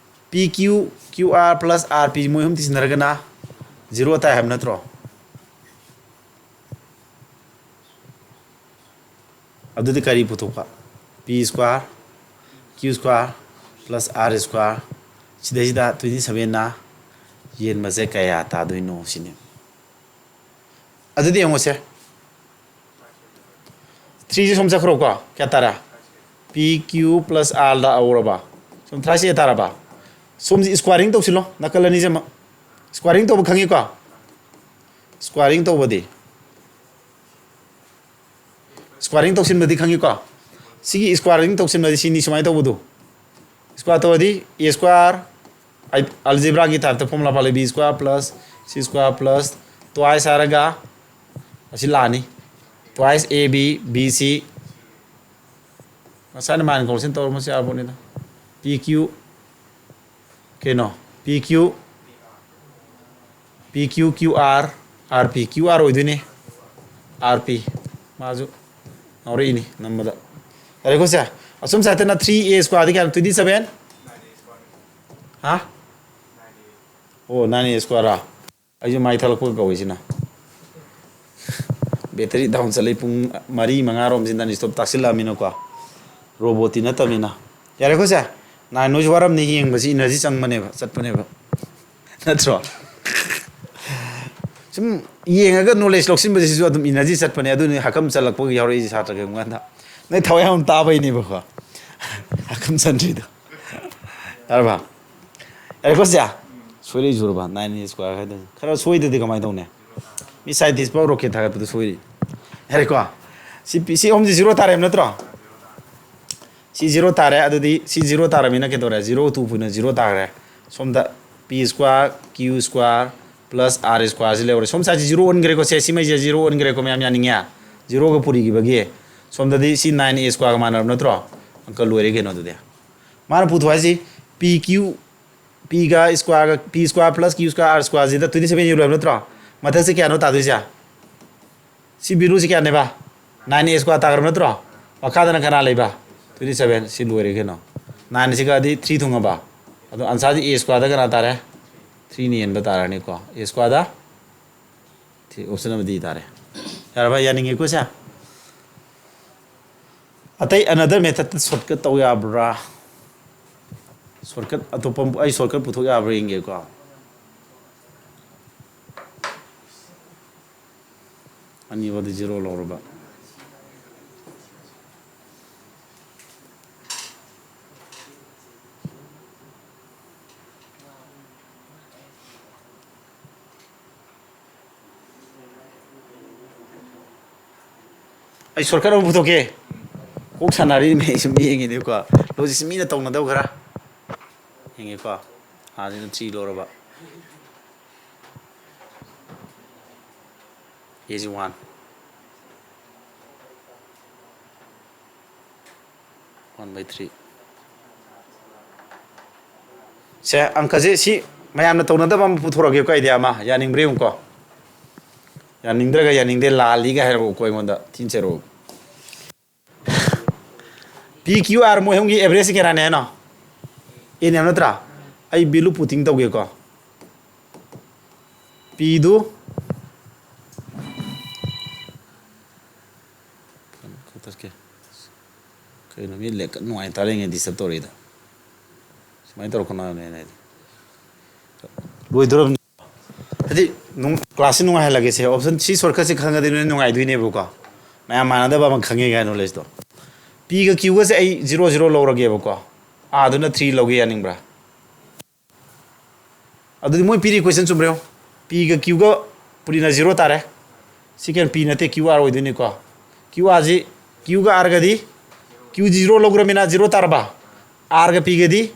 P Q, Q R plus R P ꯃꯣꯏ ꯑꯍꯨꯝ ꯇꯤꯁꯤꯟꯅꯔꯒꯅ zero ꯇꯥꯏ ꯍꯥꯏꯕ ꯅꯠꯇ꯭ꯔꯣ? ꯑꯗꯨꯗꯤ ꯀꯔꯤ ꯄꯨꯊꯣꯛꯄ? P square, Q square plus R square, ꯁꯤꯗꯩꯁꯤꯗ twenty seven ꯅ ꯌꯦꯟꯕꯁꯦ ꯀꯌꯥ ꯇꯥꯗꯣꯏꯅꯣ ꯁꯤꯅꯤ꯫ ꯑꯗꯨꯗꯤ ꯌꯦꯡꯉꯨꯁꯦ, three ꯁꯦ ꯁꯣꯝ ꯆꯠꯈ꯭ꯔꯣꯀꯣ, ꯀꯌꯥ ꯇꯥꯔꯦ? P Q plus R ꯗ ꯍꯧꯔꯕ, ꯁꯣꯝ thrice A ꯇꯥꯔꯕ? ꯁꯣꯝꯁꯤ squaring ꯇꯧꯁꯤꯜꯂꯣ, ꯅꯥꯀꯜ ꯑꯅꯤꯁꯤꯃꯛ squaring ꯇꯧꯕ ꯈꯪꯉꯤꯀꯣ? Squaring ꯇꯧꯕꯗꯤ, squaring ꯇꯧꯁꯤꯟꯕꯗꯤ ꯈꯪꯉꯤꯀꯣ? ꯁꯤꯒꯤ squaring ꯇꯧꯁꯤꯟꯕꯗꯤ ꯁꯤꯅꯤ, ꯁꯨꯃꯥꯏꯅ ꯇꯧꯕꯗꯣ꯫ Square ꯇꯧꯔꯗꯤ A square, algebra ꯒꯤ type ꯇ formula ꯄꯥꯜꯂꯤ, B square plus C square plus twice ꯍꯥꯏꯔꯒ ꯑꯁꯤ ꯂꯥꯛꯑꯅꯤ, twice A B, B C, ꯉꯁꯥꯏꯅ mind confusion ꯇꯧꯔꯝꯕꯁꯨ ꯌꯥꯕꯅꯤꯗ꯫ P Q, ꯀꯩꯅꯣ, P Q, P Q Q R, R P, Q R ꯑꯣꯏꯗꯣꯏꯅꯤ꯫ R P, ꯃꯥꯁꯨ ꯉꯥꯎꯔꯛꯏꯅꯤ ꯅꯝꯕꯗ꯫ ꯌꯥꯔꯦꯀꯣ ꯁꯦ? ꯑꯁꯨꯝ ꯁꯥꯏꯠꯇꯅ three A square ꯗꯤ ꯀꯌꯥꯅꯣ? Twenty seven? ꯍꯥ? ꯑꯣ, nine A square ꯔꯥ? ꯑꯩꯁꯨ ꯃꯥꯏ ꯊꯥꯂꯛꯄꯒ ꯀꯧꯏꯁꯤꯅ꯫ Battery down ꯆꯠꯂꯤ ꯄꯨꯡ ꯃꯔꯤ ꯃꯉꯥꯔꯣꯝꯁꯤ non stop ꯇꯥꯛꯁꯤꯜꯂꯛꯑꯃꯤꯅꯀꯣ꯫ Robot ꯇꯤ ꯅꯠꯇꯕꯅꯤꯅ꯫ ꯌꯥꯔꯦꯀꯣ ꯁꯦ? Nine ꯅꯣꯏꯁꯨ ꯋꯥꯔꯝꯅꯤ, ꯌꯦꯡꯕꯁꯤ energy ꯆꯪꯕꯅꯦꯕ, ꯆꯠꯄꯅꯦꯕ꯫ ꯅꯠꯇ꯭ꯔꯣ? ꯁꯨꯝ ꯌꯦꯡꯉꯒ knowledge ꯂꯧꯁꯤꯟꯕꯁꯤꯁꯨ ꯑꯗꯨꯝ energy ꯆꯠꯄꯅꯦ꯫ ꯑꯗꯨꯅꯤ ꯍꯥꯀꯝ ꯆꯜꯂꯛꯄꯒꯤ ꯌꯥꯎꯔꯛꯏꯁꯦ ꯁꯥꯇ꯭ꯔ ꯀꯩꯒꯨꯝꯕ ꯀꯥꯟꯗ꯫ ꯅꯣꯏ ꯊꯋꯥꯏ ꯌꯥꯝ ꯇꯥꯕꯩꯅꯦꯕꯀꯣ꯫ ꯍꯥꯀꯝ ꯆꯟꯗ꯭ꯔꯤꯗꯣ꯫ ꯌꯥꯔꯕ? ꯌꯥꯔꯦꯀꯣ ꯁꯦ? ꯁꯣꯏꯔꯛꯏ ꯖꯨꯔꯕ? Nine A square ꯍꯥꯏꯗꯣꯏꯅꯤ꯫ ꯈꯔ ꯁꯣꯏꯗꯗꯤ ꯀꯃꯥꯏꯅ ꯇꯧꯅꯤ? ꯃꯤ scientist ꯐꯥꯎ rocket ꯊꯥꯒꯠꯄꯗ ꯁꯣꯏꯔꯤ꯫ ꯌꯥꯔꯦꯀꯣ? ꯁꯤ ꯄꯤ-, ꯁꯤ ꯑꯍꯨꯝꯁꯤ zero ꯇꯥꯔꯦ ꯍꯥꯏꯕ ꯅꯠꯇ꯭ꯔꯣ? ꯁꯤ zero ꯇꯥꯔꯦ, ꯑꯗꯨꯗꯤ ꯁꯤ zero ꯇꯥꯔꯕꯅꯤꯅ ꯀꯩꯗꯧꯔꯦ? Zero two ꯄꯨꯅ zero ꯇꯥꯈ꯭ꯔꯦ꯫ ꯁꯣꯝꯗ P square, Q square plus R square ꯁꯤ ꯂꯩꯍꯧꯔꯦ꯫ ꯁꯣꯝ side ꯁꯤ zero ꯑꯣꯟꯈ꯭ꯔꯦꯀꯣ ꯁꯦ, ꯁꯤꯃꯩꯁꯦ zero ꯑꯣꯟꯈ꯭ꯔꯦꯀꯣ, ꯃꯌꯥꯝ ꯌꯥꯅꯤꯡꯉꯦ? Zero ꯒ ꯄꯨꯔꯤꯈꯤꯕꯒꯤ꯫ ꯁꯣꯝꯗꯗꯤ ꯁꯤ nine A square ꯒ ꯃꯥꯟꯅꯔꯕ ꯅꯠꯇ꯭ꯔꯣ? ꯑꯪꯀ ꯂꯣꯏꯔꯦ ꯀꯩꯅꯣ ꯑꯗꯨꯗꯤ꯫ ꯃꯥꯅ ꯄꯨꯊꯣꯛ ꯍꯥꯏꯁꯤ P Q, P ꯒ square ꯒ, P square plus Q square R square ꯁꯤꯗ twenty seven ꯌꯦꯜꯂꯣ ꯍꯥꯏꯕ ꯅꯠꯇ꯭ꯔꯣ? ꯃꯊꯛꯁꯦ ꯀꯌꯥꯅꯣ ꯇꯥꯗꯣꯏꯁꯦ? ꯁꯤ value ꯁꯤ ꯀꯌꯥꯅꯦꯕ? Nine A square ꯇꯥꯈ꯭ꯔꯕ ꯅꯠꯇ꯭ꯔꯣ? ꯃꯈꯥꯗꯅ ꯀꯅꯥ ꯂꯩꯕ? Twenty seven꯫ ꯁꯤ ꯂꯣꯏꯔꯦ ꯀꯩꯅꯣ꯫ Nine ꯁꯤ ꯀꯛꯑꯗꯤ three ꯊꯨꯡꯉꯕ? ꯑꯗꯣ answer ꯗꯤ A square ꯗ ꯀꯅꯥ ꯇꯥꯔꯦ? Three ꯅ ꯍꯦꯟꯕ ꯇꯥꯔꯅꯤꯀꯣ꯫ A square the? Option ꯑꯃ D ꯇꯥꯔꯦ꯫ ꯌꯥꯔꯕ? ꯌꯥꯅꯤꯡꯉꯦꯀꯣ ꯁꯦ? ꯑꯇꯩ another method ꯇ shortcut ꯇꯧ ꯌꯥꯕ꯭ꯔꯥ? Shortcut ꯑꯇꯣꯞꯄ ꯑꯃ, ꯑꯩ shortcut ꯄꯨꯊꯣꯛ ꯌꯥꯕ꯭ꯔꯥ ꯌꯦꯡꯒꯦꯀꯣ꯫ ꯑꯅꯤꯃꯛꯗꯤ zero ꯂꯧꯔꯕ꯫ ꯑꯩ shortcut ꯑꯃ ꯄꯨꯊꯣꯛꯀꯦ꯫ ꯀꯣꯛ ꯁꯥꯟꯅꯔꯤꯅꯦ, ꯑꯩ ꯁꯨꯝ ꯌꯦꯡꯉꯤꯅꯦꯀꯣ꯫ Logic ꯁꯤ ꯃꯤꯅ ꯇꯧꯅꯗꯕ ꯈꯔ ꯌꯦꯡꯒꯦꯀꯣ꯫ ꯑꯥꯁꯤꯅ three ꯂꯧꯔꯕ꯫ Easy one꯫ One by three. ꯁꯦ, ꯑꯪꯀꯁꯦ ꯁꯤ ꯃꯌꯥꯝꯅ ꯇꯧꯅꯗꯕ ꯑꯃ ꯄꯨꯊꯣꯔꯛꯑꯒꯦꯀꯣ, idea ꯑꯃ꯫ ꯌꯥꯅꯤꯡꯕ꯭ꯔꯥ ꯌꯦꯡꯉꯨꯀꯣ꯫ ꯌꯥꯅꯤꯡꯗ꯭ꯔꯒ ꯌꯥꯅꯤꯡꯗꯦ, ꯂꯥꯜꯂꯤꯒ ꯍꯥꯏꯔꯛꯎꯀꯣ ꯑꯩꯉꯣꯟꯗ, ꯊꯤꯅ ꯆꯩꯔꯛꯎ꯫ P Q R ꯃꯣꯏ ꯑꯍꯨꯝꯒꯤ average ꯀꯌꯥꯅꯦ ꯍꯥꯏꯅꯣ? N ꯍꯥꯏꯕ ꯅꯠꯇ꯭ꯔꯥ? ꯑꯩ value putting ꯇꯧꯒꯦꯀꯣ꯫ P ꯗꯨ ꯀꯩꯅꯣ, ꯀꯛꯊꯠꯀꯦ꯫ ꯀꯩꯅꯣ, ꯃꯤ ꯂꯦꯛ ꯅꯨꯡꯉꯥꯏ ꯇꯥꯔꯤꯉꯩ disturb ꯇꯧꯔꯛꯏꯗ꯫ ꯁꯨꯃꯥꯏꯅ ꯇꯧꯔꯛꯀꯅꯣ ꯍꯥꯏꯕꯅꯦ ꯑꯩꯅ ꯍꯥꯏꯗꯤ꯫ ꯂꯣꯏꯗꯣꯔꯕꯅꯤ꯫ ꯍꯥꯏꯗꯤ, ꯅꯨꯡ-, class ꯁꯤ ꯅꯨꯡꯉꯥꯏꯍꯜꯂꯒꯦꯁꯦ꯫ Option C shortcut ꯁꯤ ꯈꯪꯉꯗꯤ ꯅꯣꯏ ꯅꯨꯡꯉꯥꯏꯗꯣꯏꯅꯦꯕꯀꯣ꯫ ꯃꯌꯥꯝ ꯃꯥꯟꯅꯗꯕ ꯑꯃ ꯈꯪꯉꯦ ꯀꯥꯏꯅ knowledge ꯇꯣ꯫ P ꯒ Q ꯒꯁꯦ ꯑꯩ zero zero ꯂꯧꯔꯒꯦꯕꯀꯣ꯫ ꯑꯥ, ꯑꯗꯨꯅ three ꯂꯧꯒꯦ, ꯌꯥꯅꯤꯡꯕ꯭ꯔꯥ? ꯑꯗꯨꯗꯤ ꯃꯣꯏ ꯄꯤꯔꯤ question ꯆꯨꯝꯕ꯭ꯔꯥ ꯌꯦꯡꯉꯣ꯫ P ꯒ Q ꯒ ꯄꯨꯔꯤꯅ zero ꯇꯥꯔꯦ꯫ ꯁꯤ ꯀꯩꯅꯣ, P ꯅꯠꯇꯦ, Q R ꯑꯣꯏꯗꯣꯏꯅꯤꯀꯣ꯫ Q R ꯁꯤ, Q ꯒ R ꯒꯗꯤ, Q zero ꯂꯧꯈ꯭ꯔꯃꯤꯅ zero ꯇꯥꯔꯕ? R ꯒ P ꯒꯗꯤ,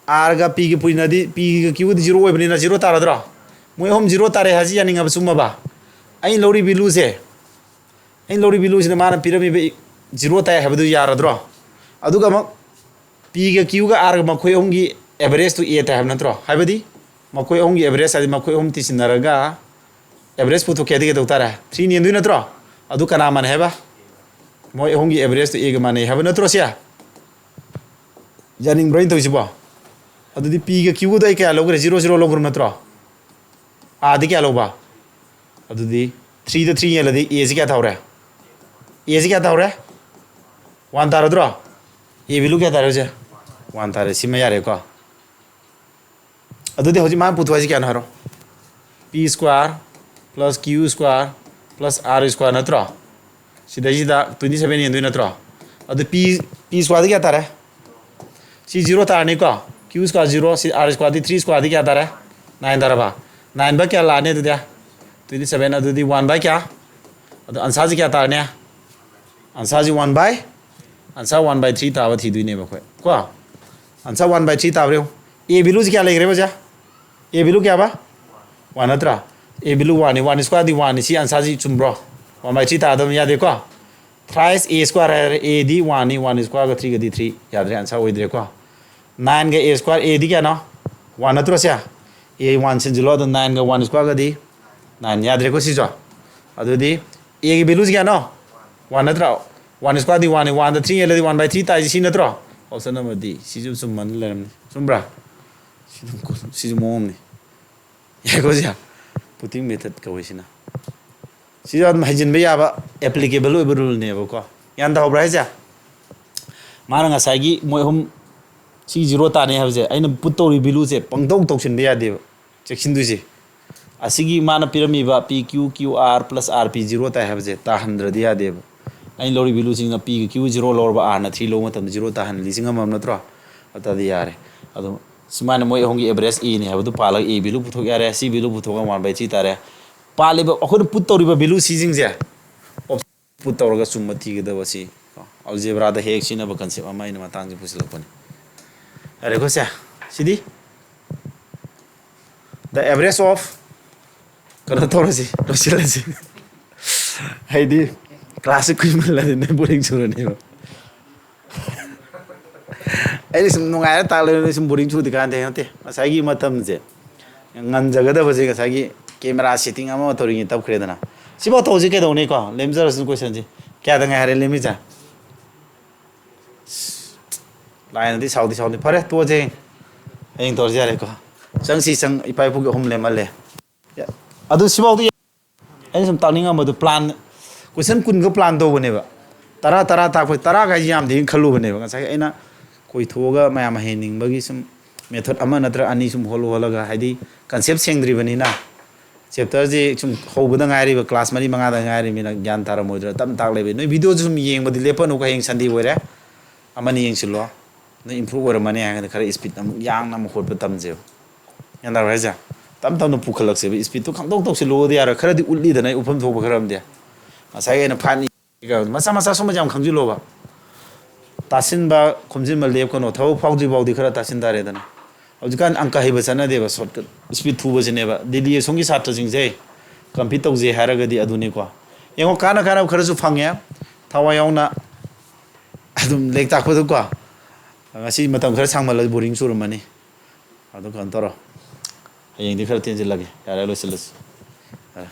R ꯒ P ꯒ ꯄꯨꯔꯤꯅꯗꯤ, P ꯒ Q ꯒꯗꯤ zero ꯑꯣꯏꯕꯅꯤꯅ zero ꯇꯥꯔꯗ꯭ꯔꯣ? ꯃꯣꯏ ꯑꯍꯨꯝ zero ꯇꯥꯔꯦ ꯍꯥꯏꯁꯤ ꯌꯥꯅꯤꯡꯉꯕ, ꯆꯨꯝꯃꯕ? ꯑꯩꯅ ꯂꯧꯔꯤ value ꯁꯦ, ꯑꯩꯅ ꯂꯧꯔꯤ value ꯁꯤꯅ ꯃꯥꯅ ꯄꯤꯔꯝꯃꯤꯕ zero ꯇꯥꯏ ꯍꯥꯏꯕꯗꯨ ꯌꯥꯔꯗ꯭ꯔꯣ? ꯑꯗꯨꯒ ꯑꯃꯨꯛ P ꯒ Q ꯒ R ꯒ ꯃꯈꯣꯏ ꯑꯍꯨꯝꯒꯤ average ꯇꯨ A ꯇꯥꯏ ꯍꯥꯏꯕ ꯅꯠꯇ꯭ꯔꯣ? ꯍꯥꯏꯕꯗꯤ ꯃꯈꯣꯏ ꯑꯍꯨꯝꯒꯤ average ꯍꯥꯏꯗꯤ ꯃꯈꯣꯏ ꯑꯍꯨꯝ ꯇꯤꯟꯁꯤꯟꯅꯔꯒ average ꯄꯨꯊꯣꯛꯀꯦ ꯍꯥꯏꯗꯤ ꯀꯩꯗꯧ ꯇꯥꯔꯦ? Three ꯅꯦꯟꯗꯣꯏ ꯅꯠꯇ꯭ꯔꯣ? ꯑꯗꯨ ꯀꯅꯥ ꯃꯥꯟꯅꯩ ꯍꯥꯏꯕ? ꯃꯣꯏ ꯑꯍꯨꯝꯒꯤ average ꯇꯨ A ꯒ ꯃꯥꯟꯅꯩ ꯍꯥꯏꯕ ꯅꯠꯇ꯭ꯔꯣ ꯁꯦ? ꯌꯥꯅꯤꯡꯕ꯭ꯔꯣ ꯑꯩꯅ ꯇꯧꯔꯤꯁꯤꯕꯣ? ꯑꯗꯨꯗꯤ P ꯒ Q ꯒꯗꯣ ꯑꯩ ꯀꯌꯥ ꯂꯧꯈ꯭ꯔꯦ? Zero zero ꯂꯧꯈ꯭ꯔꯕ ꯅꯠꯇ꯭ꯔꯣ? R ꯗꯤ ꯀꯌꯥ ꯂꯧꯕ? ꯑꯗꯨꯗꯤ three ꯗ three ꯌꯦꯜꯂꯗꯤ A ꯁꯤ ꯀꯌꯥ ꯇꯥꯍꯧꯔꯦ? A ꯁꯤ ꯀꯌꯥ ꯇꯥꯍꯧꯔꯦ? One ꯇꯥꯔꯗ꯭ꯔꯣ? A value ꯀꯌꯥ ꯇꯥꯔꯦ ꯍꯧꯖꯤꯛ? One ꯇꯥꯔꯦ꯫ ꯁꯤꯃ ꯌꯥꯔꯦꯀꯣ꯫ ꯑꯗꯨꯗꯤ ꯍꯧꯖꯤꯛ ꯃꯥꯅ ꯄꯨꯊꯣꯛ ꯍꯥꯏꯁꯤ ꯀꯌꯥꯅꯣ ꯍꯥꯏꯔꯣ? P square plus Q square plus R square ꯅꯠꯇ꯭ꯔꯣ? ꯁꯤꯗꯩꯁꯤꯗ twenty seven ꯌꯦꯟꯗꯣꯏ ꯅꯠꯇ꯭ꯔꯣ? ꯑꯗꯨ P, P square ꯗꯤ ꯀꯌꯥ ꯇꯥꯔꯦ? ꯁꯤ zero ꯇꯥꯔꯅꯤꯀꯣ꯫ Q square zero, ꯁꯤ R square ꯗꯤ three square ꯗꯤ ꯀꯌꯥ ꯇꯥꯔꯦ? Nine ꯇꯥꯔꯕ? Nine by ꯀꯌꯥ ꯂꯥꯛꯑꯅꯤ ꯑꯗꯨꯗꯤ? Twenty seven, ꯑꯗꯨꯗꯤ one by ꯀꯌꯥ? ꯑꯗꯣ answer ꯁꯤ ꯀꯌꯥ ꯇꯥꯔꯅꯤ? Answer ꯁꯤ one by, answer one by three ꯇꯥꯕ ꯊꯤꯗꯣꯏꯅꯦꯕ ꯑꯩꯈꯣꯏ ꯀꯣ꯫ Answer one by three ꯇꯥꯕ꯭ꯔꯥ ꯌꯦꯡꯉꯨ꯫ A value ꯁꯤ ꯀꯌꯥ ꯂꯩꯈ꯭ꯔꯦꯕ ꯁꯦ? A value ꯀꯌꯥꯕ? One ꯅꯠꯇ꯭ꯔꯥ? A value one ꯅꯤ, one square ꯗꯤ one ꯅꯤ꯫ ꯁꯤ answer ꯁꯤ ꯆꯨꯝꯕ꯭ꯔꯣ? One by three ꯇꯥꯗꯕ ꯌꯥꯗꯦꯀꯣ꯫ Thrice a square ꯍꯥꯏꯔꯦ, ꯑꯦꯗꯤ ꯋꯥꯟꯅꯤ, ꯋꯥꯟ ꯁ꯭ꯀ꯭ꯋꯥꯔꯒ ꯊ꯭ꯔꯤꯒꯗꯤ ꯊ꯭ꯔꯤ, ꯌꯥꯗ꯭ꯔꯦ, ꯑꯟꯁꯔ ꯑꯣꯏꯗ꯭ꯔꯦꯀꯣ꯫ ꯅꯥꯏꯟꯒ ꯑꯦ ꯁ꯭ꯀ꯭ꯋꯥꯔ, ꯑꯦꯗꯤ ꯀꯌꯥꯅꯣ? ꯋꯥꯟ ꯅꯠꯇ꯭ꯔꯣ ꯁꯦ? ꯑꯦ ꯋꯥꯟ ꯁꯤꯟꯖꯤꯜꯂꯣ, ꯑꯗꯣ ꯅꯥꯏꯟꯒ ꯋꯥꯟ ꯁ꯭ꯀ꯭ꯋꯥꯔꯒꯗꯤ ꯅꯥꯏꯟ, ꯌꯥꯗ꯭ꯔꯦꯀꯣ ꯁꯤꯁꯨ꯫ ꯑꯗꯨꯗꯤ ꯑꯦꯒꯤ ꯚꯦꯂꯨꯁꯤ ꯀꯌꯥꯅꯣ? ꯋꯥꯟ ꯅꯠꯇ꯭ꯔꯣ? ꯋꯥꯟ ꯁ꯭ꯀ꯭ꯋꯥꯔꯗꯤ ꯋꯥꯟꯅꯤ, ꯋꯥꯟꯗ ꯊ꯭ꯔꯤ ꯍꯦꯜꯂꯗꯤ ꯋꯥꯟ ꯕꯥꯏ ꯊ꯭ꯔꯤ ꯇꯥꯏꯁꯤ ꯁꯤ ꯅꯠꯇ꯭ꯔꯣ? ꯑꯣꯞꯁꯟ ꯅꯝꯕꯔ ꯗꯤ, ꯁꯤꯁꯨ ꯆꯨꯝꯃꯅ ꯂꯩꯔꯝꯅꯤ꯫ ꯆꯨꯝꯕ꯭ꯔꯥ? ꯁꯤ ꯑꯗꯨꯝ ꯀꯣ-, ꯁꯤꯁꯨ ꯃꯑꯣꯡ ꯑꯃꯅꯤ꯫ ꯌꯥꯏꯀꯣ ꯁꯤꯁꯦ? Putting method ꯀꯧꯋꯦ ꯁꯤꯅ꯫ ꯁꯤꯁꯨ ꯑꯗꯨꯝ ꯍꯩꯖꯤꯟꯕ ꯌꯥꯕ, applicable ꯑꯣꯏꯕ ꯔꯨꯜꯅꯦꯕꯀꯣ꯫ ꯒ꯭ꯌꯥꯟ ꯇꯥꯍꯧꯕ꯭ꯔꯥ ꯍꯥꯏꯁꯦ? ꯃꯥꯅ ꯉꯁꯥꯏꯒꯤ ꯃꯣꯏ ꯑꯍꯨꯝ ꯁꯤ ꯖꯤꯔꯣ ꯇꯥꯅꯤ ꯍꯥꯏꯕꯁꯦ, ꯑꯩꯅ ꯄꯨꯠ ꯇꯧꯔꯤ ꯚꯦꯂꯨꯁꯦ ꯄꯪꯇꯧ ꯇꯧꯁꯤꯟꯕ ꯌꯥꯗꯦꯕ꯫ ꯆꯦꯛꯁꯤꯟꯗꯣꯏꯁꯦ, ꯑꯁꯤꯒꯤ ꯃꯥꯅ ꯄꯤꯔꯝꯃꯤꯕ P Q, Q R plus R P zero ꯇꯥꯏ ꯍꯥꯏꯕꯁꯦ ꯇꯥꯍꯟꯗ꯭ꯔꯗꯤ ꯌꯥꯗꯦꯕ꯫ ꯑꯩꯅ ꯂꯧꯔꯤ ꯚꯦꯂꯨꯁꯤꯡꯅ P ꯒ Q ꯖꯤꯔꯣ ꯂꯧꯔꯕ, R ꯅ ꯊ꯭ꯔꯤ ꯂꯧꯕ ꯃꯇꯝꯗ ꯖꯤꯔꯣ ꯇꯥꯍꯟ, ꯂꯤꯁꯤꯡ ꯑꯃ ꯅꯠꯇ꯭ꯔꯣ? ꯑꯗꯨꯗꯤ ꯌꯥꯔꯦ꯫ ꯑꯗꯣ ꯁꯨꯃꯥꯏꯅ ꯃꯣꯏ ꯑꯍꯨꯝꯒꯤ average A ꯅꯤ ꯍꯥꯏꯕꯗꯨ ꯄꯥꯜꯂꯒ A ꯚꯦꯂꯨ ꯄꯨꯊꯣꯛ ꯌꯥꯔꯦ, C ꯚꯦꯂꯨ ꯄꯨꯊꯣꯛꯑꯒ ꯋꯥꯟ ꯕꯥꯏ ꯊ꯭ꯔꯤ ꯇꯥꯔꯦ꯫ ꯄꯥꯜꯂꯤꯕ, ꯑꯩꯈꯣꯏꯅ ꯄꯨꯠ ꯇꯧꯔꯤꯕ ꯚꯦꯂꯨ ꯁꯤꯁꯤꯡꯁꯦ ꯑꯣꯞꯁꯟ ꯄꯨꯠ ꯇꯧꯔꯒ ꯆꯨꯝꯕ ꯊꯤꯒꯗꯕ ꯁꯤ, ꯀꯣ, ꯑꯜꯖꯦꯕ꯭ꯔꯥꯗ ꯍꯦꯛ ꯍꯦꯛ ꯁꯤꯖꯤꯟꯅꯕ ꯀꯟꯁꯦꯞ ꯑꯃ ꯑꯩꯅ ꯃꯇꯥꯡꯁꯤ ꯄꯨꯁꯤꯜꯂꯛꯄꯅꯤ꯫ ꯌꯥꯔꯦꯀꯣ ꯁꯦ? ꯁꯤꯗꯤ the average of, ꯀꯩꯅꯣ ꯇꯧꯔꯁꯤ, ꯂꯣꯏꯁꯤꯜꯂꯁꯤ꯫ ꯍꯥꯏꯗꯤ ꯀ꯭ꯂꯥꯁꯁꯦ ꯀꯨꯏꯃꯜꯂꯗꯤ ꯅꯣꯏ ꯕꯣꯔꯤꯡ ꯆꯨꯔꯅꯦꯕ꯫ ꯑꯩꯗꯤ ꯁꯨꯝ ꯅꯨꯡꯉꯥꯏꯔ ꯇꯥꯛꯂꯩꯕ, ꯅꯣꯏ ꯁꯨꯝ ꯕꯣꯔꯤꯡ ꯆꯨꯗꯤ ꯀꯥꯟꯗꯦ ꯅꯠꯇꯦ꯫ ꯉꯁꯥꯏꯒꯤ ꯃꯇꯝꯁꯦ, ꯉꯟꯖꯒꯗꯕꯁꯦ ꯉꯁꯥꯏꯒꯤ ꯀꯦꯃꯦꯔꯥ ꯁꯦꯠꯇꯤꯡ ꯑꯃ ꯇꯧꯔꯤꯉꯩ ꯇꯞꯈ꯭ꯔꯦꯗꯅ꯫ ꯁꯤꯐꯥꯎ ꯇꯧꯁꯤ ꯀꯩꯗꯧꯅꯤꯀꯣ? ꯂꯦꯝꯖꯔꯁꯅꯨ ꯀꯣꯏꯁꯟꯁꯤ꯫ ꯀꯌꯥꯗ ꯉꯥꯏ ꯍꯥꯏꯔꯦ ꯂꯦꯝꯃꯤꯁꯦ? ꯂꯥꯏꯅꯗꯤ ꯁꯥꯎꯗꯤ ꯁꯥꯎꯗꯤ꯫ ꯐꯔꯦ, ꯇꯣꯛꯑꯁꯦ꯫ ꯍꯌꯦꯡ ꯇꯧꯔꯁꯤ ꯌꯥꯔꯦꯀꯣ꯫ ꯆꯪꯁꯤ ꯆꯪ, ꯏꯄꯥ ꯏꯄꯨꯒꯤ ꯑꯍꯨꯝ ꯂꯦꯝꯍꯜꯂꯦ꯫ ꯑꯗꯨ ꯁꯤꯐꯥꯎꯗꯤ ꯑꯩꯅ ꯁꯨꯝ ꯇꯥꯛꯅꯤꯡꯉꯝꯕꯗꯨ ꯄ꯭ꯂꯥꯟ, ꯀꯣꯏꯁꯟ ꯀꯨꯟꯒ ꯄ꯭ꯂꯥꯟ ꯇꯧꯕꯅꯦꯕ꯫ ꯇꯔꯥ, ꯇꯔꯥ ꯇꯥꯛꯄ, ꯇꯔꯥ ꯀꯥꯏꯁꯤ ꯌꯥꯝꯗꯦꯅ ꯈꯜꯂꯨꯕꯅꯦꯕ꯫ ꯉꯁꯥꯏ ꯑꯩꯅ ꯀꯣꯏꯊꯣꯛꯑꯒ ꯃꯌꯥꯝ ꯍꯩꯍꯟꯅꯤꯡꯕꯒꯤ ꯁꯨꯝ ꯃꯦꯊꯠ ꯑꯃ ꯅꯠꯇ꯭ꯔꯒ ꯑꯅꯤ ꯁꯨꯝ ꯍꯣꯜꯂ ꯍꯣꯜꯂꯒ, ꯍꯥꯏꯗꯤ ꯀꯟꯁꯦꯞ ꯁꯦꯡꯗ꯭ꯔꯤꯕꯅꯤꯅ, ꯆꯦꯞꯇꯔꯁꯤ ꯁꯨꯝ ꯍꯧꯕꯗ ꯉꯥꯏꯔꯤꯕ, ꯀ꯭ꯂꯥꯁ ꯃꯔꯤ ꯃꯉꯥꯗ ꯉꯥꯏꯔꯤꯕꯅꯤꯅ ꯒ꯭ꯌꯥꯟ ꯇꯥꯔꯝꯃꯣꯏꯗ꯭ꯔꯥ, ꯇꯞꯅ ꯇꯥꯛ ꯂꯩꯕ꯫ ꯅꯣꯏ ꯚꯤꯗꯤꯑꯣꯁꯨ ꯁꯨꯝ ꯌꯦꯡꯕꯗꯤ ꯂꯦꯞꯄꯅꯨꯀꯣ, ꯍꯌꯦꯡ ꯁꯟꯗꯦ ꯑꯣꯏꯔꯦ, ꯑꯃꯅꯤ ꯌꯦꯡꯁꯤꯜꯂꯣ꯫ ꯅꯣꯏ ꯏꯝꯄ꯭ꯔꯨꯞ ꯑꯣꯏꯔꯝꯃꯅꯤ ꯍꯥꯏꯔꯒꯗꯤ ꯈꯔ ꯏꯁꯄꯤꯠ ꯑꯃꯨꯛ ꯌꯥꯡꯅ ꯑꯃꯨꯛ ꯍꯣꯠꯄ ꯇꯝꯁꯦꯕ꯫ ꯒ꯭ꯌꯥꯟ ꯇꯥꯕ꯭ꯔꯥ ꯍꯥꯏꯁꯦ? ꯇꯞ ꯇꯞꯅ ꯄꯨꯈꯠꯂꯛꯁꯦꯕ, ꯏꯁꯄꯤꯠꯇꯨ ꯈꯪꯇꯧ ꯇꯧꯁꯤꯜꯂꯨꯔꯗꯤ ꯌꯥꯔꯣꯏ꯫ ꯈꯔꯗꯤ ꯎꯠꯂꯤꯗꯅ ꯑꯩ ꯎꯐꯝ ꯊꯣꯛꯄ ꯈꯔ ꯑꯃꯗꯤ꯫ ꯉꯁꯥꯏꯒꯤ ꯑꯩꯅ ꯐꯥꯏꯠꯅꯤ ꯃꯆꯥ ꯃꯆꯥ ꯁꯨꯝꯕꯁꯦ ꯌꯥꯝ ꯈꯪꯖꯤꯜꯂꯣꯕ꯫ ꯇꯥꯁꯤꯟꯕ ꯈꯣꯝꯖꯤꯟꯕ ꯂꯦꯞꯀꯅꯣ, ꯊꯕꯛ ꯐꯥꯎꯗ꯭ꯔꯤ ꯐꯥꯎꯗꯤ ꯈꯔ ꯇꯥꯁꯤꯟ ꯇꯥꯔꯦꯗꯅ꯫ ꯍꯧꯖꯤꯛꯀꯥꯟ ꯑꯪꯀ ꯍꯩꯕ ꯆꯠꯅꯗꯦꯕ, ꯁꯣꯔꯠꯀꯠ ꯏꯁꯄꯤꯠ ꯊꯨꯕꯁꯤꯅꯦꯕ꯫ ꯗꯤꯜꯂꯤ ꯑꯁꯣꯝꯒꯤ ꯁꯥꯇ꯭ꯔꯁꯤꯡꯁꯦ ꯀꯝꯄꯤꯠ ꯇꯧꯖꯦ ꯍꯥꯏꯔꯒꯗꯤ ꯑꯗꯨꯅꯤꯀꯣ꯫ ꯌꯦꯡꯉꯣ, ꯀꯥꯟꯅ ꯀꯥꯟꯅꯕ ꯈꯔꯁꯨ ꯐꯪꯉꯦ꯫ ꯊꯋꯥꯏ ꯌꯥꯎꯅ ꯑꯗꯨꯝ ꯂꯥꯏꯔꯤꯛ ꯇꯥꯛꯄꯗꯀꯣ, ꯉꯁꯤ ꯃꯇꯝ ꯈꯔ ꯁꯥꯡꯃꯜꯂꯁꯨ ꯕꯣꯔꯤꯡ ꯆꯨꯔꯝꯃꯅꯤ꯫ ꯑꯗꯨ ꯀꯩꯅꯣ ꯇꯧꯔꯣ, ꯍꯌꯦꯡꯗꯤ ꯈꯔ ꯇꯦꯟꯁꯤꯜꯂꯒꯦ꯫ ꯌꯥꯔꯦ, ꯂꯣꯏꯁꯤꯜꯂꯁꯤ꯫ ꯌꯥꯔꯦ꯫